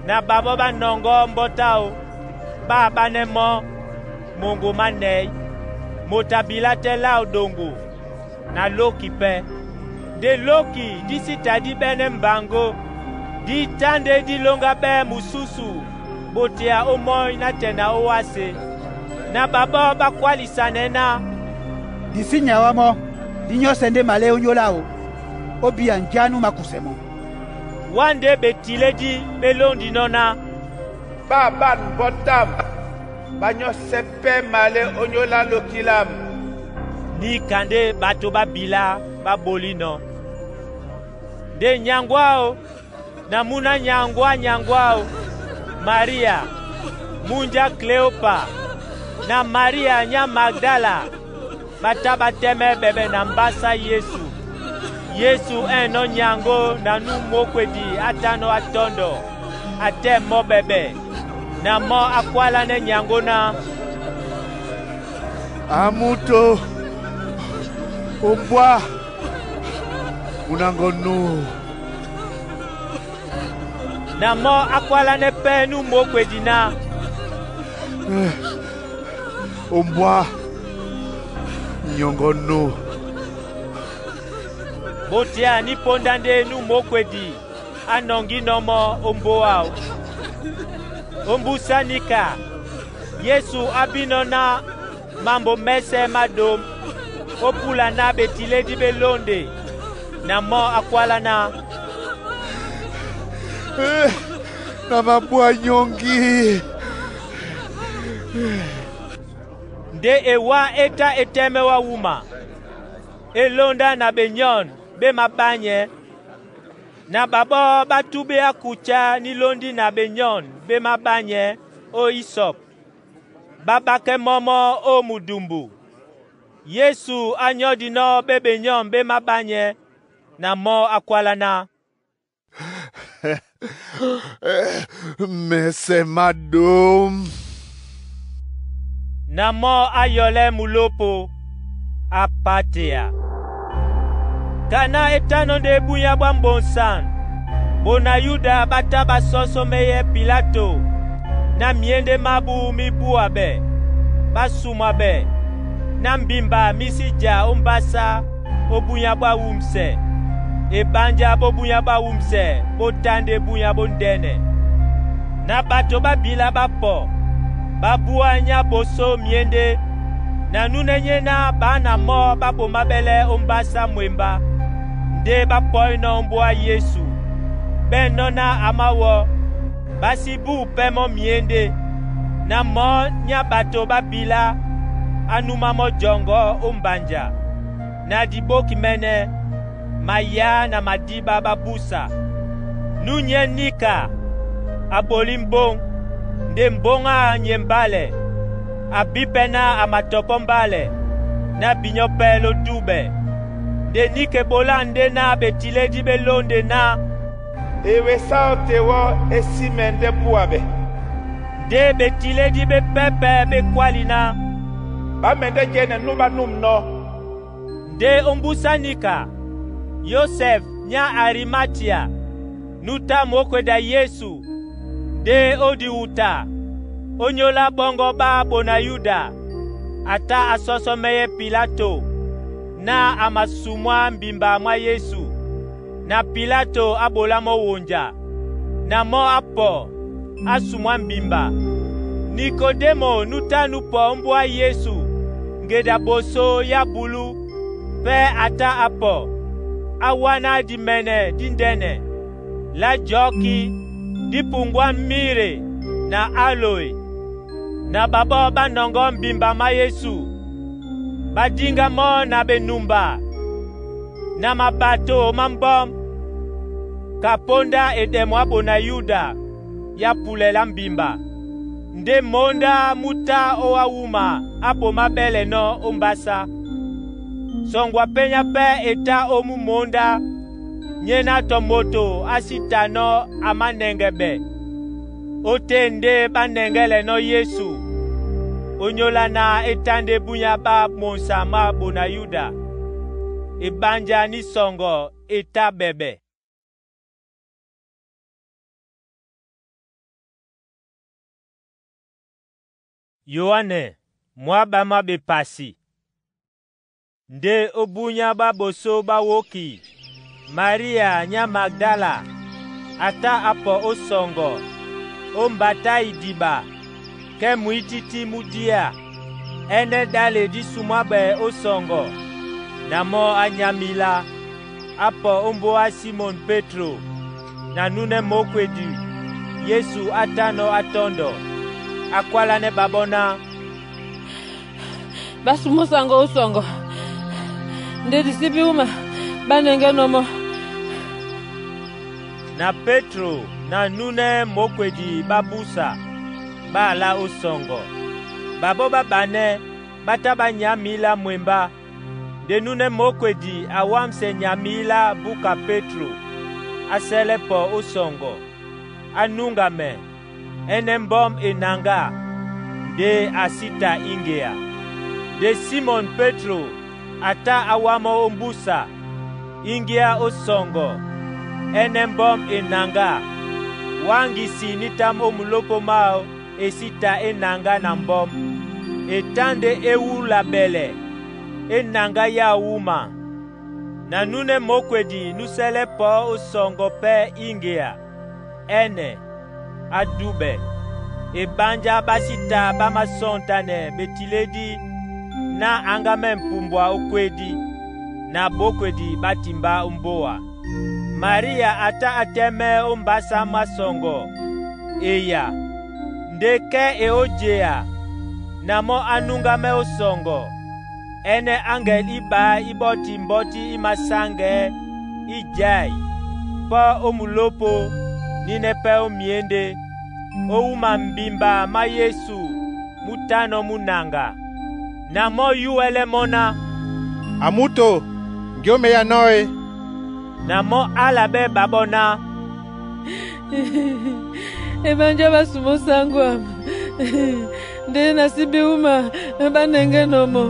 na ɓaɓɔ́ ɓá nɔŋgɔ́ mbɔ́ táō ɓá aɓánɛ́ mɔ́ moŋgo mánɛ̌y. Moto a bilá tɛ́ láō ɗoŋgo, na lóki pɛ́. Nde lóki dí sí ta dí ɓɛ́nɛ́ mbaŋgó, dí tá ndé dí lóŋgá ɓɛ́ mususu ɓotea ómɔ́ny nátɛna ó wásē. Na ɓaɓɔ́ ɓá kwálisanɛ́ ná, “Di sí nyawá mɔ́, dí nyɔ́sɛ ndé malé ónyólá áō, ó bíya njá nú makusɛ mɔ́.” Wá ndé ɓetilédí ɓé lóndinɔ́ ná, “Ɓá aɓân mbɔ́ tám, ɓá nyɔ́sɛ́ pɛ́ malé ónyólá lóki lâm.” Níka ndé ɓato ɓá bilá ɓá ɓolínɔ̄. Nde nyaŋgó áō na múná nyaŋgó á nyaŋgó áō, Maria, múnja Kleopa, na Maria nyá Magdala, ɓá tá ɓá tɛ́mɛ́ ɓɛɓɛ na mbásá Yesu. Yesu ɛ̂nɔ́ nyaŋgó na nú mwǒkwedi á tánɔ́ á tɔ́ndɔ, a tɛ́m mɔ́ ɓɛɓɛ. Na mɔ́ á kwálánɛ́ nyaŋgó ná, “A moto, ombwá, mú na ŋgɔn nú!” Na mɔ́ á kwálánɛ́ pɛ́ nú mwǒkwedi ná, “Ombwá, nyɔŋgɔn nú!” Ɓotea ní póndá ndé nú mwǒkwedi á nɔŋgínɔ́ mɔ́ ó mbóa áō. Ó mbúsá níka, Yesu á bínɔ́ ná mambo mɛ́sɛ̄ má ɗǒm, ó púla ná ɓetilédí ɓé lónde. Na mɔ́ á kwálá ná, “Na mabwá nyɔ́ŋgi!” Ndé e wá e tá e tɛ́mɛ́ wá wúma, e lóndá na ɓenyɔ̂n ɓé mabányɛ́. Na ɓaɓɔ́ ɓá túɓéá kutá ní lóndí na ɓenyɔ̂n ɓé mabányɛ́ ó isɔp, ɓá ɓákɛ́ mɔ́ mɔ́ ó mudumbu. Yesu á nyɔ́dinɔ́ ɓé ɓenyɔ̂n ɓé mabányɛ́, na mɔ́ á kwálá ná, “Mɛsɛ má ɗǒm.” Na mɔ́ á yɔlɛ́ mulópo, á pátea. Ka ná é tánɔ́ ndé búnyá ɓwá mboŋsan, bonayúda ɓá tá ɓá sɔ́sɔ́ méyɛ́ Pilato ná myéndé mábú mí búwa ɓɛ́, ɓá sumwa ɓɛ́, ná mbimba mí sí ja ó mbásá ó búnyá ɓwá wúmsɛ. Eɓánjá bó búnyá ɓwá wúmsɛ bó tá ndé búnyá bóndɛ́nɛ. Na ɓato ɓá bila ɓá pɔ, ɓá búá nyá bosó myéndé, na núnɛ́ nyéná ɓǎna mɔ́ ɓá ɓomáɓɛlɛ́ ó mbásá mwembá, ndé ɓá pɔ́inɔ́ ómbóá Yesu. Ɓɛ̂nnɔ́ ná a máwɔ́, ɓá sí búu pɛ́ mɔ́ myéndé. Na mɔ̌ nyá ɓato ɓá bilá á númá mɔ́ jɔŋgɔ́ ó mbanja. Na diɓóki mɛ́nɛ́, mayá na madíɓá ɓá búsa. Nú nyɛ́ níka, a ɓolí mbóŋ, nde mbóŋ á nye mbálɛ. A bí pɛ́ ná a matɔpɔ́ mbálɛ, ná binyɔ́ pɛ́ lódúbɛ. Nde níka e ɓolá ndé ná ɓetilédí ɓé lónde ná, “Ewesá ótê wɔ́ é sí mɛndɛ́ búwa ɓɛ.” Ndé ɓetilédí ɓé pɛ́pɛ̄ ɓé kwáli ná, “Ɓá mɛndɛ́ jɛ́nɛ nú ɓá númnɔ́.” Ndé ó mbúsá níka, Yosɛf nyá Arimatia, nú tá mwǒkwedi a Yesu, ndé ó diwuta, ónyólá ɓɔ́ŋgɔ́ ɓá bonayúda, a tá a sɔ́sɔ́ méyɛ́ Pilato ná a masumwá mbimba mwá Yesu. Na Pilato á ɓolá mɔ́ wonja. Na mɔ́ á pɔ, á sumwá mbimba. Nikodemo nú tá nú pɔ ómbóá Yesu ŋgeda bosó yá bulú, pɛ́ a tá a pɔ, á wáná dimɛnɛ díndɛ́nɛ, lá jɔ̌kí, dípuŋgwá mire na aloe. Na ɓaɓɔ́ ɓá nɔŋgɔ́ mbimba má Yesu, ɓá díŋgá mɔ́ na benumba na mabato má mbɔ́m. Ka póndá e ɗɛ mwá ɓona Yuda ya pulɛ lá mbimba, ndé móndá mú tá ó wá wúma á ɓomá ɓɛ́lɛnɔ́ ó mbásá. Sɔŋgɔ a pényá pɛ́ e tá ó mú móndá nyéná tɔ moto á sí tanɔ́ a mánɛŋgɛɓɛ. Ótên ndé ɓá nɛŋgɛ́lɛnɔ́ Yesu, ónyólá ná é tá ndé búnyá ɓá mosa má ɓona Yuda, eɓánjá ní sɔŋgɔ e tá ɓɛɓɛ. Yoane mwá ɓá má ɓepasi. Ndé ó búnyá ɓá ɓosó ɓá wóki, Maria nyá Magdala a tá a pɔ ó sɔŋgɔ ó mbatá idiɓa kɛ́ mwǐtítí mú díá. Ɛ́nɛ́ ɗále dí sumwá ɓɛ̀ ó sɔŋgɔ. Na mɔ́ á nyá mílá, á pɔ ó mbóa Simɔn Pétro na núnɛ́ mókwedi Yesu á tánɔ́ á tɔ́ndɔ. A kwálánɛ́ ɓaɓɔ́ ná, “Ɓá sumó saŋgó ó sɔŋgɔ, ndé di sí bí wúma ɓá nɛŋgɛ́nɔ́ mɔ́.” Na Pétro na núnɛ́ mókwedi ɓá búsa, ɓá alá ó sɔŋgɔ. Ɓaɓɔ́ ɓá ɓanɛ́ ɓá tá ɓá nyá mǐlá mwembá. Ndé núnɛ́ mókwedi a wámsɛ nya mǐlá búka Pétro, á sɛ́lɛ́ pɔ ó sɔŋgɔ, á núŋgamɛ ɛ́nɛ́ mbɔ́m e naŋgá, ndé a sí ta íŋgea. Ndé Simɔn Pétro a tá á wá mɔ́ ó mbúsa, íŋgéá ó sɔŋgɔ, ɛ́nɛ́ mbɔ́m e naŋgá. Wáŋgisi ní tá ó mulópo máō e sí ta é naŋgá na mbɔ́m. E tá ndé é wúla ɓɛlɛ, é naŋgá yáō wúma. Na núnɛ́ mókwedi nú sɛ́lɛ́ pɔ ó sɔŋgɔ pɛ́ íŋgea, ɛ́nɛ, á dúɓɛ. Eɓánjá ɓá sí ta ɓá másɔ́ŋtanɛ ɓetilédí ná áŋgámɛ́ mpumbwa ó kwédí, na ɓókwedi ɓá timbá ó mbóa. Maria a tá a tɛ́mɛ́ ó mbásá má sɔŋgɔ e ya, ndé kɛ́ e ó jea na mɔ́ á núŋgámɛ́ ó sɔŋgɔ, ɛ́nɛ́ aŋgɛl íɓá í ɓɔ́ti mbɔ́tí í masáŋgɛɛ́ í jǎi, pɔ́ ó mulópo nínɛ́ pɛ́ ó myěndé, ó wúma mbimba má Yesu mú tánɔ́ mú naŋga. Na mɔ́ yúwɛ́lɛ́ mɔ́ ná, “Amuto, nge o meya nɔ́ e?” Na mɔ́ á labɛ́ ɓaɓɔ́ ná, “Eɓánjá ɓá sumó saŋgó am, ndé na sí bí wúma ɓá nɛŋgɛ́nɔ́ mɔ́.”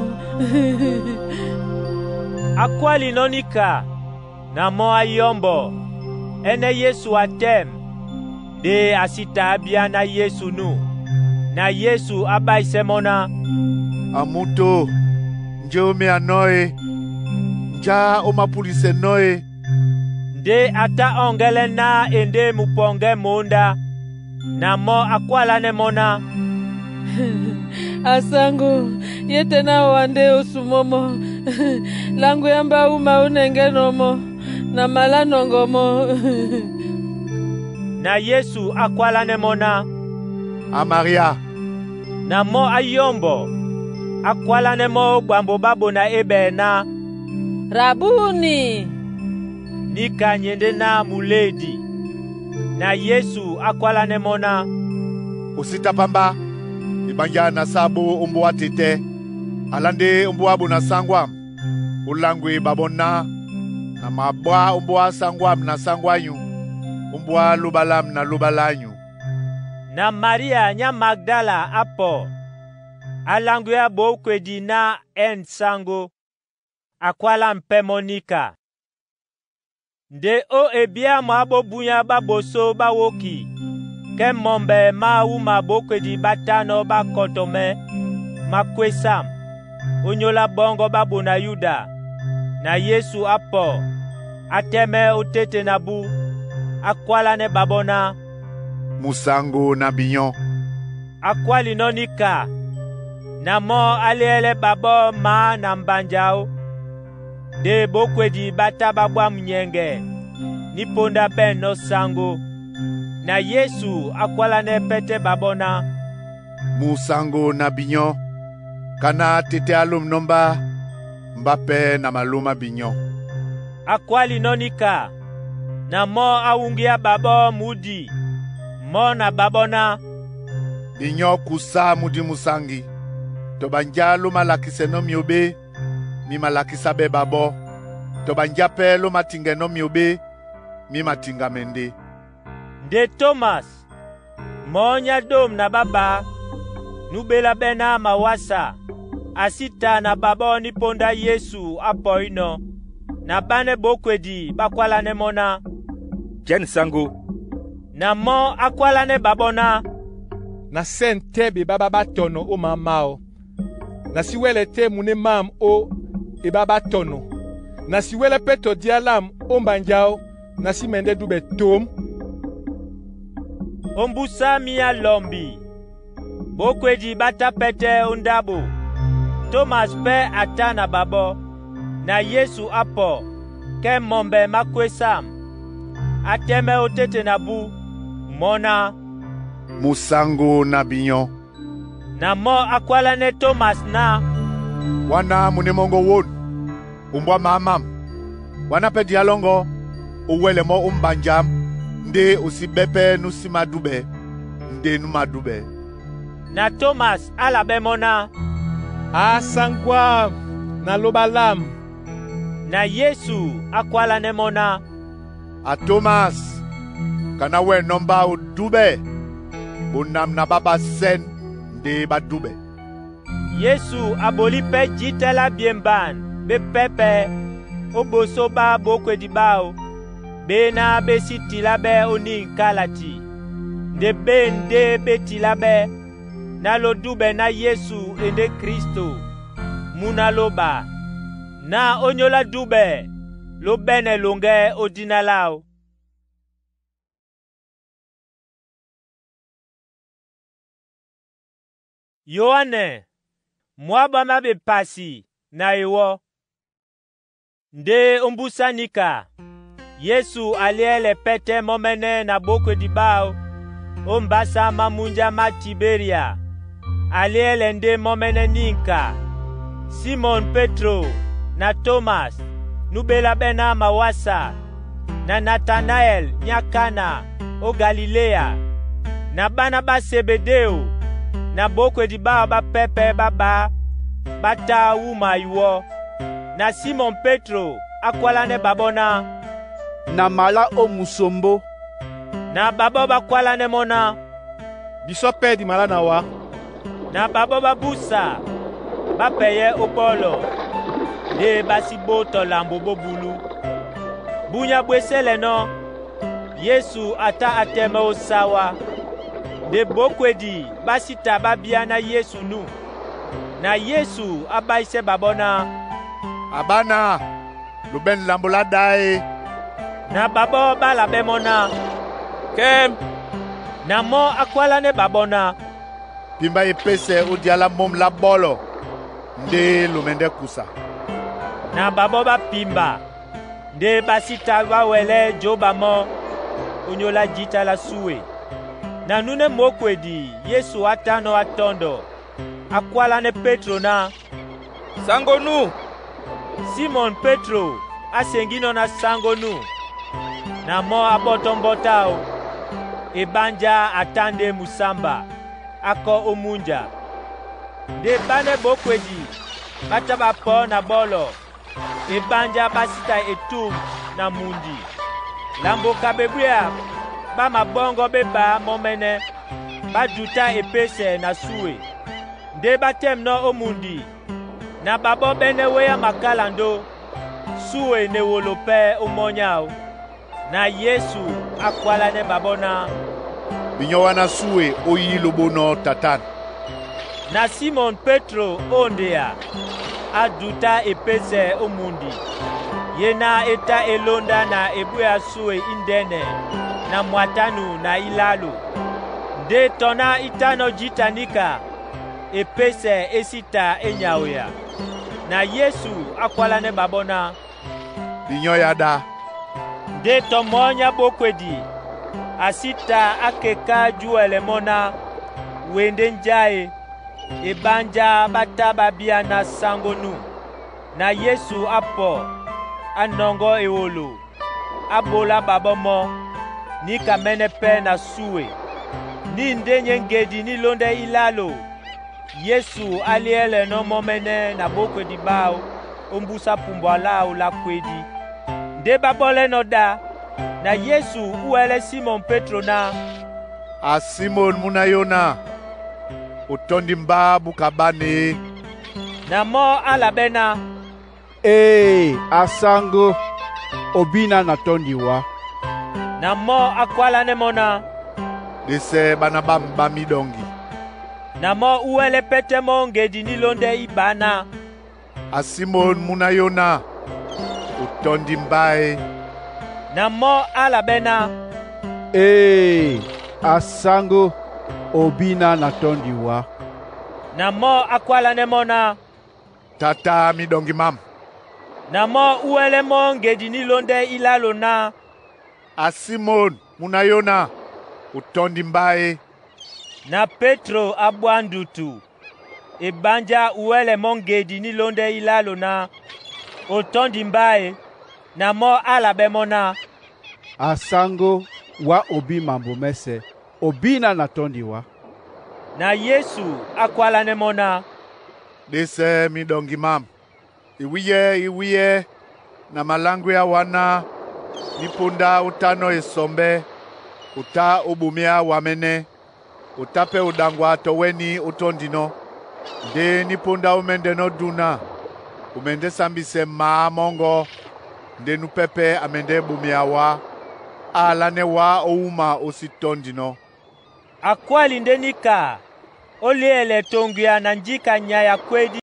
Á kwálinɔ́ níka, na mɔ́ á yɔ́mbɔ, ɛ́nɛ́ Yesu a tɛ́m. Ndé a sí ta á bíá ná Yesu nú. Na Yesu á ɓáísɛ́ mɔ́ ná, “Amuto, njé ó meya nɔ́ e? Njá ó mápúlisɛ nɔ́ e?” Ndé a tá ɔ́ŋgɛ́lɛ́ ná e ndé mupɔŋgɛ́ mǒndá. Na mɔ́ á kwálánɛ́ mɔ́ ná, “Asáŋgó, yé tɛ́ ná wa ndé ó sumó mɔ́, láŋgwea mbá wúma ó nɛŋgɛ́nɔ́ mɔ́, na malá nɔŋgɔ mɔ́.” Na Yesu á kwálánɛ́ mɔ́ ná, “A Maria!” Na mɔ́ á yɔ́mbɔ, á kwálánɛ́ mɔ́ ó ɓwambo ɓá ɓona éɓɛɛ ná, “Rabuni!” Níka nyéndé ná Muléedi. Na Yesu á kwálánɛ́ mɔ́ ná, “O sí tá pambá, eɓánjá na sá ɓó ó mbóa tetɛ́. Ala ndé ó mbóa ɓona sáŋgó am, ó láŋgwe ɓaɓɔ́ ná na mabwá ó mbóa sáŋgó am na sáŋgó ányu, ó mbóa lóba lám na lóba lányu.” Na Maria nyá Magdala á pɔ, á láŋgwea ɓókwedi ná ɛ̂n sáŋgó, a kwálân pɛ́ mɔ́ níka. Ndé ó ebíá mwǎ bó búnyá ɓá ɓosó ɓá wóki, kɛ́ mɔmbɛ má wúma ɓókwedi ɓá tánɔ́ ɓá kɔtɔmɛ́ má kwésám, ónyólá ɓɔ́ŋgɔ́ ɓá ɓona Yuda. Na Yesu á pɔ, á tɛ́mɛ́ ó téte na bú, á kwálánɛ́ ɓaɓɔ́ ná, “Musaŋgo na binyɔ́.” Á kwálinɔ́ níka, na mɔ́ á léɛ́lɛ́ ɓaɓɔ́ maá na mbanjaó. Ndé ɓókwedi ɓá tá ɓá ɓwá munyɛŋgɛ ní póndá ɓɛ̂nnɔ́ sáŋgó. Na Yesu á kwálánɛ́ pɛ́tɛ́ ɓaɓɔ́ ná, “Musaŋgo na binyɔ́, ka ná tetɛ́ á lôm nɔ́ mbá, mbá pɛ́ na malómá binyɔ́.” Á kwálinɔ́ níka, Na mɔ́ á wúŋgíá ɓaɓɔ́ mudi mɔ́ na ɓaɓɔ́ ná, “Binyɔ kusa mudi musangi, tɔ banjá ló malakisɛnɔ́ mio ɓé, mi malakisá ɓɛ́ ɓaɓɔ́; tɔ banjá pɛ́ ló matiŋgɛnɔ́ mio ɓé, mí matiŋgamɛndé.” Nde Tomas, mɔɔ́ nyá dôm na ɓáɓǎ, nú ɓélá ɓɛ́ ná mawása, a sí ta na ɓaɓɔ́ ní póndá Yesu á pɔínɔ̄. Na ɓánɛ́ ɓókwedi ɓá kwálánɛ́ mɔ́ ná, “Jɛ́n sáŋgó!” Na mɔ́ á kwálánɛ́ ɓaɓɔ́ ná, “Na sɛ̂n tɛ́ ɓebá ɓá ɓá tɔnɔ ó mǎ máō. Na sí wɛ́lɛ tɛ́ muné mám ó ebá ɓá tɔnɔ. Na si wɛ́lɛ́ pɛ́ tɔ día lâm ó mbanjaó, na sí mɛndɛ́ dúbɛ toǒm.” Ómbúsá mí á lɔmbi, ɓókwedi ɓá tá pɛ́tɛ́ ó ndáɓo. Tomas pɛ́ a tá na ɓaɓɔ́. Na Yesu á pɔ kɛ́ mɔmbɛ má kwésam, á tɛ́mɛ́ ó tete na bú, mɔ́ ná, “Musaŋgo na binyɔ.” Na mɔ́ á kwálánɛ́ Tomas ná, “Wá ná muné mɔ́ŋgɔ wón, ombwá mǎ mám. Wá ná pɛ́ diá lɔ́ŋgɔ́, o wɛlɛ mɔ́ ó mbanjam, ndé o sí ɓɛ́ pɛ́ nú sí mádúbɛ, ndé nú mádúbɛ.” Na Tomas á labɛ́ mɔ́ ná, “Asaŋgwam na lóɓa lâm.” Na Yesu á kwálánɛ́ mɔ́ ná, “A Tomas, ka ná wɛ́nɔ́ mbá ó dúbɛ? Ɓonam na ɓá ɓá sɛ́n ndé ɓá dúbɛ.” Yesu a ɓolí pɛ́ jǐta lá byemban ɓé pɛ́pɛ ó ɓosó ɓá ɓókwedi ɓáō, ɓé náh ɓé sí tilá ɓɛ́ onín kálati. Nde ɓê ndé ɓé tilá ɓɛ́ ná ló dúbɛ ná Yesu e ndé Kristo, mú ná lóɓa, na ónyólá dúbɛ ló ɓɛ́nɛ loŋgɛ́ ó díná láō. Yoane, mwá ɓá má ɓepasi na ewɔ́. Ndé ómbúsá níka, Yesu a lyɛ́lɛ pɛ́tɛ́ mɔ́mɛ́nɛ́ na ɓókwedi ɓáō ó mbásá má múnja má Tibéria. A lyɛ́lɛ ndé mɔ́mɛ́nɛ́ nînka. Simɔn Petro na Tomas, nú ɓélá ɓɛ́ ná mawása, na Natanaɛl nyá Kana ó Galiléa, na ɓána ɓá Sebedeo na ɓókwedi ɓáō ɓá pɛ́pɛ́ ɓá ɓá ɓá tá wúma iwɔ́. Na Simɔn Petro á kwálánɛ́ ɓaɓɔ́ ná, “Na malá ó musombó.” Na ɓaɓɔ́ ɓá kwálánɛ́ mɔ́ ná, “Bisɔ́ pɛ́ di malá na wǎ.” Na ɓaɓɔ́ ɓá búsa ɓá pɛyɛ́ ó ɓɔ́lɔ, ndé ɓá sí ɓó tɔ lambo ɓó bulú. Búnyá ɓwésɛ́lɛnɔ́, Yesu a tá a tɛ́mɛ́ ó sáwá. Nde ɓókwedi ɓá sí ta ɓá bíá ná Yesu nú. Na Yesu á ɓáísɛ́ ɓaɓɔ́ ná, “A ɓána, lo ɓɛ̂n lambo lá ɗá e!” Na ɓaɓɔ́ ɓá labɛ́ mɔ́ ná, “Kɛ́m!” Na mɔ́ á kwálánɛ́ ɓaɓɔ́ ná, “Pimba epésɛ ó día lá môm lá ɓɔ́lɔ, ndé lo mɛndɛ́ kusa.” Na ɓaɓɔ́ ɓá pimba, ndé ɓá sí ta ɓá wɛlɛ́ jǒɓa mɔ́ ónyólá jǐta lá súe. Na núnɛ́ mǒkwedi Yesu á tánɔ́ á tɔ́ndɔ, á kwálánɛ́ Petro ná, “Sáŋgó nú!” Simɔn Petro á seŋgínɔ́ ná sáŋgó nú, na mɔ́ á ɓɔ́tɔ́ mbɔ́ táō. Eɓánjá a tá ndé musámbá, á kɔ́ ó múnja. Ndé ɓánɛ́ ɓókwedi ɓá tá ɓá pɔ̌ na ɓɔ́lɔ, eɓánjá ɓá sí ta etûm na mundi. Lambo ka ɓebwéya ɓá mabɔ́ŋgɔ́ ɓé ɓá mɔ́mɛ́nɛ́, ɓá dutá epésɛ na súe. Ndé ɓá tɛ́mnɔ́ ó mundi, na ɓaɓɔ́ ɓɛ́nɛ́ wéá makâlandó, súe na ewolo pɛ́ ó mɔ́ áō. Na Yesu á kwálánɛ́ ɓaɓɔ́ ná, “Binyɔ wá ná súe ó yí lóɓónɔ́ tatan.” Na Simɔn Petro óndea, á dutá epésɛ ó mundi, ye ná é tá e lóndá na ebwéya súe índɛ́nɛ na mwatánu na ílálo. Ndé tɔ ná í tánɔ́ jǐta níka, epésɛ é sí ta é nyaoya. Na Yesu á kwálánɛ́ ɓaɓɔ́ ná, “Binyɔ ya ɗá!” Ndé tɔ mɔ́ nyá ɓókwedi a sí ta á keká júwɛlɛ mɔ́ ná, we ndé njáe, eɓánjá ɓá tá ɓá bíá ná sáŋgó nú. Na Yesu á pɔ, á nɔŋgɔ́ ewolo. a ɓolá ɓaɓɔ́ mɔ́, níkamɛ́nɛ́ pɛ́ na súe. Ní ndé nyêŋgedi ní lóndɛ́ ílalo, Yesu a lyɛ́lɛnɔ́ mɔ́mɛ́nɛ́ na ɓókwedi ɓáō ó mbúsá pumbwa láō lá kwédí. Ndé ɓá ɓɔ́lɛ́nɔ̄ ɗá, na Yesu úwɛlɛ́ Simɔn Pétro ná, “A Simɔn múna Yona, o tɔ́ndi mbá búka ɓá nee?” Na mɔ́ á labɛ́ ná, “Ee, a sáŋgó, o bí na na tɔ́ndi wá.” Na mɔ́ á kwálánɛ́ mɔ́ ná, “Ɗésɛ ɓána ɓâm ɓá míɗɔŋgi.” Na mɔ́ úwɛ́lɛ́ pɛ́tɛ́ mɔ́ ŋgedi ní lóndɛ́ íɓá ná, “A Simɔn múna Yona, o tɔ́ndi mbá e?” Na mɔ́ á labɛ́ ná, “Ee, a sáŋgó, o bí na na tɔ́ndi wá.” Na mɔ́ á kwálánɛ́ mɔ́ ná, “Táta míɗɔŋgi mám.” Na mɔ́ úwɛ́lɛ́ mɔ́ ŋgedi ní lóndɛ́ ílalo ná, “A Simɔn múna Yona, o tɔ́ndi mbá e?” Na Pétro a ɓwá ndutu e ɓánjá uwɛ́lɛ mɔ́ ŋgedi ní lóndɛ́ ílalo ná, “O tɔ́ndi mbá e?” Na mɔ́ á labɛ́ mɔ́ ná, “A sáŋgó, wá o bí mambo mɛ́sɛ̄, o bí na na tɔ́ndi wá.” Na Yesu á kwálánɛ́ mɔ́ ná, “Ɗésɛ míɗɔŋgi mám. Iwíyɛ́ iwíyɛ́ na maláŋgwea wá ná ní póndá ó tánɔ́ esɔmbɛ́, o tá ó ɓomeá wamɛ́nɛ́, o tá pɛ́ o ɗaŋgwa tɔ wɛ́ní ó tɔ́ndinɔ́. Ndé ní póndá ó mɛ́ndɛnɔ́ dúna, o mɛndɛ́ sambisɛ mǎ mɔ́ŋgɔ́, ndé nú pɛ́pɛ́ a mɛndɛ́ ɓomea wá, á alánɛ́ wá ó wúma ó sí tɔ́ndinɔ́.” A kwáli ndé níka ó lyɛ́lɛ toŋgoya na njíka nyay a kwédí.